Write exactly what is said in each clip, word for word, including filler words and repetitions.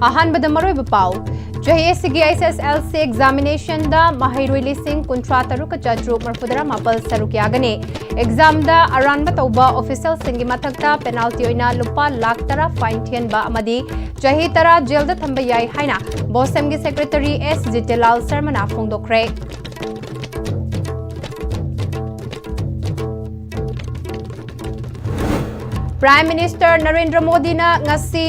ꯑꯍꯥꯟꯕꯗ ꯃꯔꯨꯑꯣꯏꯕ ꯄꯥꯎ꯫ ꯆꯍꯤ ꯑꯁꯤꯒꯤ ꯑꯦꯁ ꯑꯦꯁ ꯑꯦꯜ ꯁꯤ ꯑꯦꯛꯖꯥꯃꯤꯅꯦꯁꯟꯗ ꯃꯍꯩꯔꯣꯏ ꯂꯤꯁꯤꯡ ꯀꯨꯟꯊ꯭ꯔꯥ ꯇꯔꯨꯛ ꯆꯥꯇ꯭ꯔꯨꯛ ꯃꯔꯤꯐꯨꯇꯔꯥ ꯃꯥꯄꯜ ꯁꯔꯨꯛ ꯌꯥꯒꯅꯤ꯫ ꯑꯦꯛꯖꯥꯝꯗ ꯑꯔꯥꯟꯕ ꯇꯧꯕ ꯑꯣꯐꯤꯁꯤꯌꯦꯜꯁꯤꯡꯒꯤ ꯃꯊꯛꯇ ꯄꯦꯅꯥꯜꯇꯤ ꯑꯣꯏꯅ ꯂꯨꯄꯥ ꯂꯥꯈ ꯇꯔꯥ ꯐꯥꯏꯟ ꯊꯤꯍꯟꯕ ꯑꯃꯗꯤ ꯆꯍꯤ ꯇꯔꯥ ꯖꯦꯜꯗ ꯊꯝꯕ ꯌꯥꯏ ꯍꯥꯏꯅ ꯕꯣꯁꯦꯝꯒꯤ ꯁꯦꯀ꯭ꯔꯦꯇꯔꯤ ꯑꯦꯁ ꯖꯤꯇꯦꯂꯥꯜ ꯁꯔꯃꯅ ꯐꯣꯡꯗꯣꯛꯈ꯭ꯔꯦ꯫ ꯄ꯭ꯔꯥꯏꯝ ꯃꯤꯅꯤꯁꯇꯔ ꯅꯔꯦꯟꯗ꯭ꯔ ꯃꯣꯗꯤꯅ ꯉꯁꯤ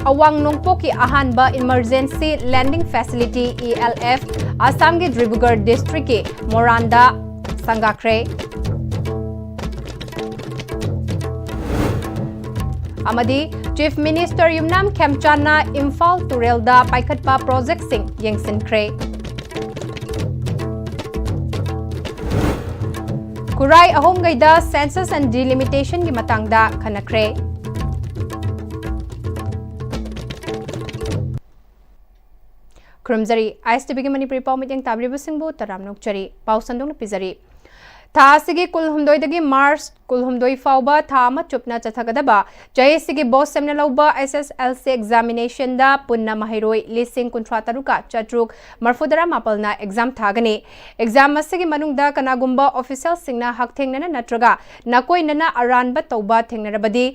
ꯑꯋꯥꯡ ꯅꯣꯡꯄꯣꯛꯀꯤ ꯑꯍꯥꯟꯕ emergency landing facility, E L F, ꯑꯁꯥꯝꯒꯤ ꯗꯤꯕ꯭ꯔꯨꯒꯔ ꯗꯤꯁꯇ꯭ꯔꯤꯛꯀꯤ ꯃꯣꯔꯥꯟꯗ ꯁꯪꯒꯥꯈ꯭ꯔꯦ꯫ ꯑꯃꯗꯤ ꯆꯤꯐ ꯃꯤꯅꯤꯁꯇꯔ ꯌꯨꯝꯅꯥꯝ ꯈꯦꯝꯆꯥꯟꯅ ꯏꯝꯐꯥꯜ ꯇꯨꯔꯦꯜꯗ ꯄꯥꯏꯈꯠꯄ ꯄ꯭ꯔꯣꯖꯦꯛꯁꯤꯡ ꯌꯦꯡꯁꯤꯟꯈ꯭ꯔꯦ꯫ ꯈꯨꯔꯥꯏ ꯑꯍꯣꯡꯒꯩꯗ census and delimitation ꯒꯤ ꯃꯇꯥꯡꯗ ꯈꯟꯅꯈ꯭ꯔꯦ꯫ ꯈꯨꯔꯨꯝꯖꯔꯤ꯫ ꯑꯥꯏ ꯑꯦꯁ ꯇꯤ ꯚꯤꯒꯤ ꯃꯅꯤꯄꯨꯔꯤ ꯄꯥꯎ ꯃꯤꯠꯌꯦꯡ ꯇꯥꯕꯤꯔꯤꯕꯁꯤꯡꯕꯨ ꯇꯔꯥꯝꯅ ꯑꯣꯛꯆꯔꯤ꯫ ꯄꯥꯎ ꯁꯟꯗꯣꯛꯅ ꯄꯤꯖꯔꯤ꯫ ꯊꯥ ꯑꯁꯤꯒꯤ ꯀꯨꯟꯍꯨꯝꯗꯣꯏꯗꯒꯤ ꯃꯥꯔꯆ ꯀꯨꯟꯍꯨꯝꯗꯣꯏ ꯐꯥꯎꯕ ꯊꯥ ꯑꯃ ꯆꯨꯞꯅ ꯆꯠꯊꯒꯗꯕ ꯆꯍꯤ ꯑꯁꯤꯒꯤ ꯕꯣꯁꯦꯝꯅ ꯂꯧꯕ ꯑꯦꯁ ꯑꯦꯁ ꯑꯦꯜ ꯁꯤ ꯑꯦꯛꯖꯥꯃꯤꯅꯦꯁꯟꯗ ꯄꯨꯟꯅ ꯃꯍꯩꯔꯣꯏ ꯂꯤꯁꯤꯡ ꯀꯨꯟꯊ꯭ꯔꯥ ꯇꯔꯨꯛꯀ ꯆꯥꯇ꯭ꯔꯨꯛ ꯃꯔꯤꯐꯨꯇꯔꯥ ꯃꯥꯄꯜꯅ ꯑꯦꯛꯖꯥꯝ ꯊꯥꯒꯅꯤ꯫ ꯑꯦꯛꯖꯥꯝ ꯑꯁꯤꯒꯤ ꯃꯅꯨꯡꯗ ꯀꯅꯥꯒꯨꯝꯕ ꯑꯣꯐꯤꯁꯤꯌꯦꯜꯁꯤꯡꯅ ꯍꯛꯊꯦꯡꯅꯅ ꯅꯠꯇ꯭ꯔꯒ ꯅꯥꯀꯣꯏꯅꯅ ꯑꯔꯥꯟꯕ ꯇꯧꯕ ꯊꯦꯡꯅꯔꯕꯗꯤ,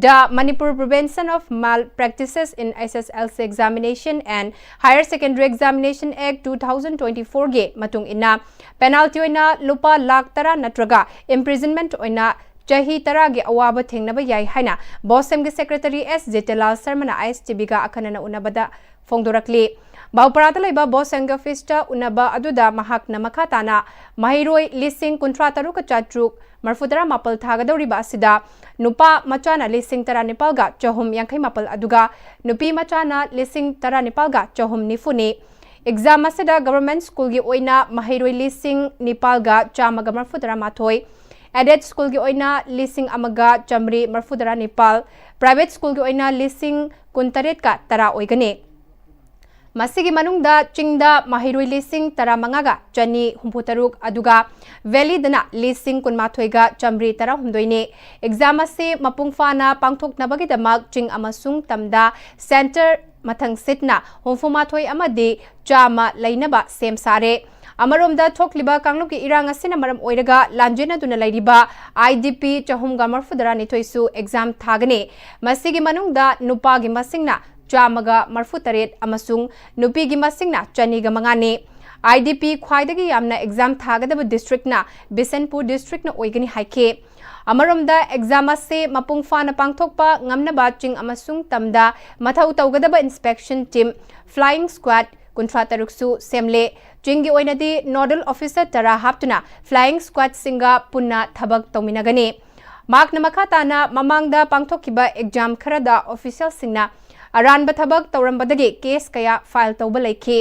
The Manipur Prevention of Malpractices in S S L C Examination and Higher Secondary Examination Act two thousand twenty-four ꯒꯤ ꯃꯇꯨꯡ ꯏꯟꯅ ꯄꯦꯅꯥꯜꯇꯤ ꯑꯣꯏꯅ ꯂꯨꯄꯥ ꯂꯥꯈ ꯇꯔꯥ ꯅꯠꯇ꯭ꯔꯒ imprisonment ꯑꯣꯏꯅ ꯆꯍꯤ ꯇꯔꯥꯒꯤ ꯑꯋꯥꯕ ꯊꯦꯡꯅꯕ ꯌꯥꯏ ꯍꯥꯏꯅ ꯕꯣꯁꯦꯝꯒꯤ ꯁꯦꯀ꯭ꯔꯦꯇꯔꯤ ꯑꯦꯁ ꯖꯤꯇꯦꯂꯥꯜ ꯁꯔꯃꯅ ꯑꯥꯏ ꯑꯦꯁ ꯇꯤ ꯚꯤꯒ ꯑꯈꯟꯅꯅ ꯎꯅꯕꯗ ꯐꯣꯡꯗꯣꯔꯛꯂꯤ꯫ ꯕꯥꯎꯄꯔꯥꯗ ꯂꯩꯕ ꯕꯣꯁꯦꯝꯒꯤ ꯑꯣꯐꯤꯁꯇ ꯎꯅꯕ ꯑꯗꯨꯗ ꯃꯍꯥꯛꯅ ꯃꯈꯥ ꯇꯥꯅ ꯃꯍꯩꯔꯣꯏ ꯂꯤꯁꯤꯡ ꯀꯨꯟꯊ꯭ꯔꯥ ꯇꯔꯨꯛ ꯆꯥꯇ꯭ꯔꯨꯛ ꯃꯔꯤꯐꯨꯇꯔꯥ ꯃꯥꯄꯜ ꯊꯥꯒꯗꯧꯔꯤꯕ ꯑꯁꯤꯗ ꯅꯨꯄꯥ ꯃꯆꯥꯅ ꯂꯤꯁꯤꯡ ꯇꯔꯥ ꯅꯤꯄꯥꯜꯒ ꯆꯍꯨꯝ ꯌꯥꯡꯈꯩ ꯃꯥꯄꯜ ꯑꯗꯨꯒ ꯅꯨꯄꯤ ꯃꯆꯥꯅ ꯂꯤꯁꯤꯡ ꯇꯔꯥ ꯅꯤꯄꯥꯜꯒ ꯆꯍꯨꯝ ꯅꯤꯐꯨꯅꯤ꯫ ꯑꯦꯛꯖꯥꯝ ꯑꯁꯤꯗ ꯒꯚꯔꯟꯃꯦꯟꯠ ꯁ꯭ꯀꯨꯜꯒꯤ ꯑꯣꯏꯅ ꯃꯍꯩꯔꯣꯏ ꯂꯤꯁꯤꯡ ꯅꯤꯄꯥꯜꯒ ꯆꯥꯝꯃꯒ ꯃꯔꯤꯐꯨꯇꯔꯥ ꯃꯥꯊꯣꯏ, ꯑꯦꯗꯦꯗ ꯁ꯭ꯀꯨꯜꯒꯤ ꯑꯣꯏꯅ ꯂꯤꯁꯤꯡ ꯑꯃꯒ ꯆꯥꯃꯔꯤ ꯃꯔꯤꯐꯨꯇꯔꯥ ꯅꯤꯄꯥꯜ, ꯄ꯭ꯔꯥꯏꯚꯦꯠ ꯁ꯭ꯀꯨꯜꯒꯤ ꯑꯣꯏꯅ ꯂꯤꯁꯤꯡ ꯀꯨꯟꯇꯔꯦꯠꯀ ꯇꯔꯥ ꯑꯣꯏꯒꯅꯤ꯫ ꯃꯁꯤꯒꯤ ꯃꯅꯨꯡꯗ ꯆꯤꯡꯗ ꯃꯍꯩꯔꯣꯏ ꯂꯤꯁꯤꯡ ꯇꯔꯥꯃꯉꯥꯒ ꯆꯅꯤ ꯍꯨꯝꯐꯨꯇꯔꯨꯛ, ꯑꯗꯨꯒ ꯚꯦꯂꯤꯗꯅ ꯂꯤꯁꯤꯡ ꯀꯨꯟꯃꯥꯊꯣꯏꯒ ꯆꯥꯃꯔꯤ ꯇꯔꯥꯍꯨꯝꯗꯣꯏꯅꯤ꯫ ꯑꯦꯛꯖꯥꯝ ꯑꯁꯤ ꯃꯄꯨꯡ ꯐꯥꯅ ꯄꯥꯡꯊꯣꯛꯅꯕꯒꯤꯗꯃꯛ ꯆꯤꯡ ꯑꯃꯁꯨꯡ ꯇꯝꯗ ꯁꯦꯟꯇꯔ ꯃꯊꯪ ꯁꯤꯠꯅ ꯍꯨꯝꯐꯨ ꯃꯥꯊꯣꯏ ꯑꯃꯗꯤ ꯆꯥꯝꯃ ꯂꯩꯅꯕ ꯁꯦꯝ ꯁꯥꯔꯦ꯫ ꯑꯃꯔꯣꯝꯗ, ꯊꯣꯛꯂꯤꯕ ꯀꯥꯡꯂꯨꯞꯀꯤ ꯏꯔꯥꯡ ꯑꯁꯤꯅ ꯃꯔꯝ ꯑꯣꯏꯔꯒ ꯂꯥꯟꯖꯦꯟꯅꯗꯨꯅ ꯂꯩꯔꯤꯕ I D P ꯆꯍꯨꯝꯒ ꯃꯔꯤꯐꯨ ꯇꯔꯥꯅꯤꯊꯣꯏꯁꯨ exam ꯊꯥꯒꯅꯤ꯫ ꯃꯁꯤꯒꯤ ꯃꯅꯨꯡꯗ ꯅꯨꯄꯥꯒꯤ ꯃꯁꯤꯡꯅ ꯆꯥꯝꯃꯒ ꯃꯔꯤꯐꯨ ꯇꯔꯦꯠ ꯑꯃꯁꯨꯡ ꯅꯨꯄꯤꯒꯤ ꯃꯁꯤꯡꯅ ꯆꯅꯤꯒ ꯃꯉꯥꯅꯤ꯫ I D P ꯈ꯭ꯋꯥꯏꯗꯒꯤ ꯌꯥꯝꯅ exam ꯊꯥꯒꯗꯕ districtꯅ ꯕꯤꯁꯦꯟꯄꯨꯔ districtꯅ ꯑꯣꯏꯒꯅꯤ ꯍꯥꯏꯈꯤ꯫ ꯑꯃꯔꯣꯝꯗ, exam ꯑꯁꯤ ꯃꯄꯨꯡ ꯐꯥꯅ ꯄꯥꯡꯊꯣꯛꯄ ꯉꯝꯅꯕ ꯆꯤꯡ ꯑꯃꯁꯨꯡ ꯇꯝꯗ ꯃꯊꯧ ꯇꯧꯒꯗꯕ inspection team, flying squad ꯀꯨꯟꯊ꯭ꯔꯥ ꯇꯔꯨꯛꯁꯨ ꯁꯦꯝꯂꯦ꯫ ꯆꯤꯡꯒꯤ ꯑꯣꯏꯅꯗꯤ nodal officer ꯇꯔꯥ ꯍꯥꯞꯇꯨꯅ flying squadꯁꯤꯡꯒ ꯄꯨꯟꯅ ꯊꯕꯛ ꯇꯧꯃꯤꯟꯅꯒꯅꯤ꯫ ꯃꯍꯥꯛꯅ ꯃꯈꯥ ꯇꯥꯅ ꯃꯃꯥꯡꯗ ꯄꯥꯡꯊꯣꯛꯈꯤꯕ exam ꯈꯔꯗ officialꯁꯤꯡꯅ ꯑꯔꯥꯟꯕ ꯊꯕꯛ ꯇꯧꯔꯝꯕꯗꯒꯤ case ꯀꯌꯥ file ꯇꯧꯕ ꯂꯩꯈꯤ꯫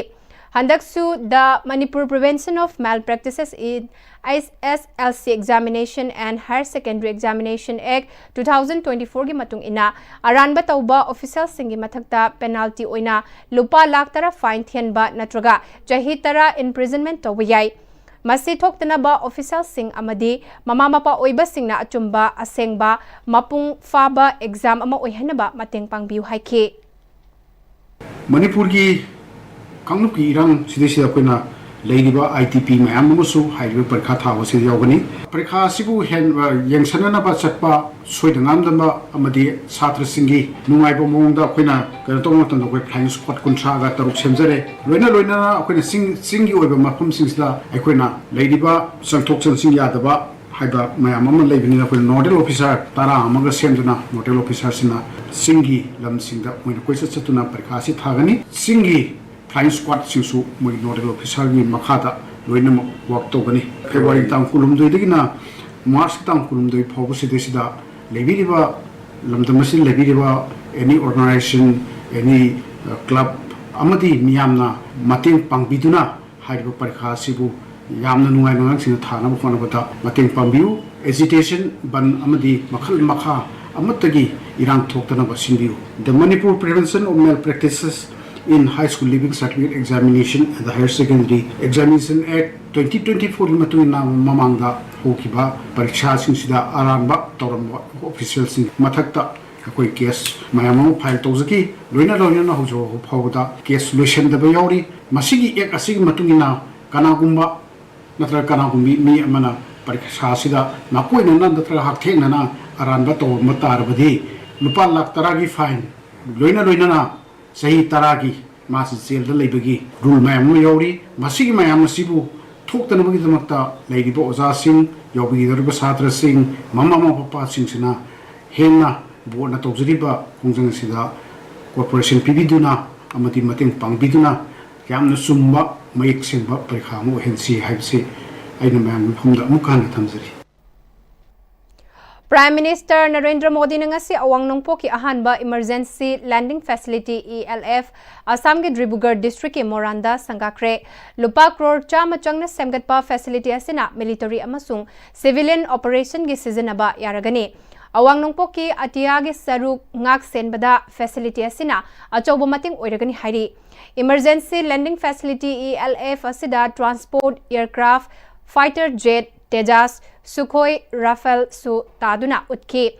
ꯍꯟꯗꯛꯁꯨ The Manipur Prevention of Malpractices in S S L C Examination and Higher Secondary Examination Act two thousand twenty-fourꯒꯤ ꯃꯇꯨꯡ ꯏꯟꯅ, ꯑꯔꯥꯟꯕ ꯇꯧꯕ officialꯁꯤꯡꯒꯤ ꯃꯊꯛꯇ penalty ꯑꯣꯏꯅ ꯂꯨꯄꯥ ꯂꯥꯈ ꯇꯔꯥ fine ꯊꯤꯍꯟꯕ ꯅꯠꯇ꯭ꯔꯒ ꯆꯍꯤ ꯇꯔꯥ imprisonment ꯇꯧꯕ ꯌꯥꯏ꯫ ꯃꯁꯤ ꯊꯣꯛꯇꯅꯕ officialꯁꯤꯡ ꯑꯃꯗꯤ ꯃꯃꯥ ꯃꯄꯥ ꯑꯣꯏꯕꯁꯤꯡꯅ ꯑꯆꯨꯝꯕ, ꯑꯁꯦꯡꯕ, ꯃꯄꯨꯡ ꯐꯥꯕ exam ꯑꯃ ꯑꯣꯏꯍꯟꯅꯕ ꯃꯇꯦꯡ ꯄꯥꯡꯕꯤꯌꯨ ꯍꯥꯏꯈꯤ꯫ ꯃꯅꯤꯄꯨꯔꯒꯤ ꯀꯥꯡꯂꯨꯞꯀꯤ ꯏꯔꯥꯡ ꯁꯤꯗꯩꯁꯤꯗ ꯑꯩꯈꯣꯏꯅ ꯂꯩꯔꯤꯕ I T P ꯃꯌꯥꯝ ꯑꯃꯁꯨ ꯍꯥꯏꯔꯤꯕ ꯄꯔꯤꯈꯥ ꯊꯥꯕꯁꯤꯗ ꯌꯥꯎꯒꯅꯤ꯫ ꯄꯔꯤꯈꯥ ꯑꯁꯤꯕꯨ ꯍꯦꯟ-, ꯌꯦꯡꯁꯟꯅꯅꯕ ꯆꯠꯄ ꯁꯣꯏꯗ ꯉꯥꯝꯗꯕ ꯑꯃꯗꯤ ꯁꯥꯇ꯭ꯔꯁꯤꯡꯒꯤ ꯅꯨꯡꯉꯥꯏꯕ ꯃꯑꯣꯡꯗ ꯑꯩꯈꯣꯏꯅ ꯀꯩꯅꯣ ꯇꯧꯕ ꯃꯇꯝꯗ ꯑꯩꯈꯣꯏ flying squad ꯀꯨꯟꯊ꯭ꯔꯥꯒ ꯇꯔꯨꯛ ꯁꯦꯝꯖꯔꯦ꯫ ꯂꯣꯏꯅ ꯂꯣꯏꯅꯅ ꯑꯩꯈꯣꯏꯅ ꯆꯤꯡ, ꯆꯤꯡꯒꯤ ꯑꯣꯏꯕ ꯃꯐꯝꯁꯤꯡꯁꯤꯗ ꯑꯩꯈꯣꯏꯅ ꯂꯩꯔꯤꯕ ꯆꯪꯊꯣꯛ ꯆꯪꯁꯤꯟ ꯌꯥꯗꯕ ꯍꯥꯏꯕ ꯃꯌꯥꯝ ꯑꯃ ꯂꯩꯕꯅꯤꯅ ꯑꯩꯈꯣꯏꯅ nodal officer ꯇꯔꯥ ꯑꯃꯒ ꯁꯦꯝꯗꯨꯅ nodal officerꯁꯤꯡꯅ ꯆꯤꯡꯒꯤ ꯂꯝꯁꯤꯡꯗ ꯃꯣꯏꯅ ꯀꯣꯏꯆꯠ ꯆꯠꯇꯨꯅ ꯄꯔꯤꯈꯥ ꯑꯁꯤ ꯊꯥꯒꯅꯤ꯫ ꯆꯤꯡꯒꯤ flying squadꯁꯤꯡꯁꯨ ꯃꯣꯏ nodal officerꯒꯤ ꯃꯈꯥꯗ ꯂꯣꯏꯅꯃꯛ work ꯇꯧꯒꯅꯤ꯫ February ꯇꯥꯡ ꯀꯨꯟꯍꯨꯝꯗꯣꯏꯗꯒꯤꯅ March ꯇꯥꯡ ꯀꯨꯟꯍꯨꯝꯗꯣꯏ ꯐꯥꯎꯕ ꯁꯤꯗꯩꯁꯤꯗ ꯂꯩꯕꯤꯔꯤꯕ, ꯂꯝꯗꯝ ꯑꯁꯤꯗ ꯂꯩꯕꯤꯔꯤꯕ any organization, any club ꯑꯃꯗꯤ ꯃꯤꯌꯥꯝꯅ ꯃꯇꯦꯡ ꯄꯥꯡꯕꯤꯗꯨꯅ ꯍꯥꯏꯔꯤꯕ ꯄꯔꯤꯈꯥ ꯑꯁꯤꯕꯨ ꯌꯥꯝꯅ ꯅꯨꯡꯉꯥꯏꯅ ꯑꯉꯥꯡꯁꯤꯡꯅ ꯊꯥꯅꯕ ꯍꯣꯠꯅꯕꯗ ꯃꯇꯦꯡ ꯄꯥꯡꯕꯤꯌꯨ꯫ Agitation, ꯕꯟ ꯑꯃꯗꯤ ꯃꯈꯜ ꯃꯈꯥ ꯑꯃꯠꯇꯒꯤ ꯏꯔꯥꯡ ꯊꯣꯛꯇꯅꯕ ꯁꯤꯟꯕꯤꯌꯨ꯫ The Manipur Prevention of Malpractices in High School Leaving Certificate Examination and the Higher Secondary Examination Act twenty twenty-fourꯒꯤ ꯃꯇꯨꯡ ꯏꯟꯅ ꯃꯃꯥꯡꯗ ꯍꯧꯈꯤꯕ ꯄꯔꯤꯈꯥꯁꯤꯡꯁꯤꯗ ꯑꯔꯥꯟꯕ ꯇꯧꯔꯝꯕ officialꯁꯤꯡ ꯃꯊꯛꯇ ꯑꯩꯈꯣꯏ ꯀꯦꯁ ꯃꯌꯥꯝ ꯑꯃ ꯐꯥꯏꯜ ꯇꯧꯖꯈꯤ꯫ ꯂꯣꯏꯅ ꯂꯣꯏꯅꯅ ꯍꯧꯖꯤꯛ ꯐꯥꯎꯕꯗ ꯀꯦꯁ ꯂꯣꯏꯁꯤꯟꯗꯕ ꯌꯥꯎꯔꯤ꯫ ꯃꯁꯤꯒꯤ ꯑꯦꯛ ꯑꯁꯤꯒꯤ ꯃꯇꯨꯡ ꯏꯟꯅ ꯀꯅꯥꯒꯨꯝꯕ ꯅꯠꯇ꯭ꯔꯒ ꯀꯅꯥꯒꯨꯝꯕꯤ ꯃꯤ ꯑꯃꯅ ꯄꯔꯤꯈꯥ ꯑꯁꯤꯗ ꯅꯥꯀꯣꯏꯅꯅ ꯅꯠꯇ꯭ꯔꯒ ꯍꯛꯊꯦꯡꯅꯅ ꯑꯔꯥꯟꯕ ꯇꯧꯔꯝꯕ ꯇꯥꯔꯕꯗꯤ ꯂꯨꯄꯥ ꯂꯥꯈ ꯇꯔꯥꯒꯤ ꯐꯥꯏꯟ, ꯂꯣꯏꯅ ꯂꯣꯏꯅꯅ ꯆꯍꯤ ꯇꯔꯥꯒꯤ ꯃꯥꯁꯤ ꯖꯦꯜꯗ ꯂꯩꯕꯒꯤ ꯔꯨꯜ ꯃꯌꯥꯝ ꯑꯃ ꯌꯥꯎꯔꯤ꯫ ꯃꯁꯤꯒꯤ ꯃꯌꯥꯝ ꯑꯁꯤꯕꯨ ꯊꯣꯛꯇꯅꯕꯒꯤꯗꯃꯛꯇ ꯂꯩꯔꯤꯕ ꯑꯣꯖꯥꯁꯤꯡ, ꯌꯥꯎꯕꯤꯒꯗꯧꯔꯤꯕ ꯁꯥꯇ꯭ꯔꯁꯤꯡ, ꯃꯃꯥ ꯃꯄꯥꯁꯤꯡꯁꯤꯅ ꯍꯦꯟꯅ ꯕꯣꯔꯗꯅ ꯇꯧꯖꯔꯤꯕ ꯈꯣꯡꯖꯪ ꯑꯁꯤꯗ ꯀꯣꯑꯣꯄꯔꯦꯁꯟ ꯄꯤꯕꯤꯗꯨꯅ ꯑꯃꯗꯤ ꯃꯇꯦꯡ ꯄꯥꯡꯕꯤꯗꯨꯅ ꯌꯥꯝꯅ ꯆꯨꯝꯕ, ꯃꯌꯦꯛ ꯁꯦꯡꯕ ꯄꯔꯤꯈꯥ ꯑꯃ ꯑꯣꯏꯍꯟꯁꯤ ꯍꯥꯏꯕꯁꯤ ꯑꯩꯅ ꯃꯌꯥꯝꯒꯤ ꯃꯐꯝꯗ ꯑꯃꯨꯛꯀ ꯍꯟꯅ ꯊꯝꯖꯔꯤ꯫ Prime Minister ꯅꯔꯦꯟꯗ꯭ꯔ ꯃꯣꯗꯤꯅ ꯉꯁꯤ ꯑꯋꯥꯡ ꯅꯣꯡꯄꯣꯛꯀꯤ ꯑꯍꯥꯟꯕ Emergency Landing Facility, E L F, ꯑꯁꯥꯝꯒꯤ ꯗꯤꯕ꯭ꯔꯨꯒꯔ ꯗꯤꯁꯇ꯭ꯔꯤꯛꯀꯤ ꯃꯣꯔꯥꯟꯗ ꯁꯪꯒꯥꯈ꯭ꯔꯦ꯫ ꯂꯨꯄꯥ ꯀ꯭ꯔꯣꯔ ꯆꯥꯝꯃ ꯆꯪꯅ ꯁꯦꯝꯒꯠꯄ ꯐꯦꯁꯤꯂꯤꯇꯤ ꯑꯁꯤꯅ ꯃꯤꯂꯤꯇꯔꯤ ꯑꯃꯁꯨꯡ ꯁꯤꯚꯤꯂꯤꯌꯟ ꯑꯣꯄꯔꯦꯁꯟꯒꯤ ꯁꯤꯖꯤꯟꯅꯕ ꯌꯥꯔꯒꯅꯤ꯫ ꯑꯋꯥꯡ ꯅꯣꯡꯄꯣꯛꯀꯤ ꯑꯇꯤꯌꯥꯒꯤ ꯁꯔꯨꯛ ꯉꯥꯛ ꯁꯦꯟꯕꯗ ꯐꯦꯁꯤꯂꯤꯇꯤ ꯑꯁꯤꯅ ꯑꯆꯧꯕ ꯃꯇꯦꯡ ꯑꯣꯏꯔꯒꯅꯤ ꯍꯥꯏꯔꯤ꯫ Emergency Landing Facility, E L F, ꯑꯁꯤꯗ transport aircraft, fighter jet, Tejas, Sukhoi, ꯔꯥꯐꯦꯜꯁꯨ ꯇꯥꯗꯨꯅ ꯎꯠꯈꯤ꯫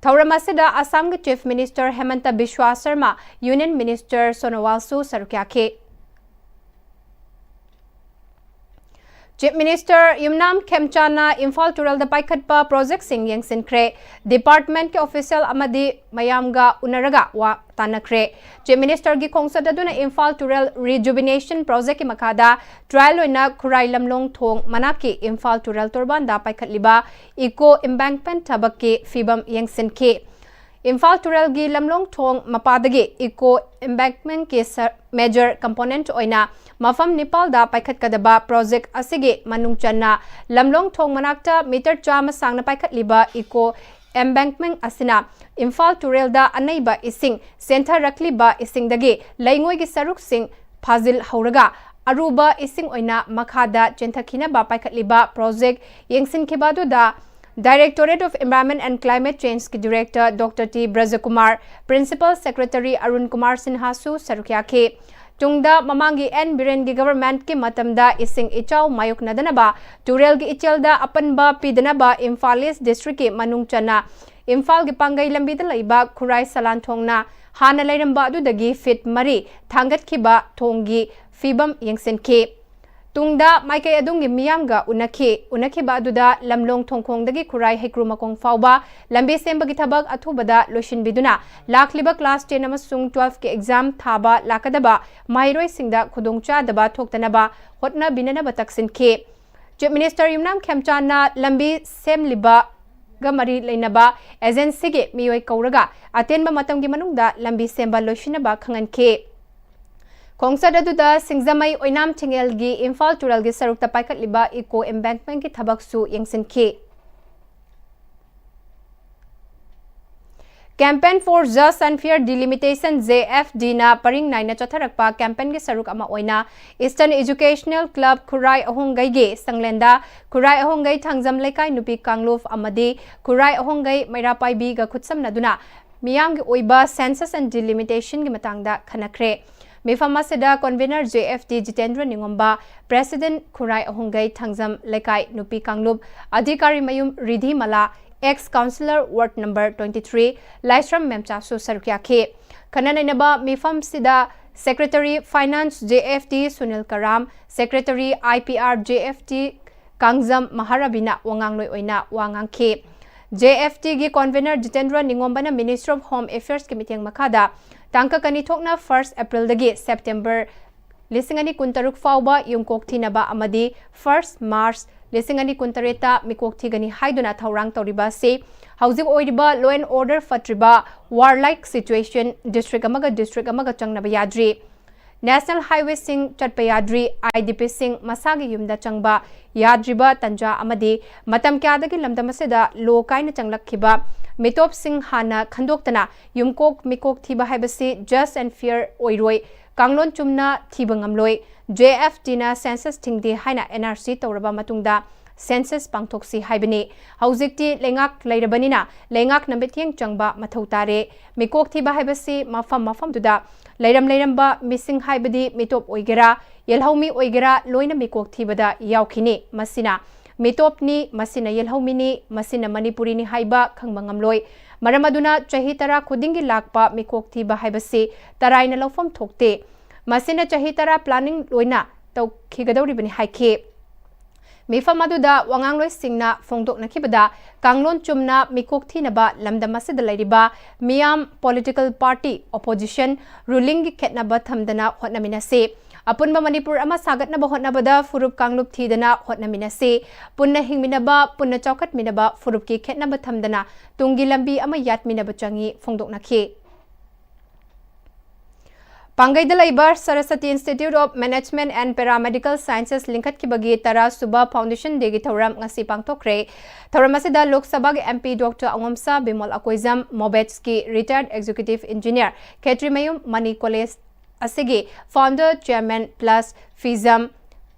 ꯊꯧꯔꯝ ꯑꯁꯤꯗ ꯑꯁꯥꯝꯒꯤ chief minister Himanta Biswa Sarma, union minister ꯁꯣꯅꯣꯋꯥꯜꯁꯨ ꯁꯔꯨꯛ ꯌꯥꯈꯤ꯫ ꯆꯤꯐ ꯃꯤꯅꯤꯁꯇꯔ ꯌꯨꯝꯅꯥꯝ ꯈꯦꯝꯆꯥꯅ ꯏꯝꯐꯥꯜ ꯇꯨꯔꯦꯜꯗ ꯄꯥꯏꯈꯠꯄ ꯄ꯭ꯔꯣꯖꯦꯛꯁꯤꯡ ꯌꯦꯡꯁꯤꯟꯈ꯭ꯔꯦ꯫ ꯗꯤꯄꯥꯔꯠꯃꯦꯟꯠꯀꯤ ꯑꯣꯐꯤꯁꯤꯌꯦꯜ ꯑꯃꯗꯤ ꯃꯌꯥꯝꯒ ꯎꯅꯔꯒ ꯋꯥ ꯇꯥꯟꯅꯈ꯭ꯔꯦ꯫ ꯆꯤꯐ ꯃꯤꯅꯤꯁꯇꯔꯒꯤ ꯈꯣꯡꯆꯠ ꯑꯗꯨꯅ ꯏꯝꯐꯥꯜ ꯇꯨꯔꯦꯜ ꯔꯤꯖꯨꯕꯤꯅꯦꯁꯟ ꯄ꯭ꯔꯣꯖꯦꯛꯀꯤ ꯃꯈꯥꯗ ꯇ꯭ꯔꯥꯏꯌꯦꯜ ꯑꯣꯏꯅ ꯈꯨꯔꯥꯏ ꯂꯝꯂꯣꯡ ꯊꯣꯡ ꯃꯅꯥꯛꯀꯤ ꯏꯝꯐꯥꯜ ꯇꯨꯔꯦꯜ ꯇꯣꯔꯕꯥꯟꯗ ꯄꯥꯏꯈꯠꯂꯤꯕ ꯏꯀꯣ ꯏꯝꯕꯦꯡꯛꯃꯦꯟꯠ ꯊꯕꯛꯀꯤ ꯐꯤꯕꯝ ꯌꯦꯡꯁꯤꯟꯈꯤ꯫ ꯏꯝꯐꯥꯜ ꯇꯨꯔꯦꯜꯒꯤ ꯂꯝꯂꯣꯡ ꯊꯣꯡ ꯃꯄꯥꯗꯒꯤ ꯏꯀꯣ ꯏꯝꯕꯦꯡꯛꯃꯦꯟꯠꯀꯤ ꯁ-, ꯃꯦꯖꯔ ꯀꯝꯄꯣꯅꯦꯟꯠ ꯑꯣꯏꯅ ꯃꯐꯝ ꯅꯤꯄꯥꯜꯗ ꯄꯥꯏꯈꯠꯀꯗꯕ ꯄ꯭ꯔꯣꯖꯦꯛ ꯑꯁꯤꯒꯤ ꯃꯅꯨꯡ ꯆꯟꯅ ꯂꯝꯂꯣꯡ ꯊꯣꯡ ꯃꯅꯥꯛꯇ ꯃꯤꯇꯔ ꯆꯥꯝꯃ ꯁꯥꯡꯅ ꯄꯥꯏꯈꯠꯂꯤꯕ ꯏꯀꯣ ꯏꯝꯕꯦꯡꯛꯃꯦꯟꯠ ꯑꯁꯤꯅ ꯏꯝꯐꯥꯜ ꯇꯨꯔꯦꯜꯗ ꯑꯅꯩꯕ ꯏꯁꯤꯡ ꯆꯦꯟꯊꯔꯛꯂꯤꯕ ꯏꯁꯤꯡꯗꯒꯤ ꯂꯩꯉꯣꯏꯒꯤ ꯁꯔꯨꯛꯁꯤꯡ ꯐꯥꯖꯤꯜꯍꯧꯔꯒ ꯑꯔꯨꯕ ꯏꯁꯤꯡ ꯑꯣꯏꯅ ꯃꯈꯥꯗ ꯆꯦꯟꯊꯈꯤꯅꯕ ꯄꯥꯏꯈꯠꯂꯤꯕ ꯄ꯭ꯔꯣꯖꯦꯛ ꯌꯦꯡꯁꯤꯟꯈꯤꯕ ꯑꯗꯨꯗ Directorate of Environment and Climate Changeꯀꯤ director doctor T Brajakumar, principal secretary Arun Kumar ꯁꯤꯟꯍꯥꯁꯨ ꯁꯔꯨꯛ ꯌꯥꯈꯤ꯫ ꯇꯨꯡꯗ ꯃꯃꯥꯡꯒꯤ ꯑꯦꯟ ꯕꯤꯔꯦꯟꯒꯤ ꯒꯚꯔꯟꯃꯦꯟꯠꯀꯤ ꯃꯇꯝꯗ ꯏꯁꯤꯡ ꯏꯆꯥꯎ ꯃꯥꯌꯣꯛꯅꯗꯅꯕ ꯇꯨꯔꯦꯜꯒꯤ ꯏꯆꯦꯜꯗ ꯑꯄꯟꯕ ꯄꯤꯗꯅꯕ ꯏꯝꯐꯥꯜ ꯏꯁ꯭ꯠ ꯗꯤꯁꯇ꯭ꯔꯤꯛꯀꯤ ꯃꯅꯨꯡ ꯆꯟꯅ ꯏꯝꯐꯥꯜꯒꯤ ꯄꯥꯡꯒꯩ ꯂꯝꯕꯤꯗ ꯂꯩꯕ ꯈꯨꯔꯥꯏ ꯁꯂꯥꯟ ꯊꯣꯡꯅ ꯍꯥꯟꯅ ꯂꯩꯔꯝꯕ ꯑꯗꯨꯗꯒꯤ ꯐꯤꯠ ꯃꯔꯤ ꯊꯥꯡꯒꯠꯈꯤꯕ ꯊꯣꯡꯒꯤ ꯐꯤꯕꯝ ꯌꯦꯡꯁꯤꯟꯈꯤ꯫ ꯇꯨꯡꯗ ꯃꯥꯏꯀꯩ ꯑꯗꯨꯝꯒꯤ ꯃꯤꯌꯥꯝꯒ ꯎꯅꯈꯤ꯫ ꯎꯅꯈꯤꯕ ꯑꯗꯨꯗ ꯂꯝꯂꯣꯡ ꯊꯣꯡꯈꯣꯡꯗꯒꯤ ꯈꯨꯔꯥꯏ ꯍꯩꯀ꯭ꯔꯨ ꯃꯈꯣꯡ ꯐꯥꯎꯕ ꯂꯝꯕꯤ ꯁꯦꯝꯕꯒꯤ ꯊꯕꯛ ꯑꯊꯨꯕꯗ ꯂꯣꯏꯁꯤꯟꯕꯤꯗꯨꯅ ꯂꯥꯛꯂꯤꯕ class ten ꯑꯃꯁꯨꯡ twelve ꯀꯤ exam ꯊꯥꯕ ꯂꯥꯛꯀꯗꯕ ꯃꯍꯩꯔꯣꯏꯁꯤꯡꯗ ꯈꯨꯗꯣꯡꯆꯥꯗꯕ ꯊꯣꯛꯇꯅꯕ ꯍꯣꯠꯅꯕꯤꯅꯅꯕ ꯇꯛꯁꯤꯟꯈꯤ꯫ Chief Minister ꯌꯨꯝꯅꯥꯝ ꯈꯦꯝꯆꯥꯟꯅ ꯂꯝꯕꯤ ꯁꯦꯝꯂꯤꯕꯒ ꯃꯔꯤ ꯂꯩꯅꯕ agency ꯒꯤ ꯃꯤꯑꯣꯏ ꯀꯧꯔꯒ ꯑꯇꯦꯟꯕ ꯃꯇꯝꯒꯤ ꯃꯅꯨꯡꯗ ꯂꯝꯕꯤ ꯁꯦꯝꯕ ꯂꯣꯏꯁꯤꯟꯅꯕ ꯈꯪꯍꯟꯈꯤ꯫ ꯈꯣꯡꯆꯠ ꯑꯗꯨꯗ ꯁꯤꯡꯖꯃꯩ ꯑꯣꯏꯅꯥꯝ ꯊꯤꯡꯉꯦꯜꯒꯤ ꯏꯝꯐꯥꯜ ꯇꯨꯔꯦꯜꯒꯤ ꯁꯔꯨꯛꯇ ꯄꯥꯏꯈꯠꯂꯤꯕ eco embankment ꯀꯤ ꯊꯕꯛꯁꯨ ꯌꯦꯡꯁꯤꯟꯈꯤ꯫ Campaign for Just and Fair Delimitation, J F D ꯅ ꯄꯔꯤꯡ ꯅꯥꯏꯅ ꯆꯠꯊꯔꯛꯄ campaign ꯒꯤ ꯁꯔꯨꯛ ꯑꯃ ꯑꯣꯏꯅ Eastern Educational Club ꯈꯨꯔꯥꯏ ꯑꯍꯣꯡꯒꯩꯒꯤ ꯁꯪꯂꯦꯟꯗ ꯈꯨꯔꯥꯏ ꯑꯍꯣꯡꯒꯩ ꯊꯥꯡꯖꯝ ꯂꯩꯀꯥꯏ ꯅꯨꯄꯤ ꯀꯥꯡꯂꯨꯞ ꯑꯃꯗꯤ ꯈꯨꯔꯥꯏ ꯑꯍꯣꯡꯒꯩ ꯃꯩꯔꯥ ꯄꯥꯏꯕꯤꯒ ꯈꯨꯠꯁꯝꯅꯗꯨꯅ ꯃꯤꯌꯥꯝꯒꯤ ꯑꯣꯏꯕ Census and Delimitation ꯒꯤ ꯃꯇꯥꯡꯗ ꯈꯟꯅꯈ꯭ꯔꯦ꯫ ꯃꯤꯐꯝ ꯑꯁꯤꯗ convener J F D Jitendra ꯅꯤꯉꯣꯝꯕ, president ꯈꯨꯔꯥꯏ ꯑꯍꯣꯡꯒꯩ ꯊꯥꯡꯖꯝ ꯂꯩꯀꯥꯏ ꯅꯨꯄꯤ ꯀꯥꯡꯂꯨꯞ, ꯑꯙꯤꯀꯥꯔꯤ ꯃꯌꯨꯝ ꯔꯤꯙꯤꯃꯂꯥ, ex councillor ward number twenty three ꯂꯥꯏꯁ꯭ꯔꯝ ꯃꯦꯝꯆꯥꯁꯨ ꯁꯔꯨꯛ ꯌꯥꯈꯤ꯫ ꯈꯟꯅ ꯅꯩꯅꯕ ꯃꯤꯐꯝꯁꯤꯗ Secretary Finance J F D Sunil Karam, Secretary I P R J F D Kangjam ꯃꯍꯥꯔꯥꯕꯤꯅ ꯋꯥꯉꯥꯡꯂꯣꯏ ꯑꯣꯏꯅ ꯋꯥ ꯉꯥꯡꯈꯤ꯫ J F D ꯒꯤ convener Jitendra ꯅꯤꯉꯣꯝꯕꯅ Ministry of Home Affairs ꯀꯤ ꯃꯤꯠꯌꯦꯡ ꯃꯈꯥꯗ ꯇꯥꯡꯀꯛ ꯑꯅꯤ ꯊꯣꯛꯅ first April ꯗꯒꯤ September ꯂꯤꯁꯤꯡ ꯑꯅꯤ ꯀꯨꯟꯇꯔꯨꯛ ꯐꯥꯎꯕ ꯌꯨꯝꯀꯣꯛ ꯊꯤꯅꯕ ꯑꯃꯗꯤ first March ꯂꯤꯁꯤꯡ ꯑꯅꯤ ꯀꯨꯟꯇꯔꯦꯠꯇ ꯃꯤꯀꯣꯛ ꯊꯤꯒꯅꯤ ꯍꯥꯏꯗꯨꯅ ꯊꯧꯔꯥꯡ ꯇꯧꯔꯤꯕ ꯑꯁꯤ ꯍꯧꯖꯤꯛ ꯑꯣꯏꯔꯤꯕ law and order ꯐꯠꯇ꯭ꯔꯤꯕ warlike situation district ꯑꯃꯒ district ꯑꯃꯒ ꯆꯪꯅꯕ ꯌꯥꯗ꯭ꯔꯤ꯫ National highway ꯁꯤꯡ ꯆꯠꯄ ꯌꯥꯗ꯭ꯔꯤ, I D P ꯁꯤꯡ ꯃꯁꯥꯒꯤ ꯌꯨꯝꯗ ꯆꯪꯕ ꯌꯥꯗ꯭ꯔꯤꯕ ꯇꯟꯖꯥ ꯑꯃꯗꯤ ꯃꯇꯝ ꯀꯌꯥꯗꯒꯤ ꯂꯝꯗꯝ ꯑꯁꯤꯗ ꯂꯣ ꯀꯥꯏꯅ ꯆꯪꯂꯛꯈꯤꯕ ꯃꯤꯇꯣꯞꯁꯤꯡ ꯍꯥꯟꯅ ꯈꯟꯗꯣꯛꯇꯅ ꯌꯨꯝꯀꯣꯛ ꯃꯤꯀꯣꯛ ꯊꯤꯕ ꯍꯥꯏꯕꯁꯤ just and fair ꯑꯣꯏꯔꯣꯏ, ꯀꯥꯡꯂꯣꯟ ꯆꯨꯝꯅ ꯊꯤꯕ ꯉꯝꯂꯣꯏ꯫ J F D ꯅ census ꯊꯤꯡꯗꯦ ꯍꯥꯏꯅ N R C ꯇꯧꯔꯕ ꯃꯇꯨꯡꯗ census ꯄꯥꯡꯊꯣꯛꯁꯤ ꯍꯥꯏꯕꯅꯤ꯫ ꯍꯧꯖꯤꯛꯇꯤ ꯂꯩꯉꯥꯛ ꯂꯩꯔꯕꯅꯤꯅ ꯂꯩꯉꯥꯛꯅ ꯃꯤꯠꯌꯦꯡ ꯆꯪꯕ ꯃꯊꯧ ꯇꯥꯔꯦ꯫ ꯃꯤꯀꯣꯛ ꯊꯤꯕ ꯍꯥꯏꯕꯁꯤ ꯃꯐꯝ ꯃꯐꯝꯗꯨꯗ ꯂꯩꯔꯝ ꯂꯩꯔꯝꯕ ꯃꯤꯁꯤꯡ ꯍꯥꯏꯕꯗꯤ ꯃꯤꯇꯣꯞ ꯑꯣꯏꯒꯦꯔꯥ, ꯌꯦꯜꯍꯧꯃꯤ ꯑꯣꯏꯒꯦꯔꯥ ꯂꯣꯏꯅ ꯃꯤꯀꯣꯛ ꯊꯤꯕꯗ ꯌꯥꯎꯈꯤꯅꯤ꯫ ꯃꯁꯤꯅ ꯃꯤꯇꯣꯞꯅꯤ, ꯃꯁꯤꯅ ꯌꯦꯜꯍꯧꯃꯤꯅꯤ, ꯃꯁꯤꯅ ꯃꯅꯤꯄꯨꯔꯤꯅꯤ ꯍꯥꯏꯕ ꯈꯪꯕ ꯉꯝꯂꯣꯏ꯫ ꯃꯔꯝ ꯑꯗꯨꯅ ꯆꯍꯤ ꯇꯔꯥ ꯈꯨꯗꯤꯡꯒꯤ ꯂꯥꯛꯄ ꯃꯤꯀꯣꯛ ꯊꯤꯕ ꯍꯥꯏꯕꯁꯤ ꯇꯔꯥꯏꯅ ꯂꯧꯐꯝ ꯊꯣꯛꯇꯦ꯫ ꯃꯁꯤꯅ ꯆꯍꯤ ꯇꯔꯥ planning ꯂꯣꯏꯅ ꯇꯧꯈꯤꯒꯗꯧꯔꯤꯕꯅꯤ ꯍꯥꯏꯈꯤ꯫ ꯃꯤꯐꯝ ꯑꯗꯨꯗ ꯋꯥꯉꯥꯡꯂꯣꯏꯁꯤꯡꯅ ꯐꯣꯡꯗꯣꯛꯅꯈꯤꯕꯗ, ꯀꯥꯡꯂꯣꯟ ꯆꯨꯝꯅ ꯃꯤꯀꯣꯛ ꯊꯤꯅꯕ ꯂꯝꯗꯝ ꯑꯁꯤꯗ ꯂꯩꯔꯤꯕ ꯃꯤꯌꯥꯝ, political party, opposition, rulingꯒꯤ ꯈꯦꯠꯅꯕ ꯊꯝꯗꯅ ꯍꯣꯠꯅꯃꯤꯟꯅꯁꯤ꯫ ꯑꯄꯨꯟꯕ ꯃꯅꯤꯄꯨꯔ ꯑꯃ ꯁꯥꯒꯠꯅꯕ ꯍꯣꯠꯅꯕꯗ ꯐꯨꯔꯨꯞ ꯀꯥꯡꯂꯨꯞ ꯊꯤꯗꯅ ꯍꯣꯠꯅꯃꯤꯟꯅꯁꯤ꯫ ꯄꯨꯟꯅ ꯍꯤꯡꯃꯤꯟꯅꯕ, ꯄꯨꯟꯅ ꯆꯥꯎꯈꯠꯃꯤꯟꯅꯕ, ꯐꯨꯔꯨꯞꯀꯤ ꯈꯦꯠꯅꯕ ꯊꯝꯗꯅ ꯇꯨꯡꯒꯤ ꯂꯝꯕꯤ ꯑꯃ ꯌꯥꯠꯃꯤꯟꯅꯕ ꯆꯪꯏ ꯐꯣꯡꯗꯣꯛꯅꯈꯤ꯫ ꯄꯥꯡꯒꯩꯗ ꯂꯩꯕ Saraswati Institute of Management and Paramedical Sciences ꯂꯤꯡꯈꯠꯈꯤꯕꯒꯤ ꯇꯔꯥ ꯁꯨꯕ Foundation Dayꯒꯤ ꯊꯧꯔꯝ ꯉꯁꯤ ꯄꯥꯡꯊꯣꯛꯈ꯭ꯔꯦ꯫ ꯊꯧꯔꯝ ꯑꯁꯤꯗ ꯂꯣꯛ ꯁꯚꯥꯒꯤ MP Doctor ꯑꯉꯣꯝꯁꯥ ꯕꯤꯃꯣꯜ ꯑꯀꯣꯏꯖꯝ, MOBETSꯀꯤ retired executive engineer Khetrimayum Mani College ꯑꯁꯤꯒꯤ founder chairman plus FISM,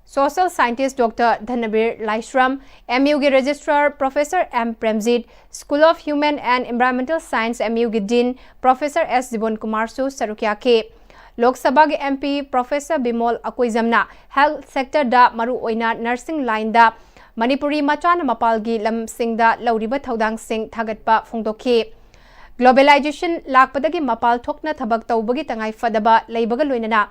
social scientist Doctor Dhanabir Laishram, MUꯒꯤ registrar Professor M Premjit, School of Human and Environmental Science, MUꯒꯤ Dean Professor S ꯖꯤꯕꯣꯟ ꯀꯨꯃꯥꯔꯁꯨ ꯁꯔꯨꯛ ꯌꯥꯈꯤ꯫ ꯂꯣꯛ ꯁꯚꯥꯒꯤ MP Professor ꯕꯤꯃꯣꯜ ꯑꯀꯣꯏꯖꯝꯅ health sectorꯗ, ꯃꯔꯨꯑꯣꯏꯅ nursing lineꯗ ꯃꯅꯤꯄꯨꯔꯤ ꯃꯆꯥꯅ ꯃꯄꯥꯜꯒꯤ ꯂꯝꯁꯤꯡꯗ ꯂꯧꯔꯤꯕ ꯊꯧꯗꯥꯡꯁꯤꯡ ꯊꯥꯒꯠꯄ ꯐꯣꯡꯗꯣꯛꯈꯤ꯫ Globalization ꯂꯥꯛꯄꯗꯒꯤ ꯃꯄꯥꯜ ꯊꯣꯛꯅ ꯊꯕꯛ ꯇꯧꯕꯒꯤ ꯇꯉꯥꯏ ꯐꯗꯕ ꯂꯩꯕꯒ ꯂꯣꯏꯅꯅ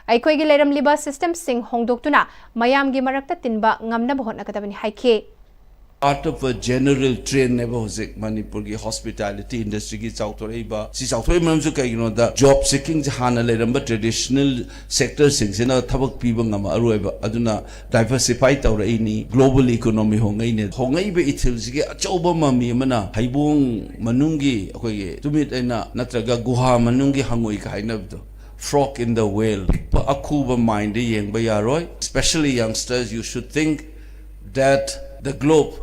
ꯑꯩꯈꯣꯏꯒꯤ ꯂꯩꯔꯝꯂꯤꯕ systemꯁꯤꯡ ꯍꯣꯡꯗꯣꯛꯇꯨꯅ ꯃꯌꯥꯝꯒꯤ ꯃꯔꯛꯇ ꯇꯤꯟꯕ ꯉꯝꯅꯕ ꯍꯣꯠꯅꯒꯗꯕꯅꯤ ꯍꯥꯏꯈꯤ꯫ Part of a general trendꯅꯦꯕ ꯍꯧꯖꯤꯛ ꯃꯅꯤꯄꯨꯔꯒꯤ hospitality industryꯒꯤ ꯆꯥꯎꯊꯣꯔꯛꯏꯕ꯫ ꯁꯤ ꯆꯥꯎꯊꯣꯔꯛꯏ ꯃꯔꯝꯁꯨ ꯀꯩꯒꯤꯅꯣꯗ, job seekingꯁꯦ ꯍꯥꯟꯅ ꯂꯩꯔꯝꯕ traditional sectorꯁꯤꯡꯁꯤꯅ ꯊꯕꯛ ꯄꯤꯕ ꯉꯝꯃꯛꯑꯔꯣꯏꯕ꯫ ꯑꯗꯨꯅ diversify ꯇꯧꯔꯛꯏꯅꯤ, global economy ꯍꯣꯡꯉꯛꯏꯅꯦ꯫ ꯍꯣꯡꯉꯛꯏꯕ ꯏꯊꯤꯜꯁꯤꯒꯤ ꯑꯆꯧꯕ ꯃꯃꯤ ꯑꯃꯅ ꯍꯩꯕꯣꯡ ꯃꯅꯨꯡꯒꯤ ꯑꯩꯈꯣꯏꯒꯤ ꯇꯨꯃꯤꯠ ꯑꯩꯅ ꯅꯠꯇ꯭ꯔꯒ ꯒꯨꯍꯥ ꯃꯅꯨꯡꯒꯤ ꯍꯪꯉꯣꯏꯒ ꯍꯥꯏꯅꯕꯗꯣ, frog in the well, ꯑꯄꯤꯛꯄ ꯑꯈꯨꯕ mindꯗ ꯌꯦꯡꯕ ꯌꯥꯔꯣꯏ꯫ Especially youngsters, you should think that the globe,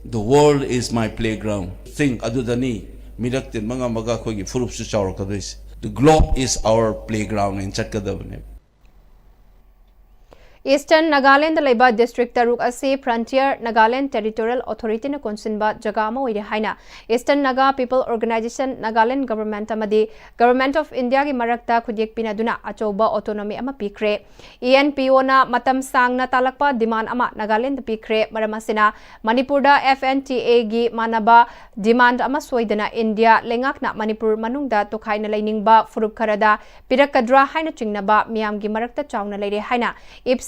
the world is my playground. Think ꯑꯗꯨꯗꯅꯤ ꯃꯤꯔꯛ ꯇꯤꯟꯕ ꯉꯝꯃꯒ ꯑꯩꯈꯣꯏꯒꯤ ꯐꯨꯔꯨꯞꯁꯨ ꯆꯥꯎꯔꯛꯀꯗꯣꯏꯁꯦ꯫ The globe is our playground ꯍꯥꯏꯅ ꯆꯠꯀꯗꯕꯅꯦꯕ꯫ Eastern Nagaland ꯂꯩꯕ district ꯇꯔꯨꯛ ꯑꯁꯤ Frontier Nagaland Territorial Authority ꯅ ꯀꯣꯟꯁꯤꯟꯕ ꯖꯒꯥ ꯑꯃ ꯑꯣꯏꯔꯦ ꯍꯥꯏꯅ Eastern Naga People Organization, Nagaland Government ꯑꯃꯗꯤ Government of India ꯒꯤ ꯃꯔꯛꯇ ꯈꯨꯠꯌꯦꯛ ꯄꯤꯅꯗꯨꯅ ꯑꯆꯧꯕ autonomy ꯑꯃ ꯄꯤꯈ꯭ꯔꯦ꯫ E N P O ꯅ ꯃꯇꯝ ꯁꯥꯡꯅ ꯇꯥꯜꯂꯛꯄ demand ꯑꯃ ꯅꯥꯒꯥꯂꯦꯟꯗ ꯄꯤꯈ꯭ꯔꯦ꯫ ꯃꯔꯝ ꯑꯁꯤꯅ ꯃꯅꯤꯄꯨꯔꯗ F N T A ꯒꯤ ꯃꯥꯟꯅꯕ demand ꯑꯃ ꯁꯣꯏꯗꯅ ꯏꯟꯗꯤꯌꯥ ꯂꯩꯉꯥꯛꯅ ꯃꯅꯤꯄꯨꯔ ꯃꯅꯨꯡꯗ ꯇꯣꯈꯥꯏꯅ ꯂꯩꯅꯤꯡꯕ ꯐꯨꯔꯨꯞ ꯈꯔꯗ ꯄꯤꯔꯛꯀꯗ꯭ꯔꯥ ꯍꯥꯏꯅ ꯆꯤꯡꯅꯕ ꯃꯤꯌꯥꯝꯒꯤ ꯃꯔꯛꯇ ꯆꯥꯎꯅ ꯂꯩꯔꯦ ꯍꯥꯏꯅ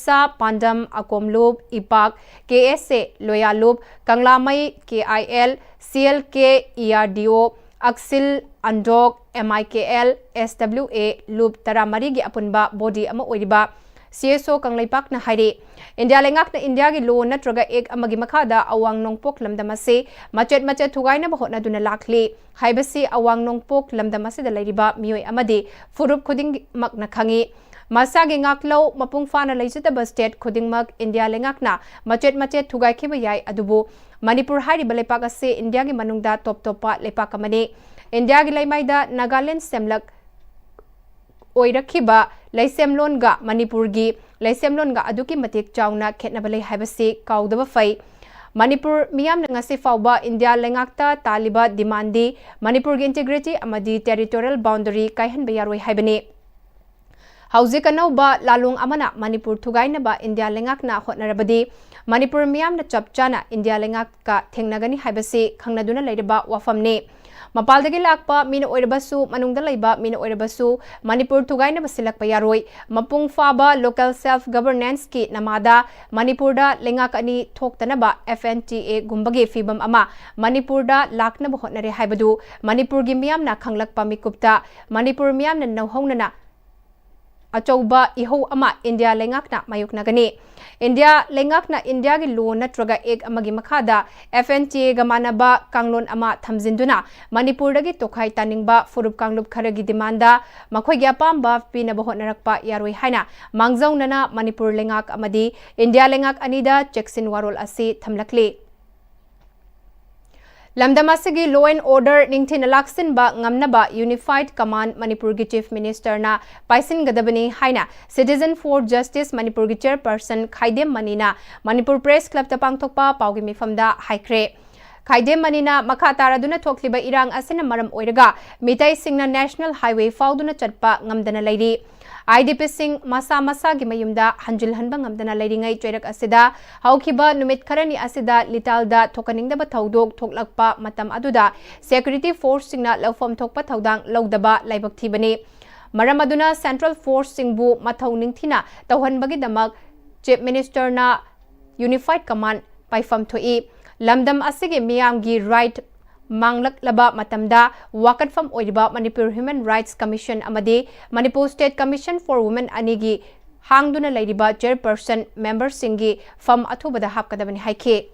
ꯏꯞꯁꯥ, ꯄꯥꯟꯗꯝ, ꯑꯀꯣꯝꯂꯨꯞ, ꯏꯄꯥꯛ, K S A, ꯂꯣꯌꯥꯂꯨꯞ, ꯀꯪꯂꯥꯃꯩ, K I L, C L K, E R D O, ꯑꯛꯁꯤꯜ, ꯑꯟꯗꯣꯛ, M I K L, S W A, ꯂꯨꯞ ꯇꯔꯥꯃꯔꯤꯒꯤ ꯑꯄꯨꯟꯕ body ꯑꯃ ꯑꯣꯏꯔꯤꯕ C S O ꯀꯪꯂꯩꯄꯥꯛꯅ ꯍꯥꯏꯔꯤ꯫ ꯏꯟꯗꯤꯌꯥ ꯂꯩꯉꯥꯛꯅ ꯏꯟꯗꯤꯌꯥꯒꯤ law ꯅꯠꯇ꯭ꯔꯒ act ꯑꯃꯒꯤ ꯃꯈꯥꯗ ꯑꯋꯥꯡ ꯅꯣꯡꯄꯣꯛ ꯂꯝꯗꯝ ꯑꯁꯤ ꯃꯆꯦꯠ ꯃꯆꯦꯠ ꯊꯨꯒꯥꯏꯅꯕ ꯍꯣꯠꯅꯗꯨꯅ ꯂꯥꯛꯂꯤ ꯍꯥꯏꯕꯁꯤ ꯑꯋꯥꯡ ꯅꯣꯡꯄꯣꯛ ꯂꯝꯗꯝ ꯑꯁꯤꯗ ꯂꯩꯔꯤꯕ ꯃꯤꯑꯣꯏ ꯑꯃꯗꯤ ꯐꯨꯔꯨꯞ ꯈꯨꯗꯤꯡꯃꯛꯅ ꯈꯪꯏ꯫ ꯃꯁꯥꯒꯤ ꯉꯥꯛꯂꯧ ꯃꯄꯨꯡ ꯐꯥꯅ ꯂꯩꯖꯗꯕ state ꯈꯨꯗꯤꯡꯃꯛ ꯏꯟꯗꯤꯌꯥ ꯂꯩꯉꯥꯛꯅ ꯃꯆꯦꯠ ꯃꯆꯦꯠ ꯊꯨꯒꯥꯏꯈꯤꯕ ꯌꯥꯏ, ꯑꯗꯨꯕꯨ ꯃꯅꯤꯄꯨꯔ ꯍꯥꯏꯔꯤꯕ ꯂꯩꯄꯥꯛ ꯑꯁꯤ ꯏꯟꯗꯤꯌꯥꯒꯤ ꯃꯅꯨꯡꯗ top ꯇꯣꯞꯄ ꯂꯩꯄꯥꯛ ꯑꯃꯅꯤ꯫ ꯏꯟꯗꯤꯌꯥꯒꯤ ꯂꯩꯃꯥꯏꯗ ꯅꯥꯒꯥꯂꯦꯟ ꯁꯦꯝꯂꯛ ꯑꯣꯏꯔꯛꯈꯤꯕ ꯂꯩꯁꯦꯝꯂꯣꯟꯒ ꯃꯅꯤꯄꯨꯔꯒꯤ ꯂꯩꯁꯦꯝꯂꯣꯟꯒ ꯑꯗꯨꯛꯀꯤ ꯃꯇꯤꯛ ꯆꯥꯎꯅ ꯈꯦꯠꯅꯕ ꯂꯩ ꯍꯥꯏꯕꯁꯤ ꯀꯥꯎꯗꯕ ꯐꯩ꯫ ꯃꯅꯤꯄꯨꯔ ꯃꯤꯌꯥꯝꯅ ꯉꯁꯤ ꯐꯥꯎꯕ ꯏꯟꯗꯤꯌꯥ ꯂꯩꯉꯥꯛꯇ ꯇꯥꯜꯂꯤꯕ demandꯗꯤ ꯃꯅꯤꯄꯨꯔꯒꯤ integrity ꯑꯃꯗꯤ territorial boundary ꯀꯥꯏꯍꯟꯕ ꯌꯥꯔꯣꯏ ꯍꯥꯏꯕꯅꯤ꯫ ꯍꯧꯖꯤꯛ ꯑꯅꯧꯕ ꯂꯥꯂꯣꯡ ꯑꯃꯅ ꯃꯅꯤꯄꯨꯔ ꯊꯨꯒꯥꯏꯅꯕ ꯏꯟꯗꯤꯌꯥ ꯂꯩꯉꯥꯛꯅ ꯍꯣꯠꯅꯔꯕꯗꯤ ꯃꯅꯤꯄꯨꯔ ꯃꯤꯌꯥꯝꯅ ꯆꯞ ꯆꯥꯅ ꯏꯟꯗꯤꯌꯥ ꯂꯩꯉꯥꯛꯀ ꯊꯦꯡꯅꯒꯅꯤ ꯍꯥꯏꯕꯁꯤ ꯈꯪꯅꯗꯨꯅ ꯂꯩꯔꯕ ꯋꯥꯐꯝꯅꯤ꯫ ꯃꯄꯥꯜꯗꯒꯤ ꯂꯥꯛꯄ ꯃꯤꯅ ꯑꯣꯏꯔꯕꯁꯨ, ꯃꯅꯨꯡꯗ ꯂꯩꯕ ꯃꯤꯅ ꯑꯣꯏꯔꯕꯁꯨ, ꯃꯅꯤꯄꯨꯔ ꯊꯨꯒꯥꯏꯅꯕ ꯁꯤꯜꯂꯛꯄ ꯌꯥꯔꯣꯏ꯫ ꯃꯄꯨꯡ ꯐꯥꯕ local self governanceꯀꯤ ꯅꯃꯥꯗ ꯃꯅꯤꯄꯨꯔꯗ ꯂꯩꯉꯥꯛ ꯑꯅꯤ ꯊꯣꯛꯇꯅꯕ F N T A ꯒꯨꯝꯕꯒꯤ ꯐꯤꯕꯝ ꯑꯃ ꯃꯅꯤꯄꯨꯔꯗ ꯂꯥꯛꯅꯕ ꯍꯣꯠꯅꯔꯦ ꯍꯥꯏꯕꯗꯨ ꯃꯅꯤꯄꯨꯔꯒꯤ ꯃꯤꯌꯥꯝꯅ ꯈꯪꯂꯛꯄ ꯃꯤꯀꯨꯞꯇ ꯃꯅꯤꯄꯨꯔ ꯃꯤꯌꯥꯝꯅ ꯅꯧꯍꯧꯅꯅ ꯑꯆꯧꯕ ꯏꯍꯧ ꯑꯃ ꯏꯟꯗꯤꯌꯥ ꯂꯩꯉꯥꯛꯅ ꯃꯥꯌꯣꯛꯅꯒꯅꯤ꯫ ꯏꯟꯗꯤꯌꯥ ꯂꯩꯉꯥꯛꯅ ꯏꯟꯗꯤꯌꯥꯒꯤ law ꯅꯠꯇ꯭ꯔꯒ act ꯑꯃꯒꯤ ꯃꯈꯥꯗ F N T Aꯒ ꯃꯥꯟꯅꯕ ꯀꯥꯡꯂꯣꯟ ꯑꯃ ꯊꯝꯖꯤꯟꯗꯨꯅ ꯃꯅꯤꯄꯨꯔꯗꯒꯤ ꯇꯣꯈꯥꯏ ꯇꯥꯅꯤꯡꯕ ꯐꯨꯔꯨꯞ ꯀꯥꯡꯂꯨꯞ ꯈꯔꯒꯤ demandꯗ ꯃꯈꯣꯏꯒꯤ ꯑꯄꯥꯝꯕ ꯄꯤꯅꯕ ꯍꯣꯠꯅꯔꯛꯄ ꯌꯥꯔꯣꯏ ꯍꯥꯏꯅ ꯃꯥꯡꯖꯧꯅꯅ ꯃꯅꯤꯄꯨꯔ ꯂꯩꯉꯥꯛ ꯑꯃꯗꯤ ꯏꯟꯗꯤꯌꯥ ꯂꯩꯉꯥꯛ ꯑꯅꯤꯗ ꯆꯦꯛꯁꯤꯟ ꯋꯥꯔꯣꯜ ꯑꯁꯤ ꯊꯝꯂꯛꯂꯤ꯫ ꯂꯝꯗꯝ ꯑꯁꯤꯒꯤ law and order ꯅꯤꯡꯊꯤꯅ ꯂꯥꯛꯁꯤꯟꯕ ꯉꯝꯅꯕ Unified Command ꯃꯅꯤꯄꯨꯔꯒꯤ Chief Ministerꯅ ꯄꯥꯏꯁꯤꯟꯒꯗꯕꯅꯤ ꯍꯥꯏꯅ Citizen for Justice ꯃꯅꯤꯄꯨꯔꯒꯤ Chairperson ꯈꯥꯏꯗꯦꯝ ꯃꯅꯤꯅ ꯃꯅꯤꯄꯨꯔ Press Clubꯇ ꯄꯥꯡꯊꯣꯛꯄ ꯄꯥꯎꯒꯤ ꯃꯤꯐꯝꯗ ꯍꯥꯏꯈ꯭ꯔꯦ꯫ ꯈꯥꯏꯗꯦꯝ ꯃꯅꯤꯅ ꯃꯈꯥ ꯇꯥꯔꯗꯨꯅ ꯊꯣꯛꯂꯤꯕ ꯏꯔꯥꯡ ꯑꯁꯤꯅ ꯃꯔꯝ ꯑꯣꯏꯔꯒ ꯃꯤꯇꯩꯁꯤꯡꯅ National Highway ꯐꯥꯎꯗꯨꯅ ꯆꯠꯄ ꯉꯝꯗꯅ ꯂꯩꯔꯤ꯫ IDPꯁꯤꯡ ꯃꯁꯥ ꯃꯁꯥꯒꯤ ꯃꯌꯨꯝꯗ ꯍꯟꯖꯤꯜꯍꯟꯕ ꯉꯝꯗꯅ ꯂꯩꯔꯤꯉꯩ ꯆꯩꯔꯛ ꯑꯁꯤꯗ ꯍꯧꯈꯤꯕ ꯅꯨꯃꯤꯠ ꯈꯔꯅꯤ ꯑꯁꯤꯗ ꯂꯤꯇꯥꯜꯗ ꯊꯣꯛꯍꯟꯅꯤꯡꯗꯕ ꯊꯧꯗꯣꯛ ꯊꯣꯛꯂꯛꯄ ꯃꯇꯝ ꯑꯗꯨꯗ security forceꯁꯤꯡꯅ ꯂꯧꯐꯝ ꯊꯣꯛꯄ ꯊꯧꯗꯥꯡ ꯂꯧꯗꯕ ꯂꯥꯏꯕꯛ ꯊꯤꯕꯅꯤ꯫ ꯃꯔꯝ ꯑꯗꯨꯅ Central Forceꯁꯤꯡꯕꯨ ꯃꯊꯧ ꯅꯤꯡꯊꯤꯅ ꯇꯧꯍꯟꯕꯒꯤꯗꯃꯛ Chief Ministerꯅ Unified Command ꯄꯥꯏꯐꯝ ꯊꯣꯛꯏ꯫ ꯂꯝꯗꯝ ꯑꯁꯤꯒꯤ ꯃꯤꯌꯥꯝꯒꯤ right ꯃꯥꯡꯂꯛꯂꯕ ꯃꯇꯝꯗ ꯋꯥꯀꯠꯐꯝ ꯑꯣꯏꯔꯤꯕ Manipur Human Rights Commission ꯑꯃꯗꯤ Manipur State Commission for Women ꯑꯅꯤꯒꯤ ꯍꯥꯡꯗꯨꯅ ꯂꯩꯔꯤꯕ Chairperson memberꯁꯤꯡꯒꯤ ꯐꯝ ꯑꯊꯨꯕꯗ ꯍꯥꯞꯀꯗꯕꯅꯤ ꯍꯥꯏꯈꯤ꯫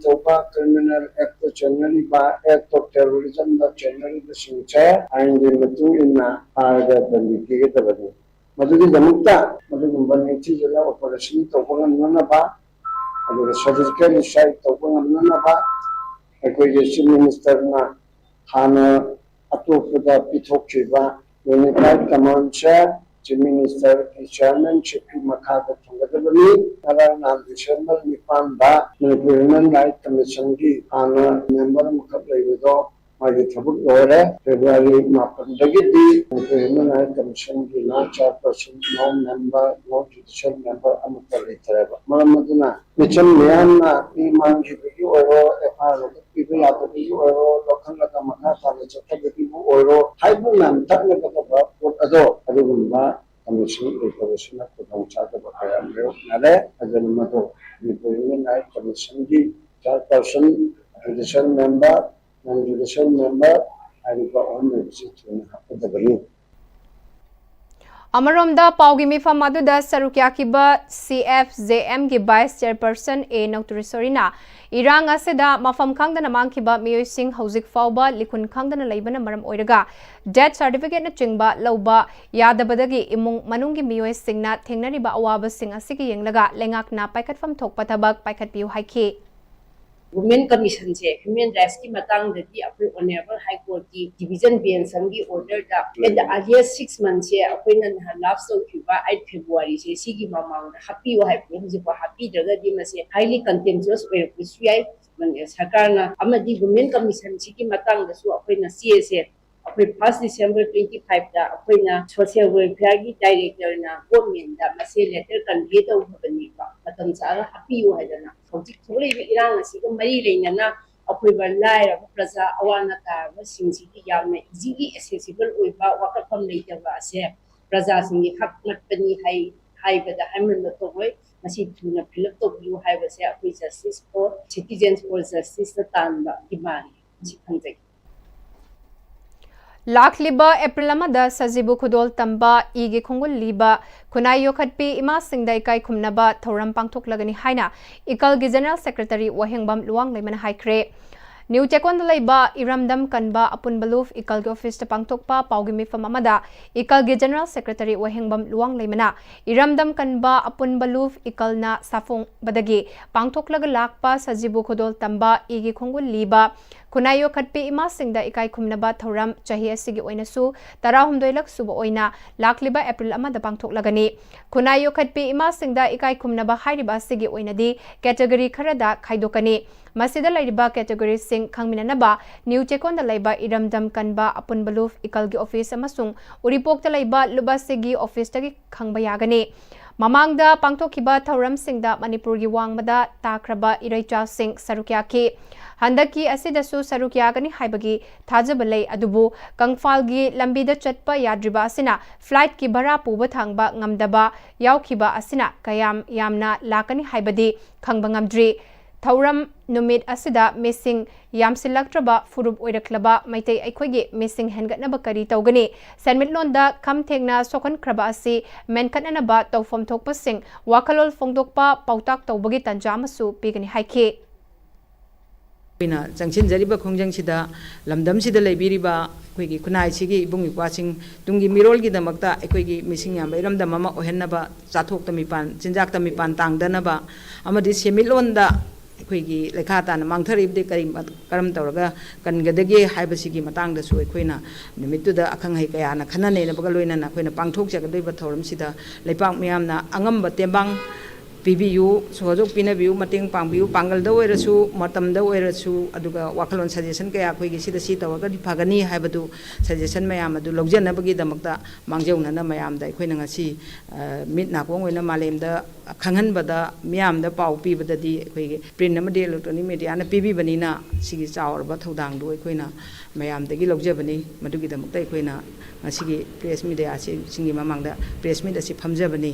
ꯇꯧꯕ Criminal Actꯇ ꯆꯦꯟꯅꯔꯤꯕ, Act of Terrorismꯗ ꯆꯦꯟꯅꯔꯤꯕꯁꯤꯡꯁꯦ ꯑꯥꯏꯟꯒꯤ ꯃꯇꯨꯡ ꯏꯟꯅ ꯐꯥꯔꯒ ꯗꯟꯗꯤ ꯄꯤꯒꯗꯕꯅꯤ꯫ ꯃꯗꯨꯒꯤꯗꯃꯛꯇ ꯃꯗꯨꯒꯨꯝꯕ ꯅꯤꯡꯊꯤꯖꯅ operation ꯇꯧꯕ ꯉꯝꯅꯅꯕ, ꯑꯗꯨꯒ surgical strike ꯇꯧꯕ ꯉꯝꯅꯅꯕ ꯑꯩꯈꯣꯏꯒꯤ Chief Ministerꯅ ꯍꯥꯟꯅ ꯑꯇꯣꯞꯄꯗ ꯄꯤꯊꯣꯛꯈꯤꯕ Unified Commandꯁꯦ Chief Ministerꯒꯤ chairmanshipꯀꯤ ꯃꯈꯥꯗ ꯊꯝꯒꯗꯕꯅꯤ꯫ ꯉꯔꯥꯡ ꯅꯍꯥꯟ December ꯅꯤꯄꯥꯟꯗ Manipur Human Rights Commissionꯒꯤ ꯍꯥꯟꯅ member ꯑꯃꯈꯛ ꯂꯩꯕꯗꯣ ꯃꯥꯒꯤ ꯊꯕꯛ ꯂꯣꯏꯔꯦ꯫ February ꯃꯥꯄꯟꯗꯒꯤꯗꯤ Manipur Human Rights Commissionꯒꯤ no chairperson, no member, no judicial member ꯑꯃꯠꯇ ꯂꯩꯇ꯭ꯔꯦꯕ꯫ ꯃꯔꯝ ꯑꯗꯨꯅ ꯃꯤꯆꯝ ꯃꯤꯌꯥꯝꯅ ꯃꯤ ꯃꯥꯡꯈꯤꯕꯒꯤ ꯑꯣꯏꯔꯣ, FIR ꯂꯧꯈꯠꯄꯤꯕ ꯌꯥꯗꯕꯒꯤ ꯑꯣꯏꯔꯣ, ꯂꯧꯈꯠꯂꯒ ꯃꯈꯥ ꯇꯥꯅ ꯆꯠꯊꯕꯒꯤꯕꯨ ꯑꯣꯏꯔꯣ, ꯍꯥꯏꯕ ꯃꯌꯥꯝ ꯇꯠꯅꯒꯗꯕ ꯄꯣꯠ ꯑꯗꯣ ꯑꯗꯨꯒꯨꯝꯕ commission ꯂꯩꯇꯕꯁꯤꯅ ꯈꯨꯗꯣꯡꯆꯥꯗꯕ ꯀꯌꯥ ꯃꯥꯌꯣꯛꯅꯔꯦ꯫ ꯑꯗꯨꯅ ꯃꯗꯨ Manipur Human Rights Commissionꯒꯤ chairperson, judicial member, non judicial member ꯍꯥꯏꯔꯤꯕ ꯑꯍꯨꯝ ꯂꯩꯕꯁꯤ ꯊꯨꯅ ꯍꯥꯞꯀꯗꯕꯅꯤ꯫ ꯑꯃꯔꯣꯝꯗ ꯄꯥꯎꯒꯤ ꯃꯤꯐꯝ ꯑꯗꯨꯗ ꯁꯔꯨꯛ ꯌꯥꯈꯤꯕ CFJMꯒꯤ Vice Chairperson A ꯅꯧꯇꯨꯔꯦꯁꯣꯔꯤꯅ ꯏꯔꯥꯡ ꯑꯁꯤꯗ ꯃꯐꯝ ꯈꯪꯗꯅ ꯃꯥꯡꯈꯤꯕ ꯃꯤꯑꯣꯏꯁꯤꯡ ꯍꯧꯖꯤꯛ ꯐꯥꯎꯕ ꯂꯤꯈꯨꯟ ꯈꯪꯗꯅ ꯂꯩꯕꯅ ꯃꯔꯝ ꯑꯣꯏꯔꯒ death certificateꯅꯆꯤꯡꯕ ꯂꯧꯕ ꯌꯥꯗꯕꯗꯒꯤ ꯏꯃꯨꯡ ꯃꯅꯨꯡꯒꯤ ꯃꯤꯑꯣꯏꯁꯤꯡꯅ ꯊꯦꯡꯅꯔꯤꯕ ꯑꯋꯥꯕꯁꯤꯡ ꯑꯁꯤꯒꯤ ꯌꯦꯡꯂꯒ ꯂꯩꯉꯥꯛꯅ ꯄꯥꯏꯈꯠꯐꯝ ꯊꯣꯛꯄ ꯊꯕꯛ ꯄꯥꯏꯈꯠꯄꯤꯌꯨ ꯍꯥꯏꯈꯤ꯫ Women Commission ꯁꯦ human rights ꯀꯤ ꯃꯇꯥꯡꯗꯗꯤ ꯑꯩꯈꯣꯏ Honourable High Court ꯀꯤ division bench ꯑꯃꯒꯤ order the at the earliest six months ꯁꯦ ꯑꯩꯈꯣꯏꯅ ꯅꯍꯥꯟ lapse ꯇꯧꯈꯤꯕ eight February ꯁꯦ ꯁꯤꯒꯤ ꯃꯃꯥꯡꯗ ꯍꯥꯞꯄꯤꯌꯨ ꯍꯥꯏꯕꯅꯤ꯫ ꯍꯧꯖꯤꯛꯐꯥꯎ ꯍꯥꯞꯄꯤꯗ꯭ꯔꯒꯗꯤ ꯃꯁꯤ highly contemptuous ꯑꯣꯏꯔꯛꯄꯁꯨ ꯌꯥꯏ꯫ ꯁꯔꯀꯥꯔꯅ ꯑꯃꯗꯤ Women Commission ꯁꯤꯒꯤ ꯃꯇꯥꯡꯗꯁꯨ ꯑꯩꯈꯣꯏꯅ ꯆꯦꯁꯦ ꯑꯩꯈꯣꯏ first December twenty five ꯇ ꯑꯩꯈꯣꯏꯅ social welfare ꯒꯤ director ꯅ government ꯇ ꯃꯁꯤ letter convey ꯇꯧꯈ꯭ꯔꯕꯅꯦꯕ, ꯃꯇꯝ ꯆꯥꯅ ꯍꯥꯞꯄꯤꯌꯨ ꯍꯥꯏꯗꯅ꯫ ꯍꯧꯖꯤꯛ ꯊꯣꯛꯂꯛꯏꯕ ꯏꯔꯥꯡ ꯑꯁꯤꯒ ꯃꯔꯤ ꯂꯩꯅꯅ ꯑꯩꯈꯣꯏꯕ ꯂꯥꯏꯔꯕ ꯄ꯭ꯔꯖꯥ ꯑꯋꯥ ꯑꯅꯥ ꯇꯥꯔꯕꯁꯤꯡꯁꯤꯒꯤ ꯌꯥꯝꯅ easily accessible ꯑꯣꯏꯕ ꯋꯥꯀꯠꯐꯝ ꯂꯩꯇꯕ ꯑꯁꯦ ꯄ꯭ꯔꯖꯥꯁꯤꯡꯒꯤ ꯍꯛ ꯃꯠꯄꯅꯤ ꯍꯥꯏ-, ꯍꯥꯏꯕꯗ ꯍꯥꯏꯃꯟꯕ ꯊꯣꯛꯂꯣꯏ꯫ ꯃꯁꯤ ꯊꯨꯅ fill up ꯇꯧꯕꯤꯌꯨ ꯍꯥꯏꯕꯁꯦ ꯑꯩꯈꯣꯏ Justice for Citizens for Justice ꯇ ꯇꯥꯟꯕ demand ꯅꯤ꯫ ꯃꯁꯤ ꯈꯪꯖꯒꯦ꯫ ꯂꯥꯛꯂꯤꯕ ꯑꯦꯄ꯭ꯔꯤꯜ ꯑꯃꯗ ꯁꯖꯤꯕꯨ ꯈꯨꯗꯣꯜ ꯇꯝꯕ ꯏꯒꯤ ꯈꯣꯡꯒꯨꯜ ꯂꯤꯕ ꯈꯨꯟꯅꯥꯏ ꯌꯣꯛꯈꯠꯄꯤ ꯏꯃꯥꯁꯤꯡꯗ ꯏꯀꯥꯏ ꯈꯨꯝꯅꯕ ꯊꯧꯔꯝ ꯄꯥꯡꯊꯣꯛꯂꯒꯅꯤ ꯍꯥꯏꯅ ꯏꯀꯜꯒꯤ General Secretary ꯋꯥꯍꯦꯡꯕꯝ ꯂꯨꯋꯥꯡꯂꯩꯃꯅ ꯍꯥꯏꯈ꯭ꯔꯦ꯫ ꯅ꯭ꯌꯨ ꯆꯦꯛꯀꯣꯟꯗ ꯂꯩꯕ ꯏꯔꯝꯗꯝ ꯀꯟꯕ ꯑꯄꯨꯟꯕ ꯂꯨꯞ ꯏꯀꯜꯒꯤ office ꯇ ꯄꯥꯡꯊꯣꯛꯄ ꯄꯥꯎꯒꯤ ꯃꯤꯐꯝ ꯑꯃꯗ ꯏꯀꯜꯒꯤ General Secretary ꯋꯥꯍꯦꯡꯕꯝ ꯂꯨꯋꯥꯡꯂꯩꯃꯅ ꯏꯔꯝꯗꯝ ꯀꯟꯕ ꯑꯄꯨꯟꯕ ꯂꯨꯞ ꯏꯀꯜꯅ ꯁꯥꯐꯣꯡꯕꯗꯒꯤ ꯄꯥꯡꯊꯣꯛꯂꯒ ꯂꯥꯛꯄ ꯁꯖꯤꯕꯨ ꯈꯨꯗꯣꯜ ꯇꯝꯕ ꯏꯒꯤ ꯈꯣꯡꯒꯨꯜ ꯂꯤꯕ ꯈꯨꯟꯅꯥꯏ ꯌꯣꯛꯈꯠꯄꯤ ꯏꯃꯥꯁꯤꯡꯗ ꯏꯀꯥꯏ ꯈꯨꯝꯅꯕ ꯊꯧꯔꯝ ꯆꯍꯤ ꯑꯁꯤꯒꯤ ꯑꯣꯏꯅꯁꯨ ꯇꯔꯥꯍꯨꯝꯗꯣꯏ ꯂꯛ ꯁꯨꯕ ꯑꯣꯏꯅ ꯂꯥꯛꯂꯤꯕ ꯑꯦꯄ꯭ꯔꯤꯜ ꯑꯃꯗ ꯄꯥꯡꯊꯣꯛꯂꯒꯅꯤ꯫ ꯈꯨꯟꯅꯥꯏ ꯌꯣꯛꯈꯠꯄꯤ ꯏꯃꯥꯁꯤꯡꯗ ꯏꯀꯥꯏ ꯈꯨꯝꯅꯕ ꯍꯥꯏꯔꯤꯕ ꯑꯁꯤꯒꯤ ꯑꯣꯏꯅꯗꯤ category ꯈꯔꯗ ꯈꯥꯏꯗꯣꯛꯀꯅꯤ꯫ ꯃꯁꯤꯗ ꯂꯩꯔꯤꯕ category ꯁꯤꯡ ꯈꯪꯃꯤꯟꯅꯅꯕ ꯅ꯭ꯌꯨ ꯆꯦꯛꯀꯣꯟꯗ ꯂꯩꯕ ꯏꯔꯝꯗꯝ ꯀꯟꯕ ꯑꯄꯨꯟꯕ ꯂꯨꯞ ꯏꯀꯜꯒꯤ office ꯑꯃꯁꯨꯡ ꯎꯔꯤꯄꯣꯛꯇ ꯂꯩꯕ ꯂꯨꯞ ꯑꯁꯤꯒꯤ office ꯇꯒꯤ ꯈꯪꯕ ꯌꯥꯒꯅꯤ꯫ ꯃꯃꯥꯡꯗ ꯄꯥꯡꯊꯣꯛꯈꯤꯕ ꯊꯧꯔꯝꯁꯤꯡꯗ ꯃꯅꯤꯄꯨꯔꯒꯤ ꯋꯥꯡꯃꯗ ꯇꯥꯈ꯭ꯔꯕ ꯏꯔꯩꯆꯥꯁꯤꯡ ꯁꯔꯨꯛ ꯌꯥꯈꯤ꯫ ꯍꯟꯗꯛꯀꯤ ꯑꯁꯤꯗꯁꯨ ꯁꯔꯨꯛ ꯌꯥꯒꯅꯤ ꯍꯥꯏꯕꯒꯤ ꯊꯥꯖꯕ ꯂꯩ, ꯑꯗꯨꯕꯨ ꯀꯪꯐꯥꯜꯒꯤ ꯂꯝꯕꯤꯗ ꯆꯠꯄ ꯌꯥꯗ꯭ꯔꯤꯕ ꯑꯁꯤꯅ flight ꯀꯤ ꯚꯔꯥ ꯄꯨꯕ ꯊꯥꯡꯕ ꯉꯝꯗꯕ ꯌꯥꯎꯈꯤꯕ ꯑꯁꯤꯅ ꯀꯌꯥꯝ ꯌꯥꯝꯅ ꯂꯥꯛꯀꯅꯤ ꯍꯥꯏꯕꯗꯤ ꯈꯪꯕ ꯉꯝꯗ꯭ꯔꯤ꯫ ꯊꯧꯔꯝ ꯅꯨꯃꯤꯠ ꯑꯁꯤꯗ ꯃꯤꯁꯤꯡ ꯌꯥꯝꯁꯤꯜꯂꯛꯇ꯭ꯔꯕ ꯐꯨꯔꯨꯞ ꯑꯣꯏꯔꯛꯂꯕ ꯃꯩꯇꯩ ꯑꯩꯈꯣꯏꯒꯤ ꯃꯤꯁꯤꯡ ꯍꯦꯟꯒꯠꯅꯕ ꯀꯔꯤ ꯇꯧꯒꯅꯤ? ꯁꯦꯟꯃꯤꯠꯂꯣꯟꯗ ꯈꯝ ꯊꯦꯡꯅ ꯁꯣꯛꯍꯟꯈ꯭ꯔꯕ ꯑꯁꯤ ꯃꯦꯟꯈꯠꯅꯅꯕ ꯇꯧꯐꯝ ꯊꯣꯛꯄꯁꯤꯡ ꯋꯥꯈꯜꯂꯣꯟ ꯐꯣꯡꯗꯣꯛꯄ, ꯄꯥꯎꯇꯥꯛ ꯇꯧꯕꯒꯤ ꯇꯟꯖꯥ ꯑꯃꯁꯨ ꯄꯤꯒꯅꯤ ꯍꯥꯏꯈꯤ꯫ ꯑꯩꯈꯣꯏꯅ ꯆꯪꯁꯤꯟꯖꯔꯤꯕ ꯈꯣꯡꯖꯪꯁꯤꯗ ꯂꯝꯗꯝꯁꯤꯗ ꯂꯩꯕꯤꯔꯤꯕ ꯑꯩꯈꯣꯏꯒꯤ ꯈꯨꯟꯅꯥꯏꯁꯤꯒꯤ ꯏꯕꯨꯡ ꯏꯄ꯭ꯋꯥꯁꯤꯡ ꯇꯨꯡꯒꯤ ꯃꯤꯔꯣꯜꯒꯤꯗꯃꯛꯇ ꯑꯩꯈꯣꯏꯒꯤ ꯃꯤꯁꯤꯡ ꯌꯥꯝꯕ ꯏꯔꯝꯗꯝ ꯑꯃ ꯑꯣꯏꯍꯟꯅꯕ, ꯆꯥꯊꯣꯛꯇ ꯃꯤꯄꯥꯟ, ꯆꯤꯟꯖꯥꯛꯇ ꯃꯤꯄꯥꯟ ꯇꯥꯡꯗꯅꯕ ꯑꯃꯗꯤ ꯁꯦꯟꯃꯤꯠꯂꯣꯟꯗ ꯑꯩꯈꯣꯏꯒꯤ ꯂꯩꯈꯥ ꯇꯥꯅ ꯃꯥꯡꯊꯔꯛꯏꯕꯗꯤ ꯀꯔꯤ, ꯀꯔꯝ ꯇꯧꯔꯒ ꯀꯟꯒꯗꯒꯦ ꯍꯥꯏꯕꯁꯤꯒꯤ ꯃꯇꯥꯡꯗꯁꯨ ꯑꯩꯈꯣꯏꯅ ꯅꯨꯃꯤꯠꯇꯨꯗ ꯑꯈꯪ ꯑꯍꯩ ꯀꯌꯥꯅ ꯈꯟꯅ ꯅꯩꯅꯕꯒ ꯂꯣꯏꯅꯅ ꯑꯩꯈꯣꯏꯅ ꯄꯥꯡꯊꯣꯛꯆꯒꯗꯧꯔꯤꯕ ꯊꯧꯔꯝꯁꯤꯗ ꯂꯩꯄꯥꯛ ꯃꯤꯌꯥꯝꯅ ꯑꯉꯝꯕ ꯇꯦꯡꯕꯥꯡ ꯄꯤꯕꯤꯌꯨ, ꯁꯍꯣꯖꯣꯛ ꯄꯤꯅꯕꯤꯌꯨ, ꯃꯇꯦꯡ ꯄꯥꯡꯕꯤꯌꯨ, ꯄꯥꯡꯒꯜꯗ ꯑꯣꯏꯔꯁꯨ, ꯃꯇꯝꯗ ꯑꯣꯏꯔꯁꯨ, ꯑꯗꯨꯒ ꯋꯥꯈꯜꯂꯣꯟ suggestion ꯀꯌꯥ ꯑꯩꯈꯣꯏꯒꯤ ꯁꯤꯗ ꯁꯤ ꯇꯧꯔꯒꯗꯤ ꯐꯒꯅꯤ ꯍꯥꯏꯕꯗꯨ suggestion ꯃꯌꯥꯝ ꯑꯗꯨ ꯂꯧꯖꯅꯕꯒꯤꯗꯃꯛꯇ ꯃꯥꯡꯖꯧꯅꯅ ꯃꯌꯥꯝꯗ ꯑꯩꯈꯣꯏꯅ ꯉꯁꯤ, ꯑ, ꯃꯤꯠ ꯅꯥꯀꯣꯡ ꯑꯣꯏꯅ ꯃꯥꯂꯦꯝꯗ ꯈꯪꯍꯟꯕꯗ, ꯃꯤꯌꯥꯝꯗ ꯄꯥꯎ ꯄꯤꯕꯗꯗꯤ ꯑꯩꯈꯣꯏꯒꯤ print ꯑꯃꯗꯤ electronic mediaꯅ ꯄꯤꯕꯤꯕꯅꯤꯅ ꯁꯤꯒꯤ ꯆꯥꯎꯔꯕ ꯊꯧꯗꯥꯡꯗꯨ ꯑꯩꯈꯣꯏꯅ ꯃꯌꯥꯝꯗꯒꯤ ꯂꯧꯖꯕꯅꯤ꯫ ꯃꯗꯨꯒꯤꯗꯃꯛꯇ ꯑꯩꯈꯣꯏꯅ ꯉꯁꯤꯒꯤ press mediaꯁꯤꯡꯒꯤ ꯃꯃꯥꯡꯗ press meet ꯑꯁꯤ ꯐꯝꯖꯕꯅꯤ꯫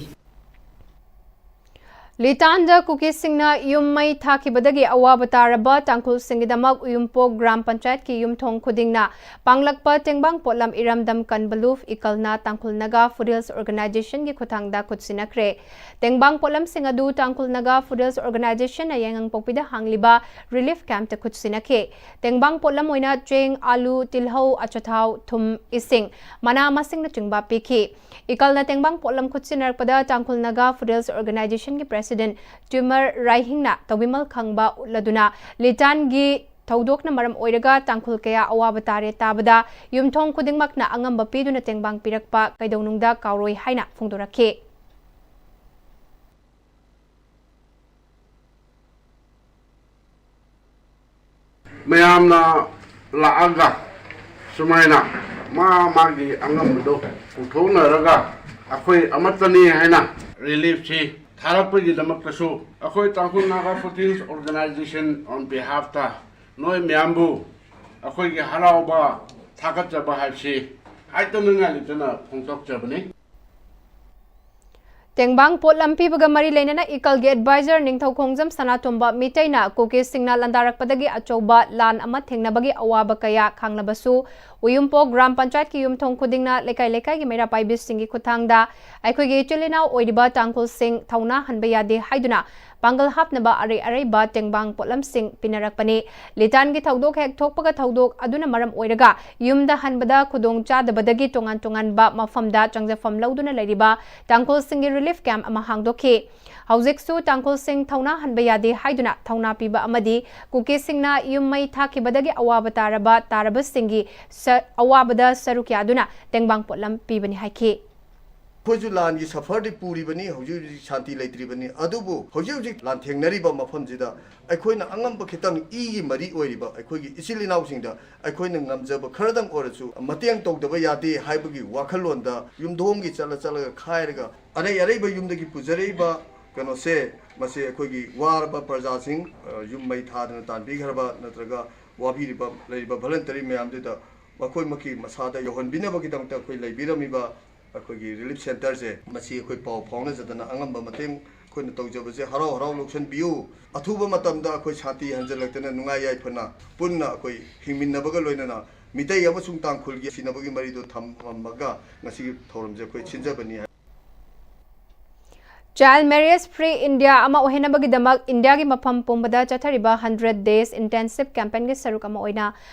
ꯂꯤꯇꯥꯟꯗ ꯀꯨꯀꯤꯁꯤꯡꯅ ꯌꯨꯝ ꯃꯩ ꯊꯥꯈꯤꯕꯗꯒꯤ ꯑꯋꯥꯕ ꯇꯥꯔꯕ ꯇꯥꯡꯈꯨꯜꯁꯤꯡꯒꯤꯗꯃꯛ ꯎꯌꯨꯝꯄꯣꯛ ꯒ꯭ꯔꯥꯝ ꯄꯟꯆꯥꯌꯠꯀꯤ ꯌꯨꯝꯊꯣꯡ ꯈꯨꯗꯤꯡꯅ ꯄꯥꯡꯂꯛꯄ ꯇꯦꯡꯕꯥꯡ ꯄꯣꯠꯂꯝ ꯏꯔꯝꯗꯝ ꯀꯟꯕꯂꯨꯐ ꯏꯀꯜꯅ ꯇꯥꯡꯈꯨꯜ ꯅꯥꯒꯥ ꯐꯨꯗꯍꯤꯜꯁ ꯑꯣꯔꯒꯅꯥꯏꯖꯦꯁꯟꯒꯤ ꯈꯨꯠꯊꯥꯡꯗ ꯈꯨꯠꯁꯤꯟꯅꯈ꯭ꯔꯦ꯫ ꯇꯦꯡꯕꯥꯡ ꯄꯣꯠꯂꯝꯁꯤꯡ ꯑꯗꯨ ꯇꯥꯡꯈꯨꯜ ꯅꯥꯒꯥ ꯐꯨꯗꯍꯤꯜꯁ ꯑꯣꯔꯒꯅꯥꯏꯖꯦꯁꯟꯅ ꯌꯥꯏꯉꯪꯄꯣꯛꯄꯤꯗ ꯍꯥꯡꯂꯤꯕ ꯔꯤꯂꯤꯐ ꯀꯦꯝꯞꯇ ꯈꯨꯠꯁꯤꯟꯅꯈꯤ꯫ ꯇꯦꯡꯕꯥꯡ ꯄꯣꯠꯂꯝ ꯑꯣꯏꯅ ꯆꯦꯡ, ꯑꯥꯂꯨ, ꯇꯤꯜꯍꯧ, ꯑꯆꯥꯊꯥꯎ, ꯊꯨꯝ, ꯏꯁꯤꯡ, ꯃꯅꯥ ꯃꯁꯤꯡꯅꯆꯤꯡꯕ ꯄꯤꯈꯤ꯫ ꯏꯀꯜꯅ ꯇꯦꯡꯕꯥꯡ ꯄꯣꯠꯂꯝ ꯈꯨꯠꯁꯤꯟꯅꯔꯛꯄꯗ ꯇꯥꯡꯈꯨꯜ ꯅꯥꯒꯥ ꯐꯨꯗꯍꯤꯜꯁ ꯑꯣꯔꯒꯅꯥꯏꯖꯦꯁꯟꯒꯤ ꯄ꯭ꯔꯦꯁꯤꯗꯦꯟꯠ ꯇ꯭ꯌꯨꯃꯔ ꯔꯥꯏꯍꯤꯡꯅ ꯇꯧꯕꯤꯃꯜ ꯈꯪꯕ ꯎꯠꯂꯗꯨꯅ ꯂꯤꯇꯥꯟꯒꯤ ꯊꯧꯗꯣꯛꯅ ꯃꯔꯝ ꯑꯣꯏꯔꯒ ꯇꯥꯡꯈꯨꯜ ꯀꯌꯥ ꯑꯋꯥꯕ ꯇꯥꯔꯦ ꯇꯥꯕꯗ ꯌꯨꯝꯊꯣꯡ ꯈꯨꯗꯤꯡꯃꯛꯅ ꯑꯉꯝꯕ ꯄꯤꯗꯨꯅ ꯇꯦꯡꯕꯥꯡ ꯄꯤꯔꯛꯄ ꯀꯩꯗꯧꯅꯨꯡꯗ ꯀꯥꯎꯔꯣꯏ ꯍꯥꯏꯅ ꯐꯣꯡꯗꯣꯔꯛꯈꯤ꯫ ꯃꯌꯥꯝꯅ ꯂꯥꯛꯑꯒ ꯁꯨꯃꯥꯏꯅ ꯃꯥ ꯃꯥꯒꯤ ꯑꯉꯝꯕꯗꯣ ꯄꯨꯊꯣꯛꯅꯔꯒ ꯑꯩꯈꯣꯏ ꯑꯃꯠꯇꯅꯤ ꯍꯥꯏꯅ ꯔꯤꯂꯤꯐꯁꯤ ꯊꯥꯔꯛꯄꯒꯤꯗꯃꯛꯇꯁꯨ ꯑꯩꯈꯣꯏ ꯇꯥꯡꯈꯨꯜ ꯅꯥꯒꯥ ꯐꯨꯗꯍꯤꯜꯁ ꯑꯣꯔꯒꯅꯥꯏꯖꯦꯁꯟ on behalfꯇ ꯅꯣꯏ ꯃꯌꯥꯝꯕꯨ ꯑꯩꯈꯣꯏꯒꯤ ꯍꯔꯥꯎꯕ ꯊꯥꯒꯠꯆꯕ ꯍꯥꯏꯕꯁꯤ ꯍꯥꯏꯗꯅꯉꯥꯏ ꯂꯩꯇꯅ ꯐꯣꯡꯗꯣꯛꯆꯕꯅꯤ꯫ ꯇꯦꯡꯕꯥꯡ ꯄꯣꯠꯂꯝ ꯄꯤꯕꯒ ꯃꯔꯤ ꯂꯩꯅꯅ ꯏꯀꯜꯒꯤ ꯑꯦꯗꯚꯥꯏꯖꯔ ꯅꯤꯡꯊꯧꯈꯣꯡꯖꯝ ꯁꯅꯥꯇꯣꯝꯕ ꯃꯤꯇꯩꯅ ꯀꯨꯀꯤꯁꯤꯡꯅ ꯂꯥꯟꯗꯥꯔꯛꯄꯗꯒꯤ ꯑꯆꯧꯕ ꯂꯥꯟ ꯑꯃ ꯊꯦꯡꯅꯕꯒꯤ ꯑꯋꯥꯕ ꯀꯌꯥ ꯈꯥꯡꯂꯕꯁꯨ, ꯎꯌꯨꯝꯄꯣꯛ ꯒ꯭ꯔꯥꯝ ꯄꯟꯆꯥꯌꯠꯀꯤ ꯌꯨꯝꯊꯣꯡ ꯈꯨꯗꯤꯡꯅ ꯂꯩꯀꯥꯏ ꯂꯩꯀꯥꯏꯒꯤ ꯃꯩꯔꯥ ꯄꯥꯏꯕꯤꯁꯤꯡꯒꯤ ꯈꯨꯠꯊꯥꯡꯗ ꯑꯩꯈꯣꯏꯒꯤ ꯏꯆꯤꯜ ꯏꯅꯥꯎ ꯑꯣꯏꯔꯤꯕ ꯇꯥꯡꯈꯨꯜꯁꯤꯡ ꯊꯧꯅꯥ ꯍꯟꯕ ꯌꯥꯗꯦ ꯍꯥꯏꯗꯨꯅ ꯄꯥꯡꯒꯜ ꯍꯥꯞꯅꯕ ꯑꯔꯩ ꯑꯔꯩꯕ ꯇꯦꯡꯕꯥꯡ ꯄꯣꯠꯂꯝꯁꯤꯡ ꯄꯤꯅꯔꯛꯄꯅꯤ꯫ ꯂꯤꯇꯥꯟꯒꯤ ꯊꯧꯗꯣꯛ ꯍꯦꯛ ꯊꯣꯛꯄꯒ ꯊꯧꯗꯣꯛ ꯑꯗꯨꯅ ꯃꯔꯝ ꯑꯣꯏꯔꯒ ꯌꯨꯝꯗ ꯍꯟꯕꯗ ꯈꯨꯗꯣꯡ ꯆꯥꯗꯕꯗꯒꯤ ꯇꯣꯉꯥꯟ ꯇꯣꯉꯥꯟꯕ ꯃꯐꯝꯗ ꯆꯪꯖꯐꯝ ꯂꯧꯗꯨꯅ ꯂꯩꯔꯤꯕ ꯇꯥꯡꯈꯨꯜꯁꯤꯡꯒꯤ ꯔꯤꯂꯤꯐ ꯀꯦꯝꯞ ꯑꯃ ꯍꯥꯡꯗꯣꯛꯈꯤ꯫ ꯍꯧꯖꯤꯛꯁꯨ ꯇꯥꯡꯈꯨꯜꯁꯤꯡ ꯊꯧꯅꯥ ꯍꯟꯕ ꯌꯥꯗꯦ ꯍꯥꯏꯗꯨꯅ ꯊꯧꯅꯥ ꯄꯤꯕ ꯑꯃꯗꯤ ꯀꯨꯀꯤꯁꯤꯡꯅ ꯌꯨꯝ ꯃꯩ ꯊꯥꯈꯤꯕꯗꯒꯤ ꯑꯋꯥꯕ ꯇꯥꯔꯕ ꯇꯥꯔꯕꯁꯤꯡꯒꯤ ꯁ-, ꯑꯋꯥꯕꯗ ꯁꯔꯨꯛ ꯌꯥꯗꯨꯅ ꯇꯦꯡꯕꯥꯡ ꯄꯣꯠꯂꯝ ꯄꯤꯕꯅꯤ ꯍꯥꯏꯈꯤ꯫ ꯑꯩꯈꯣꯏꯁꯨ ꯂꯥꯟꯒꯤ ꯁꯐꯔꯗꯤ ꯄꯨꯔꯤꯕꯅꯤ, ꯍꯧꯖꯤꯛ ꯍꯧꯖꯤꯛ ꯁꯥꯟꯇꯤ ꯂꯩꯇ꯭ꯔꯤꯕꯅꯤ꯫ ꯑꯗꯨꯕꯨ ꯍꯧꯖꯤꯛ ꯍꯧꯖꯤꯛ ꯂꯥꯟꯊꯦꯡꯅꯔꯤꯕ ꯃꯐꯝꯁꯤꯗ ꯑꯩꯈꯣꯏꯅ ꯑꯉꯝꯕ ꯈꯤꯇꯪ ꯏꯒꯤ ꯃꯔꯤ ꯑꯣꯏꯔꯤꯕ ꯑꯩꯈꯣꯏꯒꯤ ꯏꯆꯤꯜ ꯏꯅꯥꯎꯁꯤꯡꯗ ꯑꯩꯈꯣꯏꯅ ꯉꯝꯖꯕ ꯈꯔꯗꯪ ꯑꯣꯏꯔꯁꯨ ꯃꯇꯦꯡ ꯇꯧꯗꯕ ꯌꯥꯗꯦ ꯍꯥꯏꯕꯒꯤ ꯋꯥꯈꯜꯂꯣꯟꯗ ꯌꯨꯝꯊꯣꯡꯒꯤ ꯆꯠꯂ ꯆꯠꯂꯒ ꯈꯥꯏꯔꯒ ꯑꯔꯩ ꯑꯔꯩꯕ ꯌꯨꯝꯗꯒꯤ ꯄꯨꯖꯔꯛꯏꯕ ꯀꯩꯅꯣꯁꯦ, ꯃꯁꯤ ꯑꯩꯈꯣꯏꯒꯤ ꯋꯥꯔꯕ ꯄ꯭ꯔꯖꯥꯁꯤꯡ, ꯑ, ꯌꯨꯝ ꯃꯩ ꯊꯥꯗꯅ ꯇꯥꯟꯕꯤꯈ꯭ꯔꯕ ꯅꯠꯇ꯭ꯔꯒ ꯋꯥꯕꯤꯔꯤꯕ ꯂꯩꯔꯤꯕ voluntary ꯃꯌꯥꯝꯗꯨꯗ ꯃꯈꯣꯏꯃꯛꯀꯤ ꯃꯁꯥꯗ ꯌꯧꯍꯟꯕꯤꯅꯕꯒꯤꯗꯃꯛꯇ ꯑꯩꯈꯣꯏ ꯂꯩꯕꯤꯔꯝꯃꯤꯕ ꯑꯩꯈꯣꯏꯒꯤ relief centreꯁꯦ, ꯃꯁꯤ ꯑꯩꯈꯣꯏ ꯄꯥꯎ ꯐꯥꯎꯅꯖꯗꯅ ꯑꯉꯝꯕ ꯃꯇꯦꯡ ꯑꯩꯈꯣꯏꯅ ꯇꯧꯖꯕꯁꯦ ꯍꯔꯥꯎ ꯍꯔꯥꯎ ꯂꯧꯁꯤꯟꯕꯤꯌꯨ꯫ ꯑꯊꯨꯕ ꯃꯇꯝꯗ ꯑꯩꯈꯣꯏ ꯁꯥꯟꯇꯤ ꯍꯟꯖꯤꯜꯂꯛꯇꯅ ꯅꯨꯡꯉꯥꯏ ꯌꯥꯏꯐꯅ ꯄꯨꯟꯅ ꯑꯩꯈꯣꯏ ꯍꯤꯡꯃꯤꯟꯅꯕꯒ ꯂꯣꯏꯅꯅ ꯃꯤꯇꯩ ꯑꯃꯁꯨꯡ ꯇꯥꯡꯈꯨꯜꯒꯤ ꯅꯨꯡꯁꯤꯅꯕꯒꯤ ꯃꯔꯤꯗꯨ ꯊꯝꯃꯝꯃꯒ ꯉꯁꯤꯒꯤ ꯊꯧꯔꯝꯁꯦ ꯑꯩꯈꯣꯏ ꯁꯤꯟꯖꯕꯅꯤ ꯍꯥꯏ꯫ Child Marriage Free India ꯑꯃ ꯑꯣꯏꯍꯟꯅꯕꯒꯤꯗꯃꯛ ꯏꯟꯗꯤꯌꯥꯒꯤ ꯃꯐꯝ ꯄꯨꯝꯕꯗ ꯆꯠꯊꯔꯤꯕ hundred days intensive campaignꯒꯤ ꯁꯔꯨꯛ ꯑꯃ ꯑꯣꯏꯅ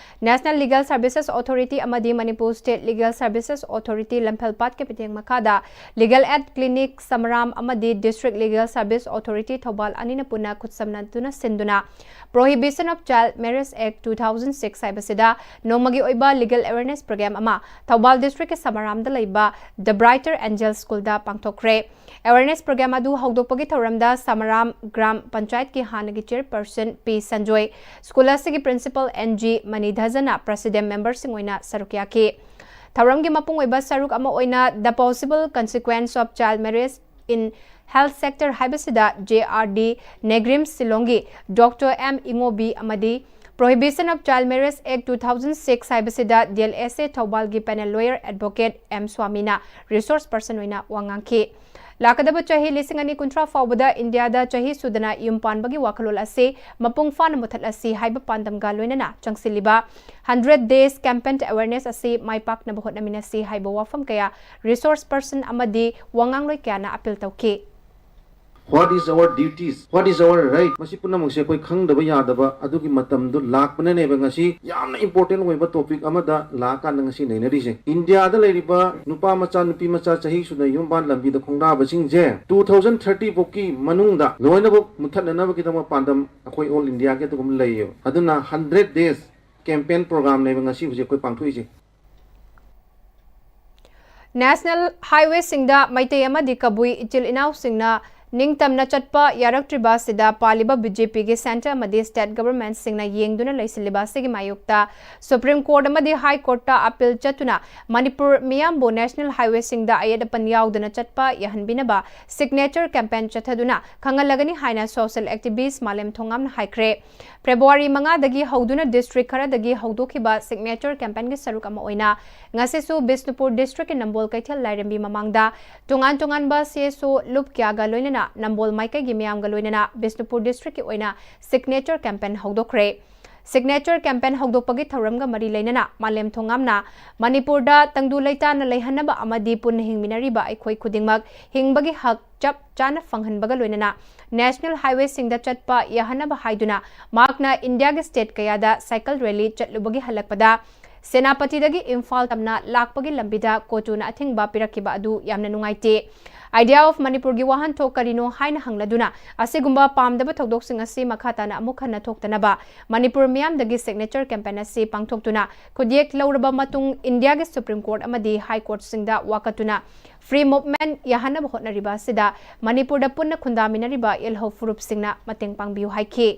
National Legal Services Authority ꯑꯃꯗꯤ Manipur State Legal Services Authority ꯂꯝꯐꯦꯜꯄꯥꯠꯀꯤ ꯃꯤꯠꯌꯦꯡ ꯃꯈꯥꯗ Legal Aid Clinic ꯁꯃꯔꯥꯝ ꯑꯃꯗꯤ District Legal Service Authority Thoubal ꯑꯅꯤꯅ ꯄꯨꯟꯅ ꯈꯨꯠꯁꯝꯅꯗꯨꯅ ꯁꯤꯟꯗꯨꯅ Prohibition of Child Marriage Act two thousand six ꯍꯥꯏꯕꯁꯤꯗ ꯅꯣꯡꯃꯒꯤ ꯑꯣꯏꯕ legal awareness program ꯑꯃ ꯊꯧꯕꯥꯜ districtꯀꯤ ꯁꯃꯔꯥꯝꯗ ꯂꯩꯕ The Brighter Angel Schoolꯗ ꯄꯥꯡꯊꯣꯛꯈ꯭ꯔꯦ꯫ Awareness program ꯑꯗꯨ ꯍꯧꯗꯣꯛꯄꯒꯤ ꯊꯧꯔꯝꯗ ꯁꯃꯔꯥꯝ ꯒ꯭ꯔꯥꯝ ꯄꯟꯆꯥꯌꯠꯀꯤ ꯍꯥꯟꯅꯒꯤ chairperson ꯄꯤ ꯁꯟꯖꯣꯏ, school ꯑꯁꯤꯒꯤ principal ꯑꯦꯟ ꯖꯤ ꯃꯅꯤꯙꯖꯟꯅ president memberꯁꯤꯡ ꯑꯣꯏꯅ ꯁꯔꯨꯛ ꯌꯥꯈꯤ꯫ ꯊꯧꯔꯝꯒꯤ ꯃꯄꯨꯡ ꯑꯣꯏꯕ ꯁꯔꯨꯛ ꯑꯃ ꯑꯣꯏꯅ The Possible Consequence of Child Marriage in Health Sector ꯍꯥꯏꯕꯁꯤꯗ J R D Negrim ꯁꯤꯂꯣꯡꯒꯤ Doctor M ꯏꯉꯣꯕꯤ ꯑꯃꯗꯤ Prohibition of Child Marriage Act two thousand six ꯍꯥꯏꯕꯁꯤꯗ D L S A ꯊꯧꯕꯥꯜꯒꯤ panel lawyer advocate M ꯁ꯭ꯋꯥꯃꯤꯅ resource person ꯑꯣꯏꯅ ꯋꯥ ꯉꯥꯡꯈꯤ꯫ ꯂꯥꯛꯀꯗꯕ ꯆꯍꯤ ꯂꯤꯁꯤꯡ ꯑꯅꯤ ꯀꯨꯟꯊ꯭ꯔꯥ ꯐꯥꯎꯕꯗ ꯏꯟꯗꯤꯌꯥꯗ ꯆꯍꯤ ꯁꯨꯗꯅ ꯌꯨꯝ ꯄꯥꯟꯕꯒꯤ ꯋꯥꯈꯜꯂꯣꯟ ꯑꯁꯤ ꯃꯄꯨꯡ ꯐꯥꯅ ꯃꯨꯊꯠꯂꯁꯤ ꯍꯥꯏꯕ ꯄꯥꯟꯗꯝꯒ ꯂꯣꯏꯅꯅ ꯆꯪꯁꯤꯜꯂꯤꯕ hundred days campaign awareness ꯑꯁꯤ ꯃꯥꯏ ꯄꯥꯛꯅꯕ ꯍꯣꯠꯅꯃꯤꯟꯅꯁꯤ ꯍꯥꯏꯕ ꯋꯥꯐꯝ ꯀꯌꯥ resource person ꯑꯃꯗꯤ ꯋꯥꯉꯥꯡꯂꯣꯏ ꯀꯌꯥꯅ appeal ꯇꯧꯈꯤ꯫ What is our duties? What is our right? ꯃꯁꯤ ꯄꯨꯝꯅꯃꯛꯁꯦ ꯑꯩꯈꯣꯏ ꯈꯪꯗꯕ ꯌꯥꯗꯕ ꯑꯗꯨꯒꯤ ꯃꯇꯝꯗꯨ ꯂꯥꯛꯄꯅꯅꯦꯕ ꯉꯁꯤ ꯌꯥꯝꯅ important ꯑꯣꯏꯕ topic ꯑꯃꯗ ꯂꯥꯛꯑꯀꯥꯟꯗ ꯉꯁꯤ ꯅꯩꯅꯔꯤꯁꯦ꯫ ꯏꯟꯗꯤꯌꯥꯗ ꯂꯩꯔꯤꯕ ꯅꯨꯄꯥ ꯃꯆꯥ, ꯅꯨꯄꯤ ꯃꯆꯥ, ꯆꯍꯤ ꯁꯨꯅ ꯌꯨꯝ ꯄꯥꯟ ꯂꯝꯕꯤꯗ ꯈꯣꯡꯗꯥꯕꯁꯤꯡꯁꯦ two thousand thirty ꯐꯥꯎꯒꯤ ꯃꯅꯨꯡꯗ ꯂꯣꯏꯅꯃꯛ ꯃꯨꯊꯠꯅꯅꯕꯒꯤꯗꯃꯛ ꯄꯥꯟꯗꯝ ꯑꯩꯈꯣꯏ all Indiaꯒꯤ ꯑꯗꯨꯒꯨꯝꯕ ꯂꯩꯌꯦꯕ꯫ ꯑꯗꯨꯅ hundred days campaign programꯅꯦꯕ ꯉꯁꯤ ꯍꯧꯖꯤꯛ ꯑꯩꯈꯣꯏ ꯄꯥꯡꯊꯣꯛꯏꯁꯦ꯫ National highwayꯁꯤꯡꯗ ꯃꯩꯇꯩ ꯑꯃꯗꯤ ꯀꯕꯨꯏ ꯏꯆꯤꯜ ꯏꯅꯥꯎꯁꯤꯡꯅ ꯅꯤꯡꯇꯝꯅ ꯆꯠꯄ ꯌꯥꯔꯛꯇ꯭ꯔꯤꯕ ꯑꯁꯤꯗ ꯄꯥꯜꯂꯤꯕ BJPꯒꯤ centre ꯑꯃꯗꯤ state governmentꯁꯤꯡꯅ ꯌꯦꯡꯗꯨꯅ ꯂꯩꯁꯤꯜꯂꯤꯕ ꯑꯁꯤꯒꯤ ꯃꯥꯌꯣꯛꯇ Supreme Court ꯑꯃꯗꯤ High Courtꯇ appeal ꯆꯠꯇꯨꯅ ꯃꯅꯤꯄꯨꯔ ꯃꯤꯌꯥꯝꯕꯨ national highwayꯁꯤꯡꯗ ꯑꯌꯦꯠ ꯑꯄꯟ ꯌꯥꯎꯗꯅ ꯆꯠꯄ ꯌꯥꯍꯟꯕꯤꯅꯕ signature campaign ꯆꯠꯊꯗꯨꯅ ꯈꯪꯍꯜꯂꯒꯅꯤ ꯍꯥꯏꯅ social activist ꯃꯥꯂꯦꯝ ꯊꯣꯉꯥꯝꯅ ꯍꯥꯏꯈ꯭ꯔꯦ꯫ February ꯃꯉꯥꯗꯒꯤ ꯍꯧꯗꯨꯅ district ꯈꯔꯗꯒꯤ ꯍꯧꯗꯣꯛꯈꯤꯕ signature campaignꯒꯤ ꯁꯔꯨꯛ ꯑꯃ ꯑꯣꯏꯅ ꯉꯁꯤꯁꯨ ꯕꯤꯁꯅꯨꯄꯨꯔ districtꯀꯤ ꯅꯝꯕꯣꯜ ꯀꯩꯊꯦꯜ ꯂꯥꯏꯔꯦꯝꯕꯤ ꯃꯃꯥꯡꯗ ꯇꯣꯉꯥꯟ ꯇꯣꯉꯥꯟꯕ CSO ꯂꯨꯞ ꯀꯌꯥꯒ ꯂꯣꯏꯅꯅ ꯅꯝꯕꯣꯜ ꯃꯥꯏꯀꯩꯒꯤ ꯃꯤꯌꯥꯝꯒ ꯂꯣꯏꯅꯅ ꯕꯤꯁꯅꯨꯄꯨꯔ districtꯀꯤ ꯑꯣꯏꯅ signature campaign ꯍꯧꯗꯣꯛꯈ꯭ꯔꯦ꯫ Signature campaign ꯍꯧꯗꯣꯛꯄꯒꯤ ꯊꯧꯔꯝꯒ ꯃꯔꯤ ꯂꯩꯅꯅ ꯃꯥꯂꯦꯝ ꯊꯣꯉꯥꯝꯅ ꯃꯅꯤꯄꯨꯔꯗ ꯇꯪꯗꯨ ꯂꯩꯇꯥꯅ ꯂꯩꯍꯟꯅꯕ ꯑꯃꯗꯤ ꯄꯨꯟꯅ ꯍꯤꯡꯃꯤꯟꯅꯔꯤꯕ ꯑꯩꯈꯣꯏ ꯈꯨꯗꯤꯡꯃꯛ ꯍꯤꯡꯕꯒꯤ ꯍꯛ ꯆꯞ ꯆꯥꯅ ꯐꯪꯍꯟꯕꯒ ꯂꯣꯏꯅꯅ national highwayꯁꯤꯡꯗ ꯆꯠꯄ ꯌꯥꯍꯟꯅꯕ ꯍꯥꯏꯗꯨꯅ ꯃꯍꯥꯛꯅ ꯏꯟꯗꯤꯌꯥꯒꯤ state ꯀꯌꯥꯗ cycle rally ꯆꯠꯂꯨꯕꯒꯤ ꯍꯜꯂꯛꯄꯗ ꯁꯦꯅꯥꯄꯇꯤꯗꯒꯤ ꯏꯝꯐꯥꯜ ꯇꯝꯅ ꯂꯥꯛꯄꯒꯤ ꯂꯝꯕꯤꯗ ꯀꯣꯆꯨꯅ ꯑꯊꯤꯡꯕ ꯄꯤꯔꯛꯈꯤꯕ ꯑꯗꯨ ꯌꯥꯝꯅ ꯅꯨꯡꯉꯥꯏꯇꯦ꯫ Idea of ꯃꯅꯤꯄꯨꯔꯒꯤ ꯋꯥꯍꯟꯊꯣꯛ ꯀꯔꯤꯅꯣ ꯍꯥꯏꯅ ꯍꯪꯂꯗꯨꯅ ꯑꯁꯤꯒꯨꯝꯕ ꯄꯥꯝꯗꯕ ꯊꯧꯗꯣꯛꯁꯤꯡ ꯑꯁꯤ ꯃꯈꯥ ꯇꯥꯅ ꯑꯃꯨꯛ ꯍꯟꯅ ꯊꯣꯛꯇꯅꯕ ꯃꯅꯤꯄꯨꯔ ꯃꯤꯌꯥꯝꯗꯒꯤ signature campaign ꯑꯁꯤ ꯄꯥꯡꯊꯣꯛꯇꯨꯅ ꯈꯨꯠꯌꯦꯛ ꯂꯧꯔꯕ ꯃꯇꯨꯡ ꯏꯟꯗꯤꯌꯥꯒꯤ Supreme Court ꯑꯃꯗꯤ High Courtꯁꯤꯡꯗ ꯋꯥꯀꯠꯇꯨꯅ free movement ꯌꯥꯍꯟꯅꯕ ꯍꯣꯠꯅꯔꯤꯕ ꯑꯁꯤꯗ ꯃꯅꯤꯄꯨꯔꯗ ꯄꯨꯟꯅ ꯈꯨꯟꯗꯥꯃꯤꯟꯅꯔꯤꯕ ꯏꯜꯍꯧ ꯐꯨꯔꯨꯞꯁꯤꯡꯅ ꯃꯇꯦꯡ ꯄꯥꯡꯕꯤꯌꯨ ꯍꯥꯏꯈꯤ꯫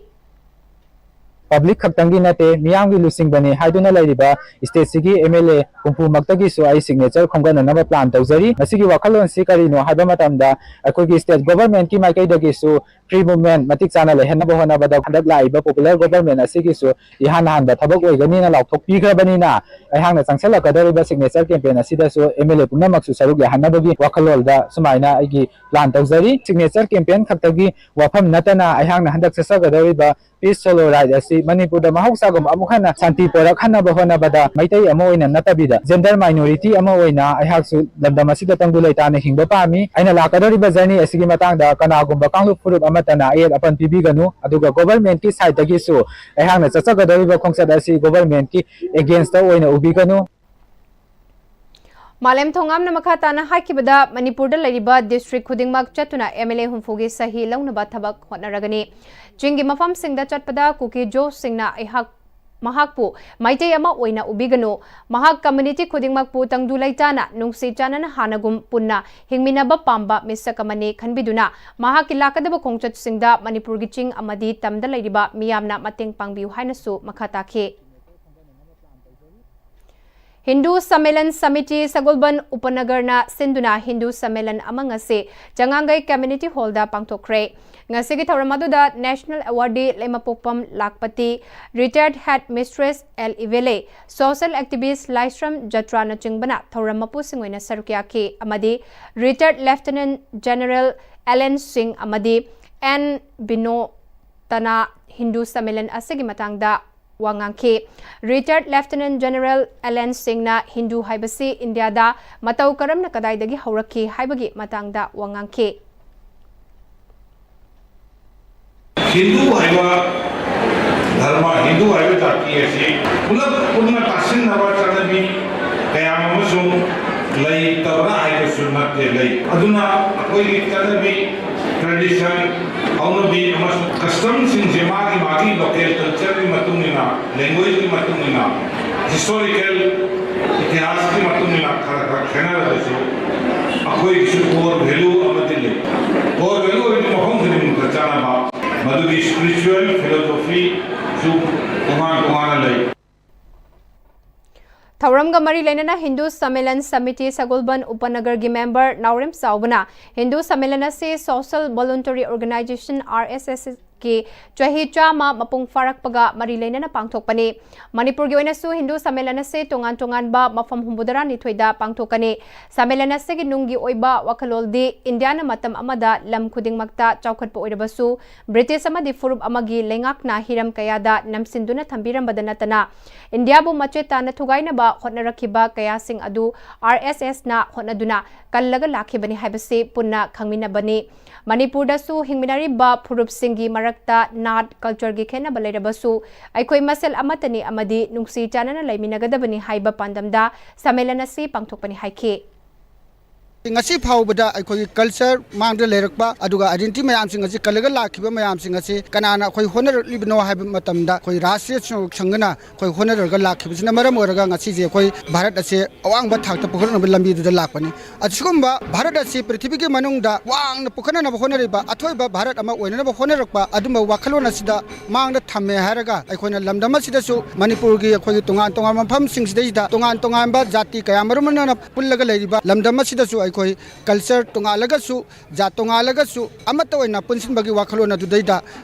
Public ꯈꯛꯇꯪꯒꯤ ꯅꯠꯇꯦ, ꯃꯤꯌꯥꯝꯒꯤ ꯂꯨꯆꯤꯡꯕꯅꯤ ꯍꯥꯏꯗꯨꯅ ꯂꯩꯔꯤꯕ stateꯁꯤꯒꯤ MLA ꯍꯨꯝꯐꯨꯃꯛꯇꯒꯤꯁꯨ ꯑꯩ signature ꯈꯣꯝꯒꯠꯅꯅꯕ plan ꯇꯧꯖꯔꯤ꯫ ꯃꯁꯤꯒꯤ ꯋꯥꯈꯜꯂꯣꯟꯁꯤ ꯀꯔꯤꯅꯣ ꯍꯥꯏꯕ ꯃꯇꯝꯗ ꯑꯩꯈꯣꯏꯒꯤ state governmentꯀꯤ ꯃꯥꯏꯀꯩꯗꯒꯤꯁꯨ free movement ꯃꯇꯤꯛ ꯆꯥꯅ ꯂꯩꯍꯟꯅꯕ ꯍꯣꯠꯅꯕꯗ ꯍꯟꯗꯛ ꯂꯥꯛꯏꯕ popular government ꯑꯁꯤꯒꯤꯁꯨ ꯏꯍꯥꯟ ꯍꯥꯟꯕ ꯊꯕꯛ ꯑꯣꯏꯒꯅꯤꯅ ꯂꯥꯎꯊꯣꯛꯄꯤꯈ꯭ꯔꯕꯅꯤꯅ ꯑꯩꯍꯥꯛꯅ ꯆꯪꯁꯤꯜꯂꯛꯀꯗꯧꯔꯤꯕ signature campaign ꯑꯁꯤꯗꯁꯨ MLA ꯄꯨꯝꯅꯃꯛꯁꯨ ꯁꯔꯨꯛ ꯌꯥꯍꯟꯅꯕꯒꯤ ꯋꯥꯈꯜꯂꯣꯟꯗ ꯁꯨꯃꯥꯏꯅ ꯑꯩꯒꯤ plan ꯇꯧꯖꯔꯤ꯫ Signature campaign ꯈꯛꯇꯒꯤ ꯋꯥꯐꯝ ꯅꯠꯇꯅ ꯑꯩꯍꯥꯛꯅ ꯍꯟꯗꯛ ꯆꯠꯆꯒꯗꯧꯔꯤꯕ Peace Solo Ride ꯑꯁꯤ ꯃꯅꯤꯄꯨꯔꯗ ꯃꯍꯧꯁꯥꯒꯨꯝ ꯑꯃꯨꯛ ꯍꯟꯅ ꯁꯥꯟꯇꯤ ꯄꯣꯔꯛꯍꯟꯅꯕ ꯍꯣꯠꯅꯕꯗ ꯃꯩꯇꯩ ꯑꯃ ꯑꯣꯏꯅ ꯅꯠꯇꯕꯤꯗ gender minority ꯑꯃ ꯑꯣꯏꯅ ꯑꯩꯍꯥꯛꯁꯨ ꯂꯝꯗꯝ ꯑꯁꯤꯗ ꯇꯪꯗꯨ ꯂꯩꯇꯥꯅ ꯍꯤꯡꯕ ꯄꯥꯝꯃꯤ꯫ ꯑꯩꯅ ꯂꯥꯛꯀꯗꯧꯔꯤꯕ journey ꯑꯁꯤꯒꯤ ꯃꯇꯥꯡꯗ ꯀꯅꯥꯒꯨꯝꯕ ꯀꯥꯡꯂꯨꯞ ꯐꯨꯔꯨꯞ ꯑꯃꯠꯇꯅ ꯑꯌꯦꯠ ꯑꯄꯟ ꯄꯤꯕꯤꯒꯅꯨ, ꯑꯗꯨꯒ government ꯀꯤ side ꯗꯒꯤꯁꯨ ꯑꯩꯍꯥꯛꯅ ꯆꯠꯆꯒꯗꯧꯔꯤꯕ ꯈꯣꯡꯆꯠ ꯑꯁꯤ government ꯀꯤ against ꯇ ꯑꯣꯏꯅ ꯎꯕꯤꯒꯅꯨ꯫ ꯃꯥꯂꯦꯝ ꯊꯣꯉꯥꯝꯅ ꯃꯈꯥ ꯇꯥꯅ ꯍꯥꯏꯈꯤꯕꯗ, ꯃꯅꯤꯄꯨꯔꯗ ꯂꯩꯔꯤꯕ district ꯈꯨꯗꯤꯡꯃꯛ ꯆꯠꯇꯨꯅ M L A ꯍꯨꯝꯐꯨꯒꯤ ꯁꯍꯤ ꯂꯧꯅꯕ ꯊꯕꯛ ꯍꯣꯠꯅꯔꯒꯅꯤ꯫ ꯆꯤꯡꯒꯤ ꯃꯐꯝꯁꯤꯡꯗ ꯆꯠꯄꯗ ꯀꯨꯀꯤ ꯖꯣꯁꯁꯤꯡꯅ ꯑꯩꯍꯥꯛ, ꯃꯍꯥꯛꯄꯨ ꯃꯩꯇꯩ ꯑꯃ ꯑꯣꯏꯅ ꯎꯕꯤꯒꯅꯨ꯫ ꯃꯍꯥꯛ community ꯈꯨꯗꯤꯡꯃꯛꯄꯨ ꯇꯪꯗꯨ ꯂꯩꯇꯥꯅ ꯅꯨꯡꯁꯤ ꯆꯥꯟꯅꯅ ꯍꯥꯟꯅꯒꯨꯝ ꯄꯨꯟꯅ ꯍꯤꯡꯃꯤꯟꯅꯕ ꯄꯥꯝꯕ ꯃꯤꯁꯛ ꯑꯃꯅꯤ ꯈꯟꯕꯤꯗꯨꯅ ꯃꯍꯥꯛꯀꯤ ꯂꯥꯛꯀꯗꯕ ꯈꯣꯡꯆꯠꯁꯤꯡꯗ ꯃꯅꯤꯄꯨꯔꯒꯤ ꯆꯤꯡ ꯑꯃꯗꯤ ꯇꯝꯗ ꯂꯩꯔꯤꯕ ꯃꯤꯌꯥꯝꯅ ꯃꯇꯦꯡ ꯄꯥꯡꯕꯤꯌꯨ ꯍꯥꯏꯅꯁꯨ ꯃꯈꯥ ꯇꯥꯈꯤ꯫ ꯍꯤꯟꯗꯨ ꯁꯝꯃꯦꯂꯟ ꯁꯃꯤꯇꯤ ꯁꯒꯣꯜꯕꯟ ꯎꯄꯅꯒꯔꯅ ꯁꯤꯟꯗꯨꯅ ꯍꯤꯟꯗꯨ ꯁꯝꯃꯦꯂꯟ ꯑꯃ ꯉꯁꯤ ꯆꯉꯥꯡꯒꯩ Community Hall ꯗ ꯄꯥꯡꯊꯣꯛꯈ꯭ꯔꯦ꯫ ꯉꯁꯤꯒꯤ ꯊꯧꯔꯝ ꯑꯗꯨꯗ National Awardee ꯂꯩꯃꯄꯣꯛꯄꯝ ꯂꯥꯛꯄꯇꯤ, Retired Head Mistress L ꯏꯕꯦꯂꯦ, social activist ꯂꯥꯏꯁ꯭ꯔꯝ ꯖꯇ꯭ꯔꯥꯅꯆꯤꯡꯕꯅ ꯊꯧꯔꯝ ꯃꯄꯨꯁꯤꯡ ꯑꯣꯏꯅ ꯁꯔꯨꯛ ꯌꯥꯈꯤ ꯑꯃꯗꯤ Retired Lieutenant General L N ꯁꯤꯡ ꯑꯃꯗꯤ N ꯕꯤꯅꯣꯇꯅ ꯍꯤꯟꯗꯨ ꯁꯝꯃꯦꯂꯟ ꯑꯁꯤꯒꯤ ꯃꯇꯥꯡꯗ ꯋꯥ ꯉꯥꯡꯈꯤ꯫ Retired Lieutenant General L N ꯁꯤꯡꯅ ꯍꯤꯟꯗꯨ ꯍꯥꯏꯕꯁꯤ ꯏꯟꯗꯤꯌꯥꯗ ꯃꯇꯧ ꯀꯔꯝꯅ ꯀꯗꯥꯏꯗꯒꯤ ꯍꯧꯔꯛꯈꯤ ꯍꯥꯏꯕꯒꯤ ꯃꯇꯥꯡꯗ ꯋꯥ ꯉꯥꯡꯈꯤ꯫ ꯍꯤꯟꯗꯨ ꯍꯥꯏꯕ ꯙꯔꯃ, ꯍꯤꯟꯗꯨ ꯍꯥꯏꯕ ꯖꯥꯇꯤ ꯑꯁꯤ ꯄꯨꯂꯞ ꯄꯨꯟꯅ ꯇꯥꯁꯤꯟꯅꯕ ꯆꯠꯅꯕꯤ ꯀꯌꯥ ꯑꯃꯁꯨ ꯂꯩꯇꯕ꯭ꯔꯥ ꯍꯥꯏꯕꯁꯨ ꯅꯠꯇꯦ, ꯂꯩ꯫ ꯑꯗꯨꯅ ꯑꯩꯈꯣꯏꯒꯤ ꯆꯠꯅꯕꯤ, tradition, ꯍꯧꯅꯕꯤ ꯑꯃꯁꯨꯡ custom ꯁꯤꯡꯁꯦ ꯃꯥꯒꯤ ꯃꯥꯒꯤ local culture ꯒꯤ ꯃꯇꯨꯡ ꯏꯟꯅ, language ꯀꯤ ꯃꯇꯨꯡ ꯏꯟꯅ, historical ꯏꯇꯤꯍꯥꯁꯀꯤ ꯃꯇꯨꯡ ꯏꯟꯅ ꯈꯔ ꯈꯔ ꯈꯦꯠꯅꯔꯒꯁꯨ ꯑꯩꯈꯣꯏꯒꯤꯁꯨ core value ꯑꯃꯗꯤ ꯂꯩ꯫ Core value ꯑꯣꯏꯕ ꯃꯐꯝ ꯈꯨꯗꯤꯡꯃꯛꯇ ꯆꯥꯅꯕ ꯃꯗꯨꯒꯤ spiritual philosophy ꯁꯨ ꯇꯣꯉꯥꯟ ꯇꯣꯉꯥꯟꯅ ꯂꯩ꯫ ꯊꯧꯔꯝꯒ ꯃꯔꯤ ꯂꯩꯅꯅ ꯍꯤꯟꯗꯨ ꯁꯝꯃꯦꯂꯟ ꯁꯃꯤꯇꯤ ꯁꯒꯣꯜꯕꯟ ꯎꯄꯅꯒꯔꯒꯤ member ꯅꯥꯎꯔꯦꯝ ꯆꯥꯎꯕꯅ ꯍꯤꯟꯗꯨ ꯁꯝꯃꯦꯂꯟ ꯑꯁꯤ social voluntary organization R S S ꯆꯍꯤ ꯆꯥꯝꯃ ꯃꯄꯨꯡ ꯐꯥꯔꯛꯄꯒ ꯃꯔꯤ ꯂꯩꯅꯅ ꯄꯥꯡꯊꯣꯛꯄꯅꯤ꯫ ꯃꯅꯤꯄꯨꯔꯒꯤ ꯑꯣꯏꯅꯁꯨ ꯍꯤꯟꯗꯨ ꯁꯝꯃꯦꯂꯟ ꯑꯁꯤ ꯇꯣꯉꯥꯟ ꯇꯣꯉꯥꯟꯕ ꯃꯐꯝ ꯍꯨꯝꯐꯨꯇꯔꯥꯅꯤꯊꯣꯏꯗ ꯄꯥꯡꯊꯣꯛꯀꯅꯤ꯫ ꯁꯝꯃꯦꯂꯟ ꯑꯁꯤꯒꯤ ꯅꯨꯡꯒꯤ ꯑꯣꯏꯕ ꯋꯥꯈꯜꯂꯣꯟꯗꯤ ꯏꯟꯗꯤꯌꯥꯅ ꯃꯇꯝ ꯑꯃꯗ ꯂꯝ ꯈꯨꯗꯤꯡꯃꯛꯇ ꯆꯥꯎꯈꯠꯄ ꯑꯣꯏꯔꯕꯁꯨ, ꯕ꯭ꯔꯤꯇꯤꯁ ꯑꯃꯗꯤ ꯐꯨꯔꯨꯞ ꯑꯃꯒꯤ ꯂꯩꯉꯥꯛꯅ ꯍꯤꯔꯝ ꯀꯌꯥꯗ ꯅꯝꯁꯤꯟꯗꯨꯅ ꯊꯝꯕꯤꯔꯝꯕꯗ ꯅꯠꯇꯅ, ꯏꯟꯗꯤꯌꯥꯕꯨ ꯃꯆꯦꯠ ꯇꯥꯅ ꯊꯨꯒꯥꯏꯅꯕ ꯍꯣꯠꯅꯔꯛꯈꯤꯕ ꯀꯌꯥꯁꯤꯡ ꯑꯗꯨ ꯑꯥꯔ ꯑꯦꯁ ꯑꯦꯁꯅ ꯍꯣꯠꯅꯗꯨꯅ ꯀꯜꯂꯒ ꯂꯥꯛꯈꯤꯕꯅꯤ ꯍꯥꯏꯕꯁꯤ ꯄꯨꯟꯅ ꯈꯪꯃꯤꯟꯅꯕꯅꯤ꯫ ꯃꯅꯤꯄꯨꯔꯗꯁꯨ ꯍꯤꯡꯃꯤꯟꯅꯔꯤꯕ ꯐꯨꯔꯨꯞꯁꯤꯡꯒꯤ ꯃꯔꯛꯇ ꯅꯥꯠ, ꯀꯜꯆꯔꯒꯤ ꯈꯦꯠꯅꯕ ꯂꯩꯔꯕꯁꯨ, ꯑꯩꯈꯣꯏ ꯃꯁꯦꯜ ꯑꯃꯠꯇꯅꯤ ꯑꯃꯗꯤ ꯅꯨꯡꯁꯤ ꯆꯥꯟꯅꯅ ꯂꯩꯃꯤꯟꯅꯒꯗꯕꯅꯤ ꯍꯥꯏꯕ ꯄꯥꯟꯗꯝꯗ ꯁꯝꯃꯦꯂꯟ ꯑꯁꯤ ꯄꯥꯡꯊꯣꯛꯄꯅꯤ ꯍꯥꯏꯈꯤ꯫ ꯉꯁꯤ ꯐꯥꯎꯕꯗ ꯑꯩꯈꯣꯏꯒꯤ ꯀꯜꯆꯔ ꯃꯥꯡꯗ ꯂꯩꯔꯛꯄ, ꯑꯗꯨꯒ ꯑꯥꯏꯗꯦꯟꯇꯤꯇꯤ ꯃꯌꯥꯝꯁꯤꯡ ꯑꯁꯤ ꯀꯜꯂꯒ ꯂꯥꯛꯈꯤꯕ ꯃꯌꯥꯝꯁꯤꯡ ꯑꯁꯤ ꯀꯅꯥꯅ ꯑꯩꯈꯣꯏ ꯍꯣꯠꯅꯔꯛꯂꯤꯕꯅꯣ ꯍꯥꯏꯕ ꯃꯇꯝꯗ, ꯑꯩꯈꯣꯏ ꯔꯥꯁꯇ꯭ꯔꯤꯌ ꯁꯪꯒ ꯁꯪꯒꯅ ꯑꯩꯈꯣꯏ ꯍꯣꯠꯅꯔꯒ ꯂꯥꯛꯈꯤꯕꯁꯤꯅ ꯃꯔꯝ ꯑꯣꯏꯔꯒ ꯉꯁꯤꯁꯦ ꯑꯩꯈꯣꯏ ꯚꯥꯔꯠ ꯑꯁꯦ ꯑꯋꯥꯡꯕ ꯊꯥꯛꯇ ꯄꯨꯈꯠꯅꯕ ꯂꯝꯕꯤꯗꯨꯗ ꯂꯥꯛꯄꯅꯤ꯫ ꯑꯁꯤꯒꯨꯝꯕ ꯚꯥꯔꯠ ꯑꯁꯤ ꯄ꯭ꯔꯤꯊꯤꯕꯤꯒꯤ ꯃꯅꯨꯡꯗ ꯋꯥꯡꯅ ꯄꯨꯈꯠꯅꯅꯕ ꯍꯣꯠꯅꯔꯤꯕ, ꯑꯊꯣꯏꯕ ꯚꯥꯔꯠ ꯑꯃ ꯑꯣꯏꯅꯅꯕ ꯍꯣꯠꯅꯔꯛꯄ ꯑꯗꯨꯝꯕ ꯋꯥꯈꯜꯂꯣꯟ ꯑꯁꯤꯗ ꯃꯥꯡꯗ ꯊꯝꯃꯦ ꯍꯥꯏꯔꯒ, ꯑꯩꯈꯣꯏꯅ ꯂꯝꯗꯝ ꯑꯁꯤꯗꯁꯨ, ꯃꯅꯤꯄꯨꯔꯒꯤ ꯑꯩꯈꯣꯏꯒꯤ ꯇꯣꯉꯥꯟ ꯇꯣꯉꯥꯟꯕ ꯃꯐꯝꯁꯤꯡꯁꯤꯗꯩꯁꯤꯗ ꯇꯣꯉꯥꯟ ꯇꯣꯉꯥꯟꯕ ꯖꯥꯇꯤ ꯀꯌꯥ ꯃꯔꯨꯝꯅ ꯄꯨꯜꯂꯒ ꯂꯩꯔꯤꯕ ꯂꯝꯗꯝ ꯑꯁꯤꯗꯁꯨ ꯑꯩꯈꯣꯏ ꯀꯜꯆꯔ ꯇꯣꯉꯥꯜꯂꯒꯁꯨ, ꯖꯥꯠ ꯇꯣꯉꯥꯜꯂꯒꯁꯨ ꯑꯃꯠꯇ ꯑꯣꯏꯅ ꯄꯨꯟꯁꯤꯟꯕꯒꯤ ꯋꯥꯈꯜꯂꯣꯟ ꯑꯗꯨꯗꯩꯗ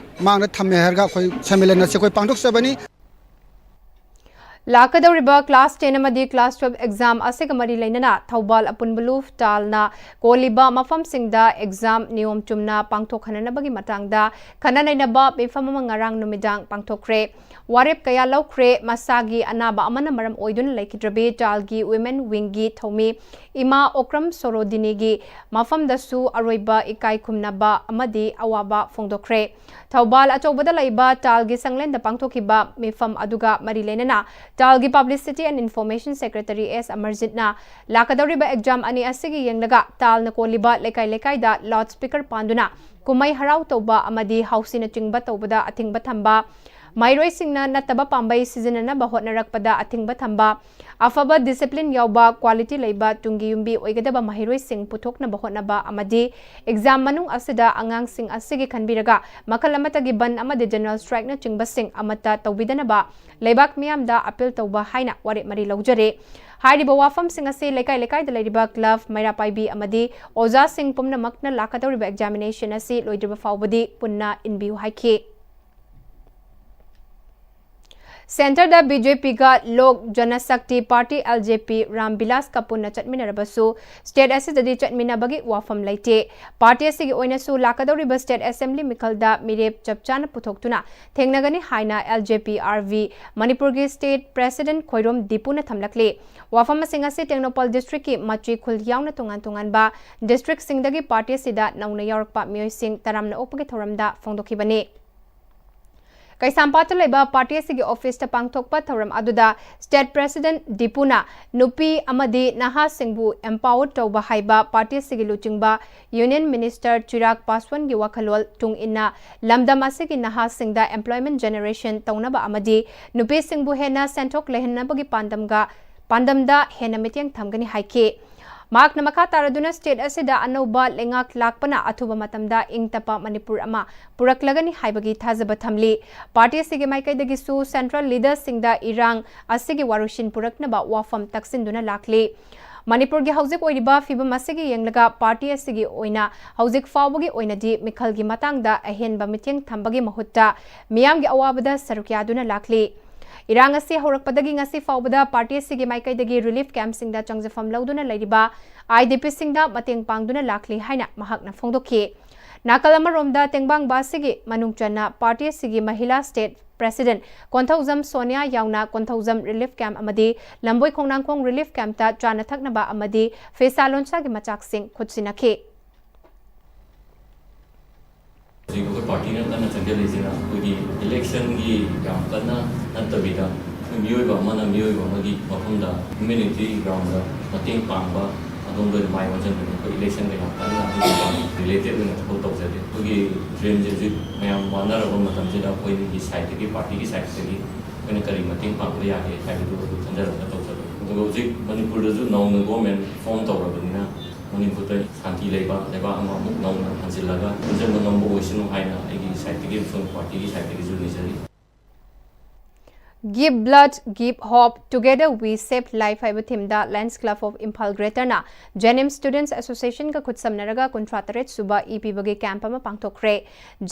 ꯃꯥꯡꯗ ꯊꯝꯃꯦ ꯍꯥꯏꯔꯒ ꯑꯩꯈꯣꯏ ꯁꯝꯃꯦꯂꯟ ꯑꯁꯤ ꯑꯩꯈꯣꯏ ꯄꯥꯡꯊꯣꯛꯆꯕꯅꯤ꯫ ꯂꯥꯛꯀꯗꯧꯔꯤꯕ class ten ꯑꯃꯗꯤ class twelve exam ꯑꯁꯤꯒ ꯃꯔꯤ ꯂꯩꯅꯅ ꯊꯧꯕꯥꯜ ꯑꯄꯨꯟꯕ ꯂꯨꯞ ꯇꯥꯜꯅ ꯀꯣꯜꯂꯤꯕ ꯃꯐꯝꯁꯤꯡꯗ exam ꯅꯤꯌꯣꯝ ꯆꯨꯝꯅ ꯄꯥꯡꯊꯣꯛꯍꯟꯅꯕꯒꯤ ꯃꯇꯥꯡꯗ ꯈꯟꯅ ꯅꯩꯅꯕ ꯃꯤꯐꯝ ꯑꯃ ꯉꯔꯥꯡ ꯅꯨꯃꯤꯗꯥꯡ ꯄꯥꯡꯊꯣꯛꯈ꯭ꯔꯦ꯫ ꯋꯥꯔꯦꯞ ꯀꯌꯥ ꯂꯧꯈ꯭ꯔꯦ꯫ ꯃꯁꯥꯒꯤ ꯑꯅꯥꯕ ꯑꯃꯅ ꯃꯔꯝ ꯑꯣꯏꯗꯨꯅ ꯂꯩꯈꯤꯗ꯭ꯔꯕꯤ ꯇꯥꯜꯒꯤ women wingꯒꯤ ꯊꯧꯃꯤ ꯏꯃꯥ ꯑꯣꯀ꯭ꯔꯝ ꯁꯣꯔꯣꯗꯤꯅꯤꯒꯤ ꯃꯐꯝꯗꯁꯨ ꯑꯔꯣꯏꯕ ꯏꯀꯥꯏ ꯈꯨꯝꯅꯕ ꯑꯃꯗꯤ ꯑꯋꯥꯕ ꯐꯣꯡꯗꯣꯛꯈ꯭ꯔꯦ꯫ ꯊꯧꯕꯥꯜ ꯑꯆꯧꯕꯗ ꯂꯩꯕ ꯇꯥꯜꯒꯤ ꯁꯪꯂꯦꯟꯗ ꯄꯥꯡꯊꯣꯛꯈꯤꯕ ꯃꯤꯐꯝ ꯑꯗꯨꯒ ꯃꯔꯤ ꯂꯩꯅꯅ ꯇꯥꯜꯒꯤ Publicity and Information Secretary ꯑꯦꯁ ꯑꯃꯔꯖꯤꯠꯅ ꯂꯥꯛꯀꯗꯧꯔꯤꯕ exam ꯑꯅꯤ ꯑꯁꯤꯒꯤ ꯌꯦꯡꯂꯒ ꯇꯥꯜꯅ ꯀꯣꯜꯂꯤꯕ ꯂꯩꯀꯥꯏ ꯂꯩꯀꯥꯏꯗ loudspeaker ꯄꯥꯟꯗꯨꯅ ꯀꯨꯝꯍꯩ ꯍꯔꯥꯎ ꯇꯧꯕ ꯑꯃꯗꯤ ꯍꯥꯎꯁꯤꯅꯆꯤꯡꯕ ꯇꯧꯕꯗ ꯑꯊꯤꯡꯕ ꯊꯝꯕ, ꯃꯍꯩꯔꯣꯏꯁꯤꯡꯅ ꯅꯠꯇꯕ ꯄꯥꯝꯕꯩ ꯁꯤꯖꯤꯟꯅꯅꯕ ꯍꯣꯠꯅꯔꯛꯄꯗ ꯑꯊꯤꯡꯕ ꯊꯝꯕ, ꯑꯐꯕ discipline ꯌꯥꯎꯕ, quality ꯂꯩꯕ ꯇꯨꯡꯒꯤ ꯌꯨꯝꯕꯤ ꯑꯣꯏꯒꯗꯕ ꯃꯍꯩꯔꯣꯏꯁꯤꯡ ꯄꯨꯊꯣꯛꯅꯕ ꯍꯣꯠꯅꯕ ꯑꯃꯗꯤ exam ꯃꯅꯨꯡ ꯑꯁꯤꯗ ꯑꯉꯥꯡꯁꯤꯡ ꯑꯁꯤꯒꯤ ꯈꯟꯕꯤꯔꯒ ꯃꯈꯜ ꯑꯃꯠꯇꯒꯤ ꯕꯟ ꯑꯃꯗꯤ general strikeꯅꯆꯤꯡꯕꯁꯤꯡ ꯑꯃꯠꯇ ꯇꯧꯕꯤꯗꯅꯕ ꯂꯩꯕꯥꯛ ꯃꯤꯌꯥꯝꯗ appeal ꯇꯧꯕ ꯍꯥꯏꯅ ꯋꯥꯔꯦꯞ ꯃꯔꯤ ꯂꯧꯖꯔꯦ꯫ ꯍꯥꯏꯔꯤꯕ ꯋꯥꯐꯝꯁꯤꯡ ꯑꯁꯤ ꯂꯩꯀꯥꯏ ꯂꯩꯀꯥꯏꯗ ꯂꯩꯔꯤꯕ club, ꯃꯩꯔꯥ ꯄꯥꯏꯕꯤ ꯑꯃꯗꯤ ꯑꯣꯖꯥꯁꯤꯡ ꯄꯨꯝꯅꯃꯛꯅ ꯂꯥꯛꯀꯗꯧꯔꯤꯕ examination ꯑꯁꯤ ꯂꯣꯏꯗ꯭ꯔꯤꯕ ꯐꯥꯎꯕꯗꯤ ꯄꯨꯟꯅ ꯏꯟꯕꯤꯌꯨ ꯍꯥꯏꯈꯤ꯫ Centreꯗ BJPꯒ ꯂꯣꯛ ꯖꯅꯁꯛꯇꯤ ꯄꯥꯔꯇꯤ, LJP, ꯔꯥꯝ ꯕꯤꯂꯥꯁꯀ ꯄꯨꯟꯅ ꯆꯠꯃꯤꯟꯅꯔꯕꯁꯨ state ꯑꯁꯤꯗꯗꯤ ꯆꯠꯃꯤꯟꯅꯕꯒꯤ ꯋꯥꯐꯝ ꯂꯩꯇꯦ꯫ ꯄꯥꯔꯇꯤ ꯑꯁꯤꯒꯤ ꯑꯣꯏꯅꯁꯨ ꯂꯥꯛꯀꯗꯧꯔꯤꯕ state assembly ꯃꯤꯈꯜꯗ ꯃꯤꯔꯦꯞ ꯆꯞ ꯆꯥꯅ ꯄꯨꯊꯣꯛꯇꯨꯅ ꯊꯦꯡꯅꯒꯅꯤ ꯍꯥꯏꯅ LJP RV ꯃꯅꯤꯄꯨꯔꯒꯤ state president ꯈꯣꯏꯔꯣꯝ ꯗꯤꯄꯨꯅ ꯊꯝꯂꯛꯂꯤ꯫ ꯋꯥꯐꯝꯁꯤꯡ ꯑꯁꯤ ꯇꯦꯡꯅꯧꯄꯜ districtꯀꯤ ꯃꯆꯤ ꯈꯨꯜ ꯌꯥꯎꯅ ꯇꯣꯉꯥꯟ ꯇꯣꯉꯥꯟꯕ districtꯁꯤꯡꯗꯒꯤ ꯄꯥꯔꯇꯤ ꯑꯁꯤꯗ ꯅꯧꯅ ꯌꯥꯎꯔꯛꯄ ꯃꯤꯑꯣꯏꯁꯤꯡ ꯇꯔꯥꯝꯅ ꯑꯣꯛꯄꯒꯤ ꯊꯧꯔꯝꯗ ꯐꯣꯡꯗꯣꯛꯈꯤꯕꯅꯤ꯫ ꯀꯩꯁꯥꯝꯄꯥꯠꯇ ꯂꯩꯕ ꯄꯥꯔꯇꯤ ꯑꯁꯤꯒꯤ officeꯇ ꯄꯥꯡꯊꯣꯛꯄ ꯊꯧꯔꯝ ꯑꯗꯨꯗ state president ꯗꯤꯄꯨꯅ ꯅꯨꯄꯤ ꯑꯃꯗꯤ ꯅꯍꯥꯁꯤꯡꯕꯨ empower ꯇꯧꯕ ꯍꯥꯏꯕ ꯄꯥꯔꯇꯤ ꯑꯁꯤꯒꯤ ꯂꯨꯆꯤꯡꯕ Union Minister ꯆꯤꯔꯥꯒ ꯄꯥꯁꯋꯥꯟꯒꯤ ꯋꯥꯈꯜꯂꯣꯟ ꯇꯨꯡ ꯏꯟꯅ ꯂꯝꯗꯝ ꯑꯁꯤꯒꯤ ꯅꯍꯥꯁꯤꯡꯗ employment generation ꯇꯧꯅꯕ ꯑꯃꯗꯤ ꯅꯨꯄꯤꯁꯤꯡꯕꯨ ꯍꯦꯟꯅ ꯁꯦꯟꯊꯣꯛ ꯂꯩꯍꯟꯅꯕꯒꯤ ꯄꯥꯟꯗꯝꯒ, ꯄꯥꯟꯗꯝꯗ ꯍꯦꯟꯅ ꯃꯤꯠꯌꯦꯡ ꯊꯝꯒꯅꯤ ꯍꯥꯏꯈꯤ꯫ ꯃꯍꯥꯛꯅ ꯃꯈꯥ ꯇꯥꯔꯗꯨꯅ state ꯑꯁꯤꯗ ꯑꯅꯧꯕ ꯂꯩꯉꯥꯛ ꯂꯥꯛꯄꯅ ꯑꯊꯨꯕ ꯃꯇꯝꯗ ꯏꯪ ꯇꯞꯄ ꯃꯅꯤꯄꯨꯔ ꯑꯃ ꯄꯨꯔꯛꯂꯒꯅꯤ ꯍꯥꯏꯕꯒꯤ ꯊꯥꯖꯕ ꯊꯝꯂꯤ꯫ ꯄꯥꯔꯇꯤ ꯑꯁꯤꯒꯤ ꯃꯥꯏꯀꯩꯗꯒꯤꯁꯨ central leaderꯁꯤꯡꯗ ꯏꯔꯥꯡ ꯑꯁꯤꯒꯤ ꯋꯥꯔꯣꯏꯁꯤꯟ ꯄꯨꯔꯛꯅꯕ ꯋꯥꯐꯝ ꯇꯛꯁꯤꯟꯗꯨꯅ ꯂꯥꯛꯂꯤ꯫ ꯃꯅꯤꯄꯨꯔꯒꯤ ꯍꯧꯖꯤꯛ ꯑꯣꯏꯔꯤꯕ ꯐꯤꯕꯝ ꯑꯁꯤꯒꯤ ꯌꯦꯡꯂꯒ ꯄꯥꯔꯇꯤ ꯑꯁꯤꯒꯤ ꯑꯣꯏꯅ ꯍꯧꯖꯤꯛ ꯐꯥꯎꯕꯒꯤ ꯑꯣꯏꯅꯗꯤ ꯃꯤꯈꯜꯒꯤ ꯃꯇꯥꯡꯗ ꯑꯍꯦꯟꯕ ꯃꯤꯠꯌꯦꯡ ꯊꯝꯕꯒꯤ ꯃꯍꯨꯠꯇ ꯃꯤꯌꯥꯝꯒꯤ ꯑꯋꯥꯕꯗ ꯁꯔꯨꯛ ꯌꯥꯗꯨꯅ ꯂꯥꯛꯂꯤ꯫ ꯏꯔꯥꯡ ꯑꯁꯤ ꯍꯧꯔꯛꯄꯗꯒꯤ ꯉꯁꯤ ꯐꯥꯎꯕꯗ ꯄꯥꯔꯇꯤ ꯑꯁꯤꯒꯤ ꯃꯥꯏꯀꯩꯗꯒꯤ relief campꯁꯤꯡꯗ ꯆꯪꯖꯐꯝ ꯂꯧꯗꯨꯅ ꯂꯩꯔꯤꯕ IDPꯁꯤꯡꯗ ꯃꯇꯦꯡ ꯄꯥꯡꯗꯨꯅ ꯂꯥꯛꯂꯤ ꯍꯥꯏꯅ ꯃꯍꯥꯛꯅ ꯐꯣꯡꯗꯣꯛꯈꯤ꯫ ꯅꯥꯀꯜ ꯑꯃꯔꯣꯝꯗ ꯇꯦꯡꯕꯥꯡꯕ ꯑꯁꯤꯒꯤ ꯃꯅꯨꯡ ꯆꯟꯅ ꯄꯥꯔꯇꯤ ꯑꯁꯤꯒꯤ ꯃꯍꯤꯂꯥ state president ꯀꯣꯟꯊꯧꯖꯝ ꯁꯣꯅꯤꯌꯥ ꯌꯥꯎꯅ ꯀꯣꯟꯊꯧꯖꯝ relief camp ꯑꯃꯗꯤ ꯂꯝꯕꯣꯏ ꯈꯣꯡꯅꯥꯡꯈꯣꯡ relief campꯇ ꯆꯥꯅ ꯊꯛꯅꯕ ꯑꯃꯗꯤ ꯐꯤꯁꯥ ꯂꯣꯟꯁꯥꯒꯤ ꯃꯆꯥꯛꯁꯤꯡ ꯈꯨꯠꯁꯤꯟꯅꯈꯤ꯫ ꯍꯧꯖꯤꯛ ꯑꯩꯈꯣꯏ ꯄꯥꯔꯇꯤꯅ ꯀꯟꯅ ꯆꯪꯁꯤꯜꯂꯤꯁꯤꯅ ꯑꯩꯈꯣꯏꯒꯤ electionꯒꯤ ꯌꯥꯝ ꯀꯟꯅ ꯅꯠꯇꯕꯤꯗ ꯑꯩꯈꯣꯏ ꯃꯤꯑꯣꯏꯕ ꯑꯃꯅ ꯃꯤꯑꯣꯏꯕ ꯑꯃꯒꯤ ꯃꯐꯝꯗ humanity groundꯗ ꯃꯇꯦꯡ ꯄꯥꯡꯕ, ꯑꯗꯣꯝꯗ ꯑꯣꯏꯅ ꯃꯥꯏ ꯑꯣꯟꯁꯤꯟꯕꯅꯤ꯫ ꯑꯩꯈꯣꯏ ꯏꯂꯦꯛꯁꯟꯒ ꯌꯥꯝ ꯀꯟꯅ ꯑꯗꯨꯒꯤ ꯔꯤꯂꯦꯇꯦꯗ ꯑꯣꯏꯅ ꯊꯕꯛ ꯇꯧꯖꯗꯦ꯫ ꯑꯩꯈꯣꯏꯒꯤ ꯗ꯭ꯔꯤꯝꯁꯦ ꯍꯧꯖꯤꯛ ꯃꯌꯥꯝ ꯋꯥꯅꯔꯕ ꯃꯇꯝꯁꯤꯗ ꯑꯩꯈꯣꯏꯒꯤ ꯁꯥꯏꯠꯇꯒꯤ, ꯄꯥꯔꯇꯤꯒꯤ ꯁꯥꯏꯠꯇꯒꯤ ꯑꯩꯈꯣꯏꯅ ꯀꯔꯤ ꯃꯇꯦꯡ ꯄꯥꯡꯕ ꯌꯥꯒꯦ ꯍꯥꯏꯕꯗꯨ ꯑꯗꯨ ꯈꯟꯖꯔꯒ ꯇꯧꯖꯕꯅꯤ꯫ ꯑꯗꯨꯒ ꯍꯧꯖꯤꯛ ꯃꯅꯤꯄꯨꯔꯗꯁꯨ ꯅꯧꯅ ꯒꯣꯔꯃꯦꯟ ꯐꯣꯝ ꯇꯧꯔꯕꯅꯤꯅ ꯃꯅꯤꯄꯨꯔꯗ ꯁꯥꯟꯇꯤ ꯂꯩꯕ ꯂꯩꯕꯥꯛ ꯑꯃ ꯑꯃꯨꯛ ꯅꯧꯅ ꯍꯟꯖꯤꯜꯂꯒ ꯄꯨꯟꯁꯤꯟꯕ ꯉꯝꯕ ꯑꯣꯏꯁꯅꯨ ꯍꯥꯏꯅ ꯑꯩꯒꯤ ꯁꯥꯏꯠꯇꯒꯤ ꯑꯃꯁꯨꯡ ꯄꯥꯔꯇꯤꯒꯤ ꯁꯥꯏꯠꯇꯒꯤꯁꯨ ꯅꯤꯖꯔꯤ꯫ Give Blood, Give Hope, Together We Save Life ꯍꯥꯏꯕ ꯊꯤꯝꯗ Lions Club of Imphal Greaterꯅ JNIMS Students Associationꯒ ꯈꯨꯠꯁꯝꯅꯔꯒ ꯀꯨꯟꯊ꯭ꯔꯥ ꯇꯔꯦꯠ ꯁꯨꯕ ꯏ ꯄꯤꯕꯒꯤ ꯀꯦꯝꯞ ꯑꯃ ꯄꯥꯡꯊꯣꯛꯈ꯭ꯔꯦ꯫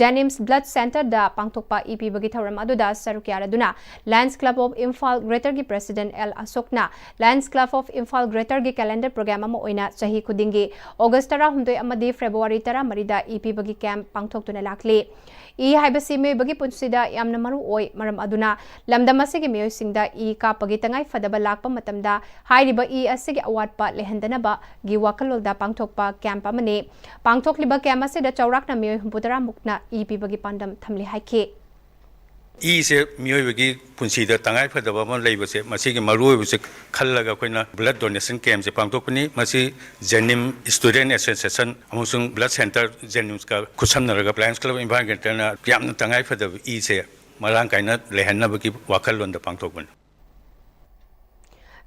JNIMS Blood Centreꯗ ꯄꯥꯡꯊꯣꯛꯄ ꯏ ꯄꯤꯕꯒꯤ ꯊꯧꯔꯝ ꯑꯗꯨꯗ ꯁꯔꯨꯛ ꯌꯥꯔꯗꯨꯅ Lions Club of Imphal Greaterꯒꯤ President ꯑꯦꯜ ꯑꯁꯣꯛꯅ Lions Club of Imphal Greaterꯒꯤ calendar program ꯑꯃ ꯑꯣꯏꯅ ꯆꯍꯤ ꯈꯨꯗꯤꯡꯒꯤ ꯑꯣꯒꯁ ꯇꯔꯥꯍꯨꯝꯗꯣꯏ ꯑꯃꯗꯤ ꯐꯦꯕ꯭ꯔꯨꯋꯥꯔꯤ ꯇꯔꯥꯃꯔꯤꯗ ꯏ ꯄꯤꯕꯒꯤ ꯀꯦꯝꯞ ꯄꯥꯡꯊꯣꯛꯇꯨꯅ ꯂꯥꯛꯂꯤ꯫ ꯏ ꯍꯥꯏꯕꯁꯤ ꯃꯤꯑꯣꯏꯕꯒꯤ ꯄꯨꯟꯁꯤꯗ ꯌꯥꯝꯅ ꯃꯔꯨ ꯑꯣꯏ꯫ ꯃꯔꯝ ꯑꯗꯨꯅ ꯂꯝꯗꯝ ꯑꯁꯤꯒꯤ ꯃꯤꯑꯣꯏꯁꯤꯡꯗ ꯏ ꯀꯥꯞꯄꯒꯤ ꯇꯉꯥꯏ ꯐꯗꯕ ꯂꯥꯛꯄ ꯃꯇꯝꯗ ꯍꯥꯏꯔꯤꯕ ꯏ ꯑꯁꯤꯒꯤ ꯑꯋꯥꯠꯄ ꯂꯩꯍꯟꯗꯅꯕꯒꯤ ꯋꯥꯈꯜꯂꯣꯟꯗ ꯄꯥꯡꯊꯣꯛꯄ ꯀꯦꯝꯞ ꯑꯃꯅꯤ꯫ ꯄꯥꯡꯊꯣꯛꯂꯤꯕ ꯀꯦꯝꯞ ꯑꯁꯤꯗ ꯆꯥꯎꯔꯥꯛꯅ ꯃꯤꯑꯣꯏ ꯍꯨꯝꯐꯨꯇꯔꯥ ꯃꯨꯛꯅ ꯏ ꯄꯤꯕꯒꯤ ꯄꯥꯟꯗꯝ ꯊꯝꯂꯤ ꯍꯥꯏꯈꯤ꯫ ꯏꯁꯦ ꯃꯤꯑꯣꯏꯕꯒꯤ ꯄꯨꯟꯁꯤꯗ ꯇꯉꯥꯏ ꯐꯗꯕ ꯑꯃ ꯂꯩꯕꯁꯦ, ꯃꯁꯤꯒꯤ ꯃꯔꯨꯑꯣꯏꯕꯁꯦ ꯈꯜꯂꯒ ꯑꯩꯈꯣꯏꯅ blood donation campꯁꯦ ꯄꯥꯡꯊꯣꯛꯄꯅꯤ꯫ ꯃꯁꯤ JNIMS Student Association ꯑꯃꯁꯨꯡ Blood Centre JNIMSꯀ ꯈꯨꯠꯁꯝꯅꯔꯒ Lions Club Imphal Greaterꯅ ꯌꯥꯝꯅ ꯇꯉꯥꯏ ꯐꯗꯕ ꯏꯁꯦ ꯃꯔꯥꯡ ꯀꯥꯏꯅ ꯂꯩꯍꯟꯅꯕꯒꯤ ꯋꯥꯈꯜꯂꯣꯟꯗ ꯄꯥꯡꯊꯣꯛꯄꯅꯤ꯫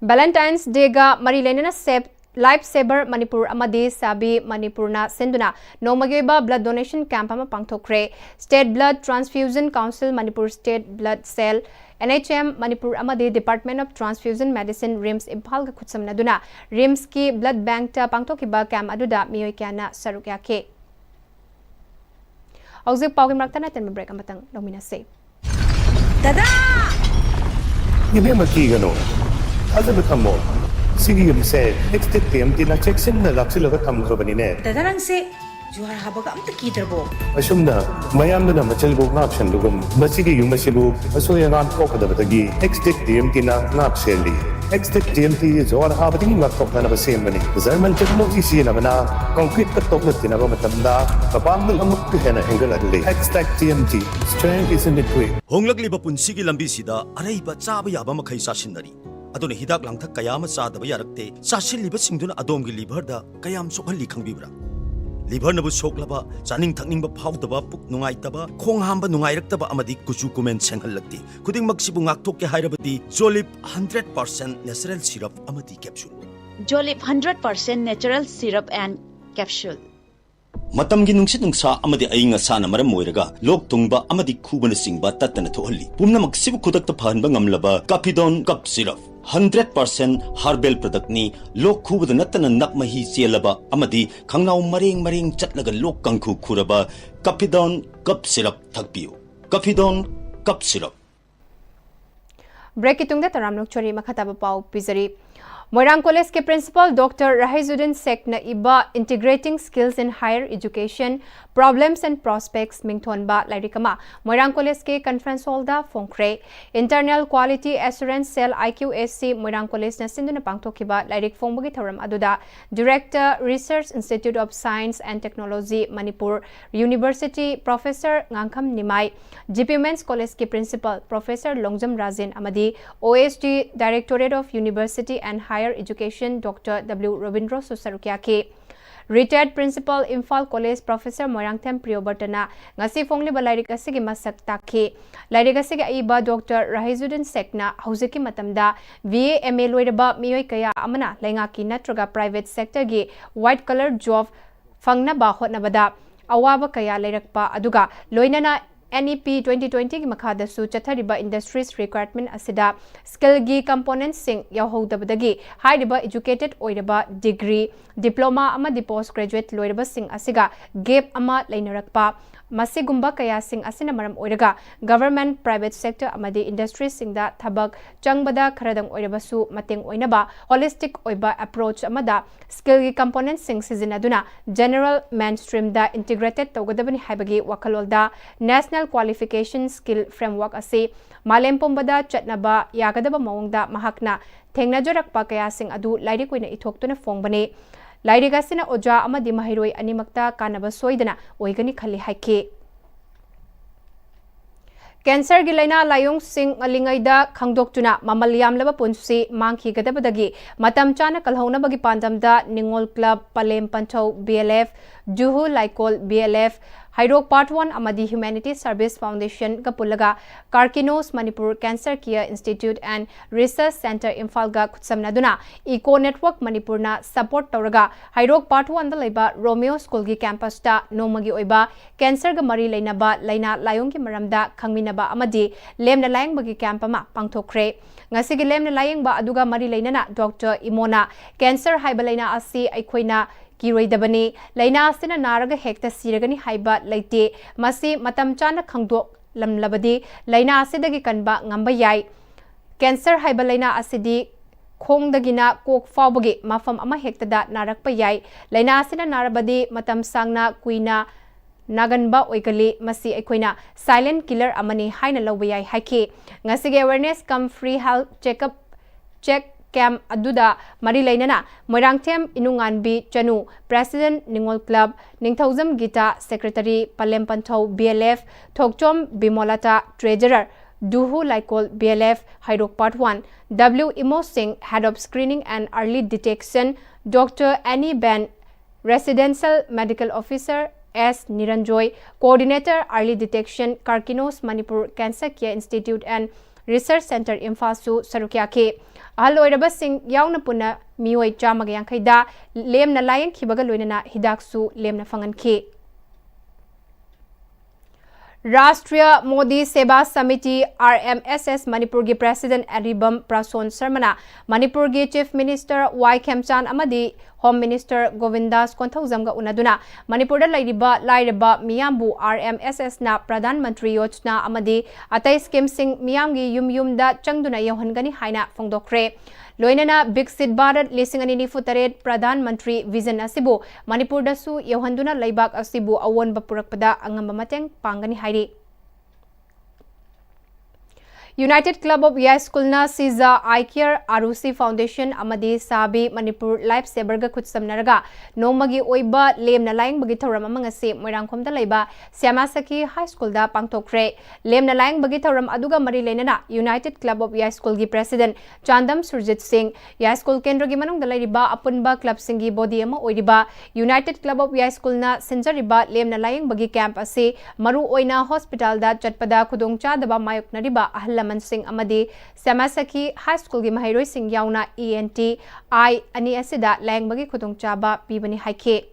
Valentine's Dayꯒ ꯃꯔꯤ ꯂꯩꯅꯅ Save, Life Saver ꯃꯅꯤꯄꯨꯔ ꯑꯃꯗꯤ ꯁꯥꯕꯤ ꯃꯅꯤꯄꯨꯔꯅ ꯁꯤꯟꯗꯨꯅ ꯅꯣꯡꯃꯒꯤ ꯑꯣꯏꯕ blood donation camp ꯑꯃ ꯄꯥꯡꯊꯣꯛꯈ꯭ꯔꯦ꯫ State Blood Transfusion Council, Manipur State Blood Cell, NHM Manipur ꯑꯃꯗꯤ Department of Transfusion Medicine, RIMS ꯏꯝꯐꯥꯜꯒ ꯈꯨꯠꯁꯝꯅꯗꯨꯅ RIMSꯀꯤ blood bankꯇ ꯄꯥꯡꯊꯣꯛꯈꯤꯕ camp ꯑꯗꯨꯗ ꯃꯤꯑꯣꯏ ꯀꯌꯥꯅ ꯁꯔꯨꯛ ꯌꯥꯈꯤ꯫ ꯍꯧꯖꯤꯛ ꯄꯥꯎꯒꯤ ꯃꯔꯛꯇ ꯅꯠꯇꯅ break ꯑꯃꯇꯪ ꯂꯧꯃꯤꯟꯅꯁꯤ꯫ ꯗꯗꯥ! ꯏꯕꯦꯝꯃ, ꯀꯤꯒꯅꯨ꯫ ꯊꯥꯖꯕ ꯊꯝꯃꯣ꯫ ꯁꯤꯒꯤ ꯌꯨꯝꯁꯦ Extech TMTꯅ ꯆꯦꯛꯁꯤꯟꯅ ꯂꯥꯛꯁꯤꯜꯂꯒ ꯊꯝꯈ꯭ꯔꯕꯅꯤꯅꯦ꯫ ꯗꯗꯥ, ꯅꯪꯁꯦ ꯖꯨꯍꯥꯔ ꯍꯥꯕꯒ ꯑꯝꯇ ꯀꯤꯗ꯭ꯔꯕꯣ? ꯑꯁꯨꯝꯅ ꯃꯌꯥꯝꯗꯨꯅ ꯃꯆꯜꯕꯨ ꯉꯥꯛꯁꯟꯕꯒꯨꯝ, ꯃꯁꯤꯒꯤ ꯌꯨꯝ ꯑꯁꯤꯕꯨ ꯑꯁꯣꯏ ꯑꯉꯥꯝ ꯊꯣꯛꯀꯗꯕꯗꯒꯤ Extech TMTꯅ ꯉꯥꯛ ꯁꯦꯜꯂꯤ꯫ Extech TMT ꯖꯨꯍꯥꯔ ꯍꯥꯕꯗꯒꯤ ꯉꯥꯛꯊꯣꯛꯅꯅꯕ ꯁꯦꯝꯕꯅꯤ꯫ German technology ꯁꯤꯖꯤꯟꯅꯕꯅ concreteꯀ ꯇꯣꯛꯅ ꯇꯤꯟꯅꯕ ꯃꯇꯝꯗ ꯃꯄꯥꯡꯒꯜ ꯑꯃꯨꯛꯀ ꯍꯦꯟꯅ ꯍꯦꯟꯒꯠꯍꯜꯂꯤ꯫ Extech TMT, strength is in the grip. ꯍꯣꯡꯂꯛꯂꯤꯕ ꯄꯨꯟꯁꯤꯒꯤ ꯂꯝꯕꯤꯁꯤꯗ ꯑꯔꯩꯕ ꯆꯥꯕ ꯌꯥꯕ ꯃꯈꯩ ꯆꯥꯁꯤꯟꯅꯔꯤ꯫ ꯑꯗꯨꯅ ꯍꯤꯗꯥꯛ ꯂꯥꯡꯊꯛ ꯀꯌꯥ ꯑꯃ ꯆꯥꯗꯕ ꯌꯥꯔꯛꯇꯦ꯫ ꯆꯥꯁꯤꯜꯂꯤꯕꯁꯤꯡꯗꯨꯅ ꯑꯗꯣꯝꯒꯤ ꯂꯤꯚꯔꯗ ꯀꯌꯥꯝ ꯁꯣꯛꯍꯜꯂꯤ ꯈꯪꯕꯤꯕ꯭ꯔꯥ? ꯂꯤꯚꯔꯅꯕꯨ ꯁꯣꯛꯂꯕ, ꯆꯥꯅꯤꯡ ꯊꯛꯅꯤꯡꯕ ꯐꯥꯎꯗꯕ, ꯄꯨꯛ ꯅꯨꯡꯉꯥꯏꯇꯕ, ꯈꯣꯡ ꯍꯥꯝꯕ ꯅꯨꯡꯉꯥꯏꯔꯛꯇꯕ ꯑꯃꯗꯤ ꯀꯨꯆꯨ ꯀꯨꯃꯦꯟ ꯁꯦꯡꯍꯜꯂꯛꯇꯦ꯫ ꯈꯨꯗꯤꯡꯃꯛꯁꯤꯕꯨ ꯉꯥꯛꯊꯣꯛꯀꯦ ꯍꯥꯏꯔꯕꯗꯤ Jolib hundred percent natural syrup ꯑꯃꯗꯤ capsule꯫ Jolib hundred percent natural syrup and capsule. ꯃꯇꯝꯒꯤ ꯅꯨꯡꯁꯤꯠ ꯅꯨꯡꯁꯥ ꯑꯃꯗꯤ ꯑꯏꯪ ꯑꯁꯥꯅ ꯃꯔꯝ ꯑꯣꯏꯔꯒ ꯂꯣꯛ ꯊꯨꯡꯕ ꯑꯃꯗꯤ ꯈꯨꯕꯅꯆꯤꯡꯕ ꯇꯠꯇꯅ ꯊꯣꯛꯍꯜꯂꯤ꯫ ꯄꯨꯝꯅꯃꯛꯁꯤꯕꯨ ꯈꯨꯗꯛꯇ ꯐꯍꯟꯕ ꯉꯝꯂꯕ Capidon Cough Syrup hundred percent herbal product ꯅꯤ꯫ ꯂꯣꯛ ꯈꯨꯕꯗ ꯅꯠꯇꯅ ꯅꯞ ꯃꯍꯤ ꯆꯦꯜꯂꯕ ꯑꯃꯗꯤ ꯈꯪꯅꯥꯎ ꯃꯔꯦꯡ ꯃꯔꯦꯡ ꯆꯠꯂꯒ ꯂꯣꯛ ꯀꯥꯡꯈꯨ ꯈꯨꯔꯕ Capidon Cough Syrup ꯊꯛꯄꯤꯌꯨ꯫ Capidon Cough Syrup꯫ ꯕ꯭ꯔꯦꯛꯀꯤ ꯇꯨꯡꯗ ꯇꯔꯥꯝꯅ ꯑꯣꯛꯆꯔꯤ꯫ ꯃꯈꯥ ꯇꯥꯕ ꯄꯥꯎ ꯄꯤꯖꯔꯤ꯫ ꯃꯣꯏꯔꯥꯡ ꯀꯣꯂꯦꯖꯀꯤ ꯄ꯭ꯔꯤꯟꯁꯤꯄꯥꯜ ꯗꯣꯛꯇꯔ ꯔꯍꯤꯖꯨꯗꯤꯟ ꯁꯦꯈꯅ ꯏꯕ Integrating Skills in Higher Education, Problems and Prospects ꯃꯤꯡꯊꯣꯟꯕ ꯂꯥꯏꯔꯤꯛ ꯑꯃ ꯃꯣꯏꯔꯥꯡ ꯀꯣꯂꯦꯖꯀꯤ ꯀꯟꯐ꯭ꯔꯦꯟꯁ ꯍꯣꯜꯗ ꯐꯣꯡꯈ꯭ꯔꯦ꯫ Internal Quality Assurance Cell, I Q A C, ꯃꯣꯏꯔꯥꯡ ꯀꯣꯂꯦꯖꯅ ꯁꯤꯟꯗꯨꯅ ꯄꯥꯡꯊꯣꯛꯈꯤꯕ ꯂꯥꯏꯔꯤꯛ ꯐꯣꯡꯕꯒꯤ ꯊꯧꯔꯝ ꯑꯗꯨꯗ Director, Research Institute of Science and Technology, Manipur University, Professor ꯉꯥꯡꯈꯝ Nimai, G P Women's College ꯀꯤ ꯄ꯭ꯔꯤꯟꯁꯤꯄꯥꯜ ꯄ꯭ꯔꯣꯐꯦꯁꯔ ꯂꯣꯡꯖꯝ ꯔꯥꯖꯦꯟ ꯑꯃꯗꯤ O S D, Directorate of University and Higher Education, doctor W ꯔꯣꯕꯤꯟꯗ꯭ꯔꯣꯁꯨ ꯁꯔꯨꯛ ꯌꯥꯈꯤ꯫ Retired Principal, Imphal college, professor Moirangthem ꯄ꯭ꯔꯤꯌꯣꯕꯔꯇꯅ ꯉꯁꯤ ꯐꯣꯡꯂꯤꯕ ꯂꯥꯏꯔꯤꯛ ꯑꯁꯤꯒꯤ ꯃꯁꯛ ꯇꯥꯛꯈꯤ꯫ ꯂꯥꯏꯔꯤꯛ ꯑꯁꯤꯒꯤ ꯑꯏꯕ ꯗꯣꯛꯇꯔ ꯔꯍꯤꯖꯨꯗꯤꯟ ꯁꯦꯈꯅ ꯍꯧꯖꯤꯛꯀꯤ ꯃꯇꯝꯗ B A, M A ꯂꯣꯏꯔꯕ ꯃꯤꯑꯣꯏ ꯀꯌꯥ ꯑꯃꯅ ꯂꯩꯉꯥꯛꯀꯤ ꯅꯠꯇ꯭ꯔꯒ private sector ꯒꯤ white collar job ꯐꯪꯅꯕ ꯍꯣꯠꯅꯕꯗ ꯑꯋꯥꯕ ꯀꯌꯥ ꯂꯩꯔꯛꯄ ꯑꯗꯨꯒ ꯂꯣꯏꯅꯅ N E P twenty twenty ꯒꯤ ꯃꯈꯥꯗꯁꯨ ꯆꯠꯊꯔꯤꯕ industries requirement ꯑꯁꯤꯗ skill ꯒꯤ component ꯁꯤꯡ ꯌꯥꯎꯍꯧꯗꯕꯗꯒꯤ ꯍꯥꯏꯔꯤꯕ educated ꯑꯣꯏꯔꯕ degree, diploma ꯑꯃꯗꯤ post graduate ꯂꯣꯏꯔꯕꯁꯤꯡ ꯑꯁꯤꯒ gap ꯑꯃ ꯂꯩꯅꯔꯛꯄ, ꯃꯁꯤꯒꯨꯝꯕ ꯀꯌꯥꯁꯤꯡ ꯑꯁꯤꯅ ꯃꯔꯝ ꯑꯣꯏꯔꯒ government, private sector ꯑꯃꯗꯤ industries ꯁꯤꯡꯗ ꯊꯕꯛ ꯆꯪꯕꯗ ꯈꯔꯗꯪ ꯑꯣꯏꯔꯕꯁꯨ ꯃꯇꯦꯡ ꯑꯣꯏꯅꯕ holistic ꯑꯣꯏꯕ approach ꯑꯃꯗ skill ꯒꯤ component ꯁꯤꯡ ꯁꯤꯖꯤꯟꯅꯗꯨꯅ general mainstream ꯗ integrated ꯇꯧꯒꯗꯕꯅꯤ ꯍꯥꯏꯕꯒꯤ ꯋꯥꯈꯜꯂꯣꯟꯗ National Qualification Skill Framework ꯑꯁꯤ ꯃꯥꯂꯦꯝ ꯄꯨꯝꯕꯗ ꯆꯠꯅꯕ ꯌꯥꯒꯗꯕ ꯃꯑꯣꯡꯗ ꯃꯍꯥꯛꯅ ꯊꯦꯡꯅꯖꯔꯛꯄ ꯀꯌꯥꯁꯤꯡ ꯑꯗꯨ ꯂꯥꯏꯔꯤꯛ ꯑꯣꯏꯅ ꯏꯊꯣꯛꯇꯨꯅ ꯐꯣꯡꯕꯅꯤ꯫ ꯂꯥꯏꯔꯤꯛ ꯑꯁꯤꯅ ꯑꯣꯖꯥ ꯑꯃꯗꯤ ꯃꯍꯩꯔꯣꯏ ꯑꯅꯤꯃꯛꯇ ꯀꯥꯟꯅꯕ ꯁꯣꯏꯗꯅ ꯑꯣꯏꯒꯅꯤ ꯈꯜꯂꯤ ꯍꯥꯏꯈꯤ꯫ ꯀꯦꯟꯁꯔꯒꯤ ꯂꯥꯏꯅꯥ ꯂꯥꯏꯑꯣꯡꯁꯤꯡ ꯉꯜꯂꯤꯉꯩꯗ ꯈꯪꯗꯣꯛꯇꯨꯅ ꯃꯃꯜ ꯌꯥꯝꯂꯕ ꯄꯨꯟꯁꯤ ꯃꯥꯡꯈꯤꯒꯗꯕꯗꯒꯤ ꯃꯇꯝ ꯆꯥꯅ ꯀꯜꯍꯧꯅꯕꯒꯤ ꯄꯥꯟꯗꯝꯗ Ningol club, Palem Panthou, B L F, Juhu Laikol, B L F, Heirok Part One ꯑꯃꯗꯤ Humanity Service Foundation ꯒ ꯄꯨꯜꯂꯒ Karkinos Manipur Cancer Care Institute and Research Centre ꯏꯝꯐꯥꯜꯒ ꯈꯨꯠꯁꯝꯅꯗꯨꯅ Eco Network ꯃꯅꯤꯄꯨꯔꯅ support ꯇꯧꯔꯒ ꯍꯩꯔꯣꯛ Part One ꯗ ꯂꯩꯕ ꯔꯣꯃꯤꯌꯣ ꯁ꯭ꯀꯨꯜꯒꯤ campus ꯇ ꯅꯣꯡꯃꯒꯤ ꯑꯣꯏꯕ ꯀꯦꯟꯁꯔꯒ ꯃꯔꯤ ꯂꯩꯅꯕ ꯂꯥꯏꯅꯥ ꯂꯥꯏꯑꯣꯡꯒꯤ ꯃꯔꯝꯗ ꯈꯪꯃꯤꯟꯅꯕ ꯑꯃꯗꯤ ꯂꯦꯝꯅ ꯂꯥꯌꯦꯡꯕꯒꯤ camp ꯑꯃ ꯄꯥꯡꯊꯣꯛꯈ꯭ꯔꯦ꯫ ꯉꯁꯤꯒꯤ ꯂꯦꯝꯅ ꯂꯥꯌꯦꯡꯕ ꯑꯗꯨꯒ ꯃꯔꯤ ꯂꯩꯅꯅ Doctor ꯏꯃꯣꯅ ꯀꯦꯟꯁꯔ ꯍꯥꯏꯕ ꯂꯥꯏꯅꯥ ꯑꯁꯤ ꯑꯩꯈꯣꯏꯅ ꯀꯤꯔꯣꯏꯗꯕꯅꯤ, ꯂꯥꯏꯅꯥ ꯑꯁꯤꯅ ꯅꯥꯔꯒ ꯍꯦꯛꯇ ꯁꯤꯔꯒꯅꯤ ꯍꯥꯏꯕ ꯂꯩꯇꯦ, ꯃꯁꯤ ꯃꯇꯝ ꯆꯥꯅ ꯈꯪꯗꯣꯛꯂꯝꯂꯕꯗꯤ ꯂꯥꯏꯅꯥ ꯑꯁꯤꯗꯒꯤ ꯀꯟꯕ ꯉꯝꯕ ꯌꯥꯏ꯫ ꯀꯦꯟꯁꯔ ꯍꯥꯏꯕ ꯂꯥꯏꯅꯥ ꯑꯁꯤꯗꯤ ꯈꯣꯡꯗꯒꯤꯅ ꯀꯣꯛ ꯐꯥꯎꯕꯒꯤ ꯃꯐꯝ ꯑꯃꯍꯦꯛꯇꯗ ꯅꯥꯔꯛꯄ ꯌꯥꯏ꯫ ꯂꯥꯏꯅꯥ ꯑꯁꯤꯅ ꯅꯥꯔꯕꯗꯤ ꯃꯇꯝ ꯁꯥꯡꯅ ꯀꯨꯏꯅ ꯅꯥꯒꯟꯕ ꯑꯣꯏꯒꯜꯂꯤ꯫ ꯃꯁꯤ ꯑꯩꯈꯣꯏꯅ silent killer ꯑꯃꯅꯤ ꯍꯥꯏꯅ ꯂꯧꯕ ꯌꯥꯏ ꯍꯥꯏꯈꯤ꯫ ꯉꯁꯤꯒꯤ awareness cum free health checkup check camp ꯑꯗꯨꯗ ꯃꯔꯤ ꯂꯩꯅꯅ Moirangthem Inunganbi Chanu, President Ningol Club, Ningthoujam Gita, Secretary, Palem Panthou, B L F, Thokchom Bimolata, Treasurer, Duhu Laikol, B L F, Heirok Part One, W Imo Singh, Head of Screening and Early Detection, Doctor any band, Residential Medical Officer S ꯅꯤꯔꯟꯖꯣꯏ, Coordinator Early Detection, Karkinos Manipur Cancer Care Institute and Research Centre ꯏꯝꯐꯥꯜꯁꯨ ꯁꯔꯨꯛ ꯌꯥꯈꯤ꯫ ꯑꯍꯜ ꯑꯣꯏꯔꯕꯁꯤꯡ ꯌꯥꯎꯅ ꯄꯨꯟꯅ ꯃꯤꯑꯣꯏ ꯆꯥꯝꯃꯒ ꯌꯥꯡꯈꯩꯗ ꯂꯦꯝꯅ ꯂꯥꯌꯦꯡꯈꯤꯕꯒ ꯂꯣꯏꯅꯅ ꯍꯤꯗꯥꯛꯁꯨ ꯂꯦꯝꯅ ꯐꯪꯍꯟꯈꯤ꯫ ꯔꯥꯁꯇ꯭ꯔꯤꯌ ꯃꯣꯗꯤ ꯁꯦꯕꯥ samiti, R M S S, ꯃꯅꯤꯄꯨꯔꯒꯤ President ꯑꯔꯤꯕꯝ ꯄ꯭ꯔꯁꯣꯟ ꯁꯔꯃꯅ ꯃꯅꯤꯄꯨꯔꯒꯤ Chief Minister ꯋꯥꯏ ꯈꯦꯝꯆꯥꯟ ꯑꯃꯗꯤ Home Minister ꯒꯣꯕꯤꯟꯗꯥꯁ ꯀꯣꯟꯊꯧꯖꯝꯒ ꯎꯅꯗꯨꯅ ꯃꯅꯤꯄꯨꯔꯗ ꯂꯩꯔꯤꯕ ꯂꯥꯏꯔꯕ ꯃꯤꯌꯥꯝꯕꯨ R M S S ꯅ ꯄ꯭ꯔꯙꯥꯟ ꯃꯟꯇ꯭ꯔꯤ ꯌꯣꯖꯅꯥ ꯑꯃꯗꯤ ꯑꯇꯩ schemeꯁꯤꯡ ꯃꯤꯌꯥꯝꯒꯤ ꯌꯨꯝ ꯌꯨꯝꯗ ꯆꯪꯗꯨꯅ ꯌꯧꯍꯟꯒꯅꯤ ꯍꯥꯏꯅ ꯐꯣꯡꯗꯣꯛꯈ꯭ꯔꯦ꯫ ꯂꯣꯏꯅꯅ ꯕꯤꯛꯁꯤꯠ ꯚꯥꯔꯠ ꯂꯤꯁꯤꯡ ꯑꯅꯤ ꯅꯤꯐꯨ ꯇꯔꯦꯠ ꯄ꯭ꯔꯙꯥꯟ ꯃꯟꯇ꯭ꯔꯤ vision ꯑꯁꯤꯕꯨ ꯃꯅꯤꯄꯨꯔꯗꯁꯨ ꯌꯧꯍꯟꯗꯨꯅ ꯂꯩꯕꯥꯛ ꯑꯁꯤꯕꯨ ꯑꯑꯣꯟꯕ ꯄꯨꯔꯛꯄꯗ ꯑꯉꯝꯕ ꯃꯇꯦꯡ ꯄꯥꯡꯒꯅꯤ ꯍꯥꯏꯔꯤ꯫ United Club of Yaiskulꯅ Shija Eye Care, ꯑꯥꯔꯨꯁꯤ Foundation ꯑꯃꯗꯤ ꯁꯥꯕꯤ ꯃꯅꯤꯄꯨꯔ Life Saverꯒ ꯈꯨꯠꯁꯝꯅꯔꯒ ꯅꯣꯡꯃꯒꯤ ꯑꯣꯏꯕ ꯂꯦꯝꯅ ꯂꯥꯌꯦꯡꯕꯒꯤ ꯊꯧꯔꯝ ꯑꯃ ꯉꯁꯤ ꯃꯣꯏꯔꯥꯡꯈꯣꯝꯗ ꯂꯩꯕ ꯁ꯭ꯌꯥꯃꯥ ꯁꯈꯤ High Schoolꯗ ꯄꯥꯡꯊꯣꯛꯈ꯭ꯔꯦ꯫ ꯂꯦꯝꯅ ꯂꯥꯌꯦꯡꯕꯒꯤ ꯊꯧꯔꯝ ꯑꯗꯨꯒ ꯃꯔꯤ ꯂꯩꯅꯅ United Club of Yaiskulꯒꯤ President Chandam Surjit ꯁꯤꯡ, ꯌꯥꯏꯁ꯭ꯀꯨꯜ ꯀꯦꯟꯗ꯭ꯔꯒꯤ ꯃꯅꯨꯡꯗ ꯂꯩꯔꯤꯕ ꯑꯄꯨꯟꯕ clubꯁꯤꯡꯒꯤ body ꯑꯃ ꯑꯣꯏꯔꯤꯕ United Club of ꯌꯥꯏꯁ꯭ꯀꯨꯜꯅ ꯁꯤꯟꯖꯔꯤꯕ ꯂꯦꯝꯅ ꯂꯥꯌꯦꯡꯕꯒꯤ camp ꯑꯁꯤ ꯃꯔꯨ ꯑꯣꯏꯅ hospitalꯗ ꯆꯠꯄꯗ ꯈꯨꯗꯣꯡꯆꯥꯗꯕ ꯃꯥꯌꯣꯛꯅꯔꯤꯕ ꯑꯍꯜ ꯂꯃꯟꯁꯤꯡ ꯑꯃꯗꯤ ꯁ꯭ꯌꯥꯃꯥ ꯁꯈꯤ High Schoolꯒꯤ ꯃꯍꯩꯔꯣꯏꯁꯤꯡ ꯌꯥꯎꯅ E N T, Eye ꯑꯅꯤ ꯑꯁꯤꯗ ꯂꯥꯌꯦꯡꯕꯒꯤ ꯈꯨꯗꯣꯡꯆꯥꯕ ꯄꯤꯕꯅꯤ ꯍꯥꯏꯈꯤ꯫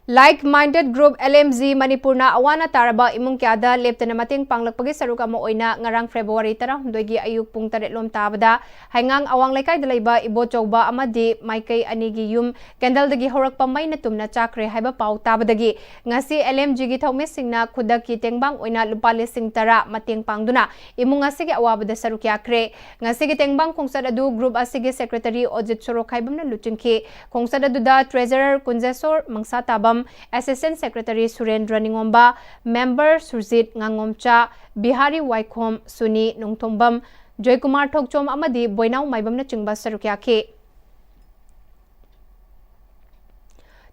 Like Minded Group, L M G, ꯃꯅꯤꯄꯨꯔꯅ ꯑꯋꯥꯅ ꯇꯥꯔꯕ ꯏꯃꯨꯡ ꯀꯌꯥꯗ ꯂꯦꯞꯇꯅ ꯃꯇꯦꯡ ꯄꯥꯡꯂꯛꯄꯒꯤ ꯁꯔꯨꯛ ꯑꯃ ꯑꯣꯏꯅ ꯉꯔꯥꯡ February ꯇꯔꯥꯍꯨꯝꯗꯣꯏꯒꯤ ꯑꯌꯨꯛ ꯄꯨꯡ ꯇꯔꯦꯠ ꯂꯣꯝ ꯇꯥꯕꯗ ꯍꯩꯉꯥꯡ ꯑꯋꯥꯡ ꯂꯩꯀꯥꯏꯗ ꯂꯩꯕ ꯏꯕꯣꯆꯧꯕ ꯑꯃꯗꯤ ꯃꯥꯏꯀꯩ ꯑꯅꯤꯒꯤ ꯌꯨꯝ candleꯗꯒꯤ ꯍꯧꯔꯛꯄ ꯃꯩꯅ ꯇꯨꯝꯅ ꯆꯥꯛꯈ꯭ꯔꯦ ꯍꯥꯏꯕ ꯄꯥꯎ ꯇꯥꯕꯗꯒꯤ ꯉꯁꯤ L M Gꯒꯤ ꯊꯧꯃꯤꯁꯤꯡꯅ ꯈꯨꯗꯛꯀꯤ ꯇꯦꯡꯕꯥꯡ ꯑꯣꯏꯅ ꯂꯨꯄꯥ ꯂꯤꯁꯤꯡ ꯇꯔꯥ ꯃꯇꯦꯡ ꯄꯥꯡꯗꯨꯅ ꯏꯃꯨꯡ ꯑꯁꯤꯒꯤ ꯑꯋꯥꯕꯗ ꯁꯔꯨꯛ ꯌꯥꯈ꯭ꯔꯦ꯫ ꯉꯁꯤꯒꯤ ꯇꯦꯡꯕꯥꯡ ꯈꯣꯡꯆꯠ ꯑꯗꯨ group ꯑꯁꯤꯒꯤ secretary ꯑꯣꯖꯤꯠ ꯁꯣꯔꯣꯛꯈꯥꯏꯕꯝꯅ ꯂꯨꯆꯤꯡꯈꯤ꯫ ꯈꯣꯡꯆꯠ ꯑꯗꯨꯗ treasurer ꯀꯨꯟꯖꯦꯁꯣꯔ ꯃꯪꯁꯥꯇꯥꯕꯝ, assistant secretary ꯁꯨꯔꯦꯟꯗ꯭ꯔ ꯅꯤꯉꯣꯝꯕ, member Surjit ꯉꯥꯉꯣꯝꯆꯥ, Bihari ꯋꯥꯏꯈꯣꯝ, ꯁꯨꯅꯤ ꯅꯣꯡꯊꯣꯝꯕꯝ, ꯖꯣꯏꯀꯨꯃꯥꯔ ꯊꯣꯛꯆꯣꯝ ꯑꯃꯗꯤ ꯕꯣꯏꯅꯥꯎ ꯃꯥꯏꯕꯝꯅꯆꯤꯡꯕ ꯁꯔꯨꯛ ꯌꯥꯈꯤ꯫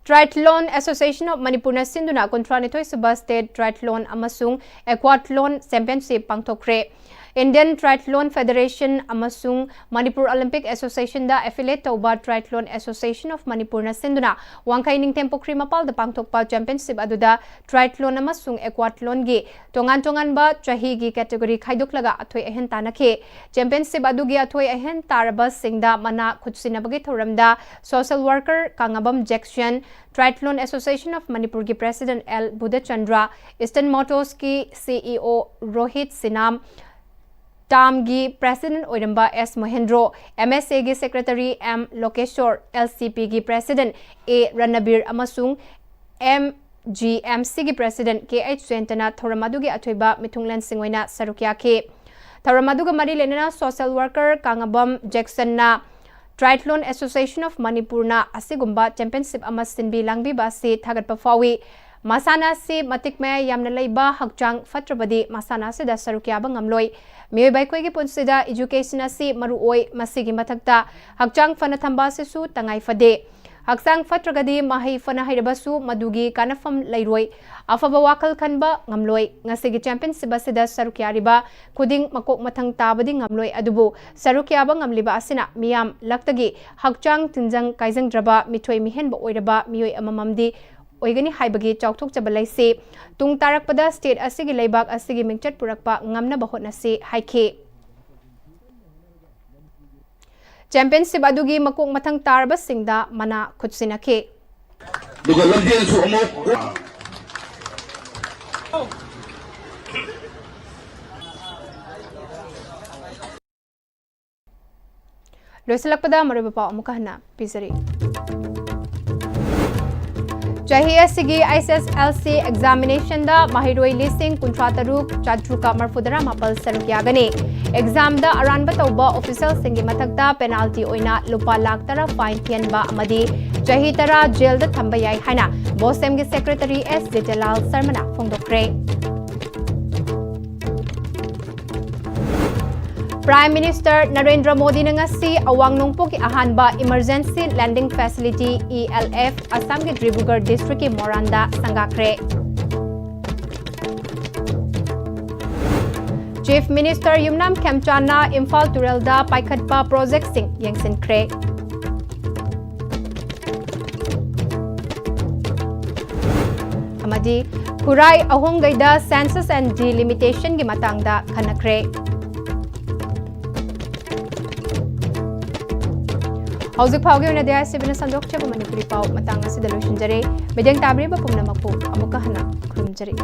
Triathlon Association of ꯃꯅꯤꯄꯨꯔꯅ ꯁꯤꯟꯗꯨꯅ ꯀꯨꯟꯊ꯭ꯔꯥꯅꯤꯊꯣꯏ ꯁꯨꯕ State Triathlon ꯑꯃꯁꯨꯡ Aquathlon Championship ꯄꯥꯡꯊꯣꯛꯈ꯭ꯔꯦ꯫ Indian Triathlon Federation ꯑꯃꯁꯨꯡ Manipur Olympic Associationꯗ affiliate ꯇꯧꯕ Triathlon Association of ꯃꯅꯤꯄꯨꯔꯅ ꯁꯤꯟꯗꯨꯅ ꯋꯥꯡꯈꯩ ꯅꯤꯡꯊꯦꯝ ꯄꯨꯈ꯭ꯔꯤ ꯃꯄꯥꯜꯗ ꯄꯥꯡꯊꯣꯛꯄ championship ꯑꯗꯨꯗ triathlon ꯑꯃꯁꯨꯡ aquathlonꯒꯤ ꯇꯣꯉꯥꯟ ꯇꯣꯉꯥꯟꯕ ꯆꯍꯤꯒꯤ category ꯈꯥꯏꯗꯣꯛꯂꯒ ꯑꯊꯣꯏ ꯑꯍꯦꯟ ꯇꯥꯟꯅꯈꯤ꯫ Championship ꯑꯗꯨꯒꯤ ꯑꯊꯣꯏ ꯑꯍꯦꯟ ꯇꯥꯔꯕꯁꯤꯡꯗ ꯃꯅꯥ ꯈꯨꯠꯁꯤꯟꯅꯕꯒꯤ ꯊꯧꯔꯝꯗ social worker Kangbam Jackson, Triathlon Association of ꯃꯅꯤꯄꯨꯔꯒꯤ president L ꯕꯨꯙꯆꯟꯗ꯭ꯔ, Eastern Motorsꯀꯤ C E O Rohit Sinam, TAMꯒꯤ president ꯑꯣꯏꯔꯝꯕ S ꯃꯣꯍꯦꯟꯗ꯭ꯔꯣ, M S Aꯒꯤ secretary M Lokeshor, L C Pꯒꯤ president A ꯔꯅꯕꯤꯔ ꯑꯃꯁꯨꯡ M G M Cꯒꯤ president K H ꯖꯌꯟꯇꯅ ꯊꯧꯔꯝ ꯑꯗꯨꯒꯤ ꯑꯊꯣꯏꯕ ꯃꯤꯊꯨꯡꯂꯦꯟꯁꯤꯡ ꯑꯣꯏꯅ ꯁꯔꯨꯛ ꯌꯥꯈꯤ꯫ ꯊꯧꯔꯝ ꯑꯗꯨꯒ ꯃꯔꯤ ꯂꯩꯅꯅ social worker ꯀꯥꯉꯕꯝ ꯖꯦꯛꯁꯟꯅ Triathlon Association of ꯃꯅꯤꯄꯨꯔꯅ ꯑꯁꯤꯒꯨꯝꯕ championship ꯑꯃ ꯁꯤꯟꯕꯤ ꯂꯥꯡꯕꯤꯕ ꯑꯁꯤ ꯊꯥꯒꯠꯄ ꯐꯥꯎꯏ꯫ ꯃꯁꯥꯟꯅ ꯑꯁꯤ ꯃꯇꯤꯛ ꯃꯌꯥꯏ ꯌꯥꯝꯅ ꯂꯩꯕ, ꯍꯛꯆꯥꯡ ꯐꯠꯇ꯭ꯔꯕꯗꯤ ꯃꯁꯥꯟꯅ ꯑꯁꯤꯗ ꯁꯔꯨꯛ ꯌꯥꯕ ꯉꯝꯂꯣꯏ꯫ ꯃꯤꯑꯣꯏꯕ ꯑꯩꯈꯣꯏꯒꯤ ꯄꯨꯟꯁꯤꯗ education ꯑꯁꯤ ꯃꯔꯨ ꯑꯣꯏ꯫ ꯃꯁꯤꯒꯤ ꯃꯊꯛꯇ ꯍꯛꯆꯥꯡ ꯐꯅ ꯊꯝꯕ ꯑꯁꯤꯁꯨ ꯇꯉꯥꯏ ꯐꯗꯦ꯫ ꯍꯛꯆꯥꯡ ꯐꯠꯇ꯭ꯔꯒꯗꯤ ꯃꯍꯩ ꯐꯅ ꯍꯩꯔꯕꯁꯨ ꯃꯗꯨꯒꯤ ꯀꯥꯟꯅꯐꯝ ꯂꯩꯔꯣꯏ꯫ ꯑꯐꯕ ꯋꯥꯈꯜ ꯈꯟꯕ ꯉꯝꯂꯣꯏ꯫ ꯉꯁꯤꯒꯤ championship ꯑꯁꯤꯗ ꯁꯔꯨꯛ ꯌꯥꯔꯤꯕ ꯈꯨꯗꯤꯡ ꯃꯀꯣꯛ ꯃꯊꯪ ꯇꯥꯕꯗꯤ ꯉꯝꯂꯣꯏ, ꯑꯗꯨꯕꯨ ꯁꯔꯨꯛ ꯌꯥꯕ ꯉꯝꯂꯤꯕ ꯑꯁꯤꯅ ꯃꯤꯌꯥꯝ ꯂꯛꯇꯒꯤ ꯍꯛꯆꯥꯡ ꯇꯤꯟꯖꯪ ꯀꯥꯏꯖꯪꯗ꯭ꯔꯕ, ꯃꯤꯊꯣꯏ ꯃꯤꯍꯦꯟꯕ ꯑꯣꯏꯔꯕ ꯃꯤꯑꯣꯏ ꯑꯃꯃꯝꯗꯤ ꯑꯣꯏꯒꯅꯤ ꯍꯥꯏꯕꯒꯤ ꯆꯥꯎꯊꯣꯛꯆꯕ ꯂꯩꯁꯤ꯫ ꯇꯨꯡ ꯇꯥꯔꯛꯄꯗ state ꯑꯁꯤꯒꯤ ꯂꯩꯕꯥꯛ ꯑꯁꯤꯒꯤ ꯃꯤꯡꯆꯠ ꯄꯨꯔꯛꯄ ꯉꯝꯅꯕ ꯍꯣꯠꯅꯁꯤ ꯍꯥꯏꯈꯤ꯫ Championship ꯑꯗꯨꯒꯤ ꯃꯀꯣꯛ ꯃꯊꯪ ꯇꯥꯔꯕꯁꯤꯡꯗ ꯃꯅꯥ ꯈꯨꯠꯁꯤꯟꯅꯈꯤ꯫ ꯑꯗꯨꯒ ꯂꯝꯖꯦꯜꯁꯨ ꯑꯃꯨꯛ ꯂꯣꯏꯁꯤꯜꯂꯛꯄꯗ ꯃꯔꯨꯑꯣꯏꯕ ꯄꯥꯎ ꯑꯃꯨꯛꯀ ꯍꯟꯅ ꯄꯤꯖꯔꯤ꯫ ꯆꯍꯤ ꯑꯁꯤꯒꯤ H S L C examination ꯗ ꯃꯍꯩꯔꯣꯏ ꯂꯤꯁꯤꯡ ꯀꯨꯟꯊ꯭ꯔꯥ ꯇꯔꯨꯛ ꯆꯥꯇ꯭ꯔꯨꯛꯀ ꯃꯔꯐꯨꯇꯔꯥ ꯃꯥꯄꯜ ꯁꯔꯨꯛ ꯌꯥꯒꯅꯤ꯫ Exam ꯗ ꯑꯔꯥꯟꯕ ꯇꯧꯕ official ꯁꯤꯡꯒꯤ ꯃꯊꯛꯇ penalty ꯑꯣꯏꯅ ꯂꯨꯄꯥ ꯂꯥꯈ ꯇꯔꯥ fine ꯊꯤꯍꯟꯕ ꯑꯃꯗꯤ ꯆꯍꯤ ꯇꯔꯥ jail ꯗ ꯊꯝꯕ ꯌꯥꯏ ꯍꯥꯏꯅ BOSEM ꯒꯤ secretary S ꯖꯤꯇꯦꯂꯥꯜ ꯁꯔꯃꯅ ꯐꯣꯡꯗꯣꯛꯈ꯭ꯔꯦ꯫ Prime Minister ꯅꯔꯦꯟꯗ꯭ꯔ ꯃꯣꯗꯤꯅ ꯉꯁꯤ ꯑꯋꯥꯡ ꯅꯣꯡꯄꯣꯛꯀꯤ ꯑꯍꯥꯟꯕ Emergency Landing Facility, E L F, ꯑꯁꯥꯝꯒꯤ ꯗꯤꯕ꯭ꯔꯨꯒꯔ district ꯀꯤ ꯃꯣꯔꯥꯟꯗ ꯁꯪꯒꯥꯈ꯭ꯔꯦ꯫ Chief Minister ꯌꯨꯝꯅꯥꯝ ꯈꯦꯝꯆꯥꯟꯅ ꯏꯝꯐꯥꯜ ꯇꯨꯔꯦꯜꯗ ꯄꯥꯏꯈꯠꯄ project ꯁꯤꯡ ꯌꯦꯡꯁꯤꯟꯈ꯭ꯔꯦ꯫ ꯑꯃꯗꯤ ꯈꯨꯔꯥꯏ ꯑꯍꯣꯡꯒꯩꯗ Census and Delimitation ꯒꯤ ꯃꯇꯥꯡꯗ ꯈꯟꯅꯈ꯭ꯔꯦ꯫ ꯍꯧꯖꯤꯛ ꯐꯥꯎꯒꯤ ꯑꯣꯏꯅꯗꯤ ꯑꯥꯏ ꯑꯦꯁ ꯇꯤ ꯚꯤꯅ ꯁꯟꯗꯣꯛꯆꯕ ꯃꯅꯤꯄꯨꯔꯤ ꯄꯥꯎ ꯃꯇꯥꯡ ꯑꯁꯤꯗ ꯂꯣꯏꯁꯤꯟꯖꯔꯦ꯫ ꯃꯤꯠꯌꯦꯡ ꯇꯥꯕꯤꯔꯤꯕ ꯄꯨꯝꯅꯃꯛꯄꯨ ꯑꯃꯨꯛꯀ ꯍꯟꯅ ꯈꯨꯔꯨꯝꯖꯔꯤ꯫